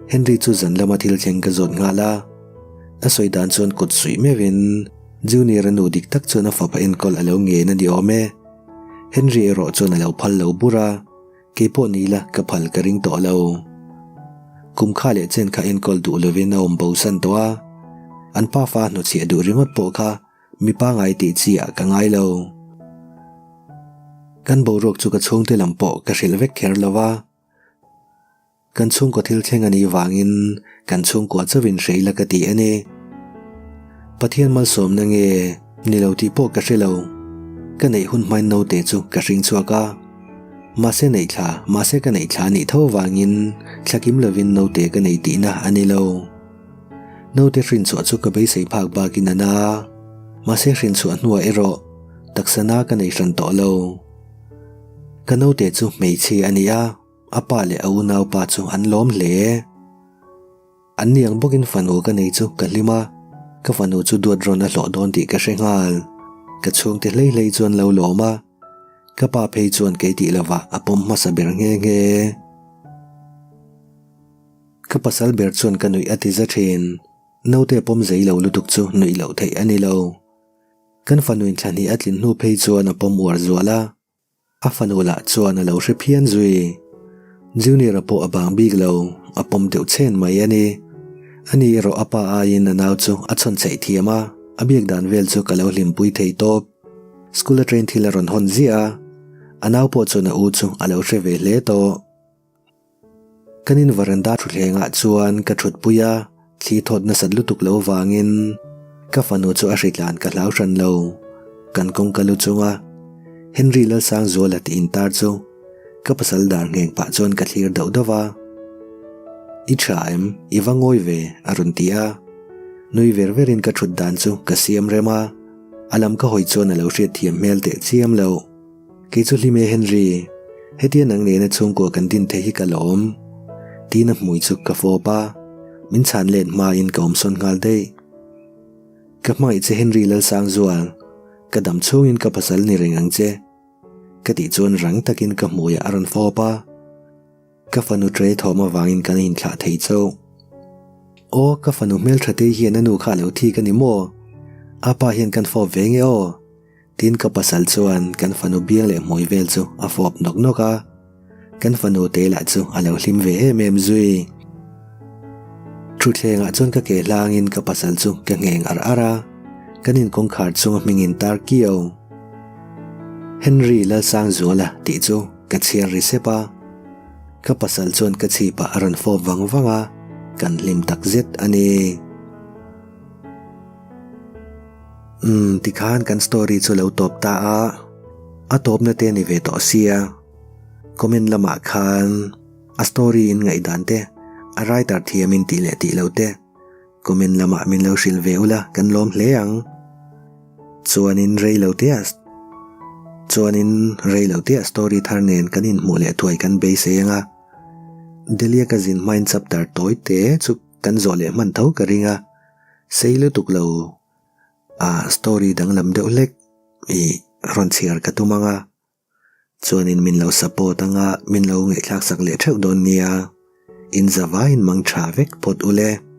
Henry chu zan lama thil thleng ka zawt nghal a, a sawi dan chuan kut suih meuhin Junior-a nu dik tak chuan a fapa enkawl a lo ngen a ni awm e. Henry erawh chuan a lo phal lo bur a. Kei pawh ni ila ka phal ka ring tawh lo. Kum kha leh chen kha enkawl duh lovin a awm bo san tawh a, an pafa hnuchhiah duh ringawt pawh kha mi pangai tih chi ah ka ngai lo. Kan boruak chu ka chhungte lam pawh ka hrilh vek kher lo va. Kan chhungkaw thil thleng a nih vangin kan chhungkua chauhin hre ila ka ti a ni. Pathian malsawmna nge ni lo tih pawh ka hre lo. Ka neih hun hmain naute chu ka hring chhuak a. Mahse neih thla, mahse ka neih thla a nih tho vangin thla kim lovin naute ka nei tihna a ni lo. Naute hrinchhuah chu ka beisei phak bakin a na a, mahse hrinchhuah hnuah erawh taksa na ka nei hran tawh lo. Ka naute chu hmeichhia a ni a. A pa leh a unaupa chu an lawm hle. An ni ang bawkin fanu ka nei chu ka hlim a, ka fanu chu duat rawn a hlawh dawn tih ka hre nghal. Ka chhungte hlei hlei chuan lo lawm a, ka pa phei chuan kei tih lovah a pawm hmasa ber nghe nghe. Ka pasal ber chuan ka nuih a ti za thin. Naute pawm zei lo lutuk chu nuih loh theih a ni lo. Kan fanu inthla hnih a tlin hnu phei chuan a pawm uar zual a. A fanu lah chuan a lo hre phian zui. Junior-a pawh a bang bik lo, a pawm deuh chhen mai a ni. Ani erawh a pa aiin a nau chu a chhawn chheih thiam a, a biak dan vel chu ka lo hlimpui thei tawp. School a train thil a rawn hawn ziah a, a nau pawh chuan a u chu a lo hre ve hle tawh. Kan in varanda thutthlengah chuan ka thutpui a, thli thawt nasat lutuk lo vangin ka fanu chu a hritlan ka hlau hran lo. Kan kawngka lu chunga Henry Lalsangzuala tih intar chu ka pasal dar ngheng pah chuan ka thlir dauh dauh a. I tha em? I va ngawi ve? a rawn ti a. Nui ver verin ka thut dan chu ka siam rem a, a lam ka hawi chuan a lo hriatthiam hmel teh chiam lo. Kei chu Hlime Henry, hetia nang nena chhungkua kan din thei hi ka lawm. Tiin a hmui chu ka fawp a, min chhan let hmain ka awmsawn nghal daih. Ka hmangaih che Henry Lalsangzual, ka dam chhungin ka pasal ni reng ang che. Ka tih chuan rang takin ka hmuiah a rawn fawp a. Ka fanu tray thawm avangin kan inthlah thei chauh. Aw, ka fanu hmeltha te hian a nu kha a lo thik a ni maw? A pa hian kan fawp ve nge aw? Tin ka pasal chuan kan fanu biang leh hmui vel chu a fawp nawk nawk a, kan fanu te lah chu a lo hlim ve em em zui. Thutthlengah chuan ka ke hlangin ka pasal chu ka ngheng ar ar a, kan inkawngkhar chunga hmingin tar kiau. Henry Lalsangzuala tih chu ka chhiar ri sep a, ka pasal chuan ka chhipah a rawn fawp vang vang a. Kan hlim takzet a ni. Umm tikhan kan story chu lo tawp ta a, a tawpna te ni ve tawh sia. Comment lamah khan a story in ngaihdan te, a writer thiam in tih leh tih lo te comment lamah min lo hrilh ve ula kan lawm hle ang. Chuanin rei lo tea chuanin rei lo tea story thar nen kan inhmuh leh thuai kan beisei ang a. Delhi a ka zin hmain chapter tawi te chu kan zawh leh hman tho ka ring a, sei lutuk lo a story danglam deuh hlek ih rawn chhiar ka tum ang a, chuanin min lo support ang a min lo ngaihthlak sak leh theuh dawn nia, in zavaiin mang tha vek phawt ule.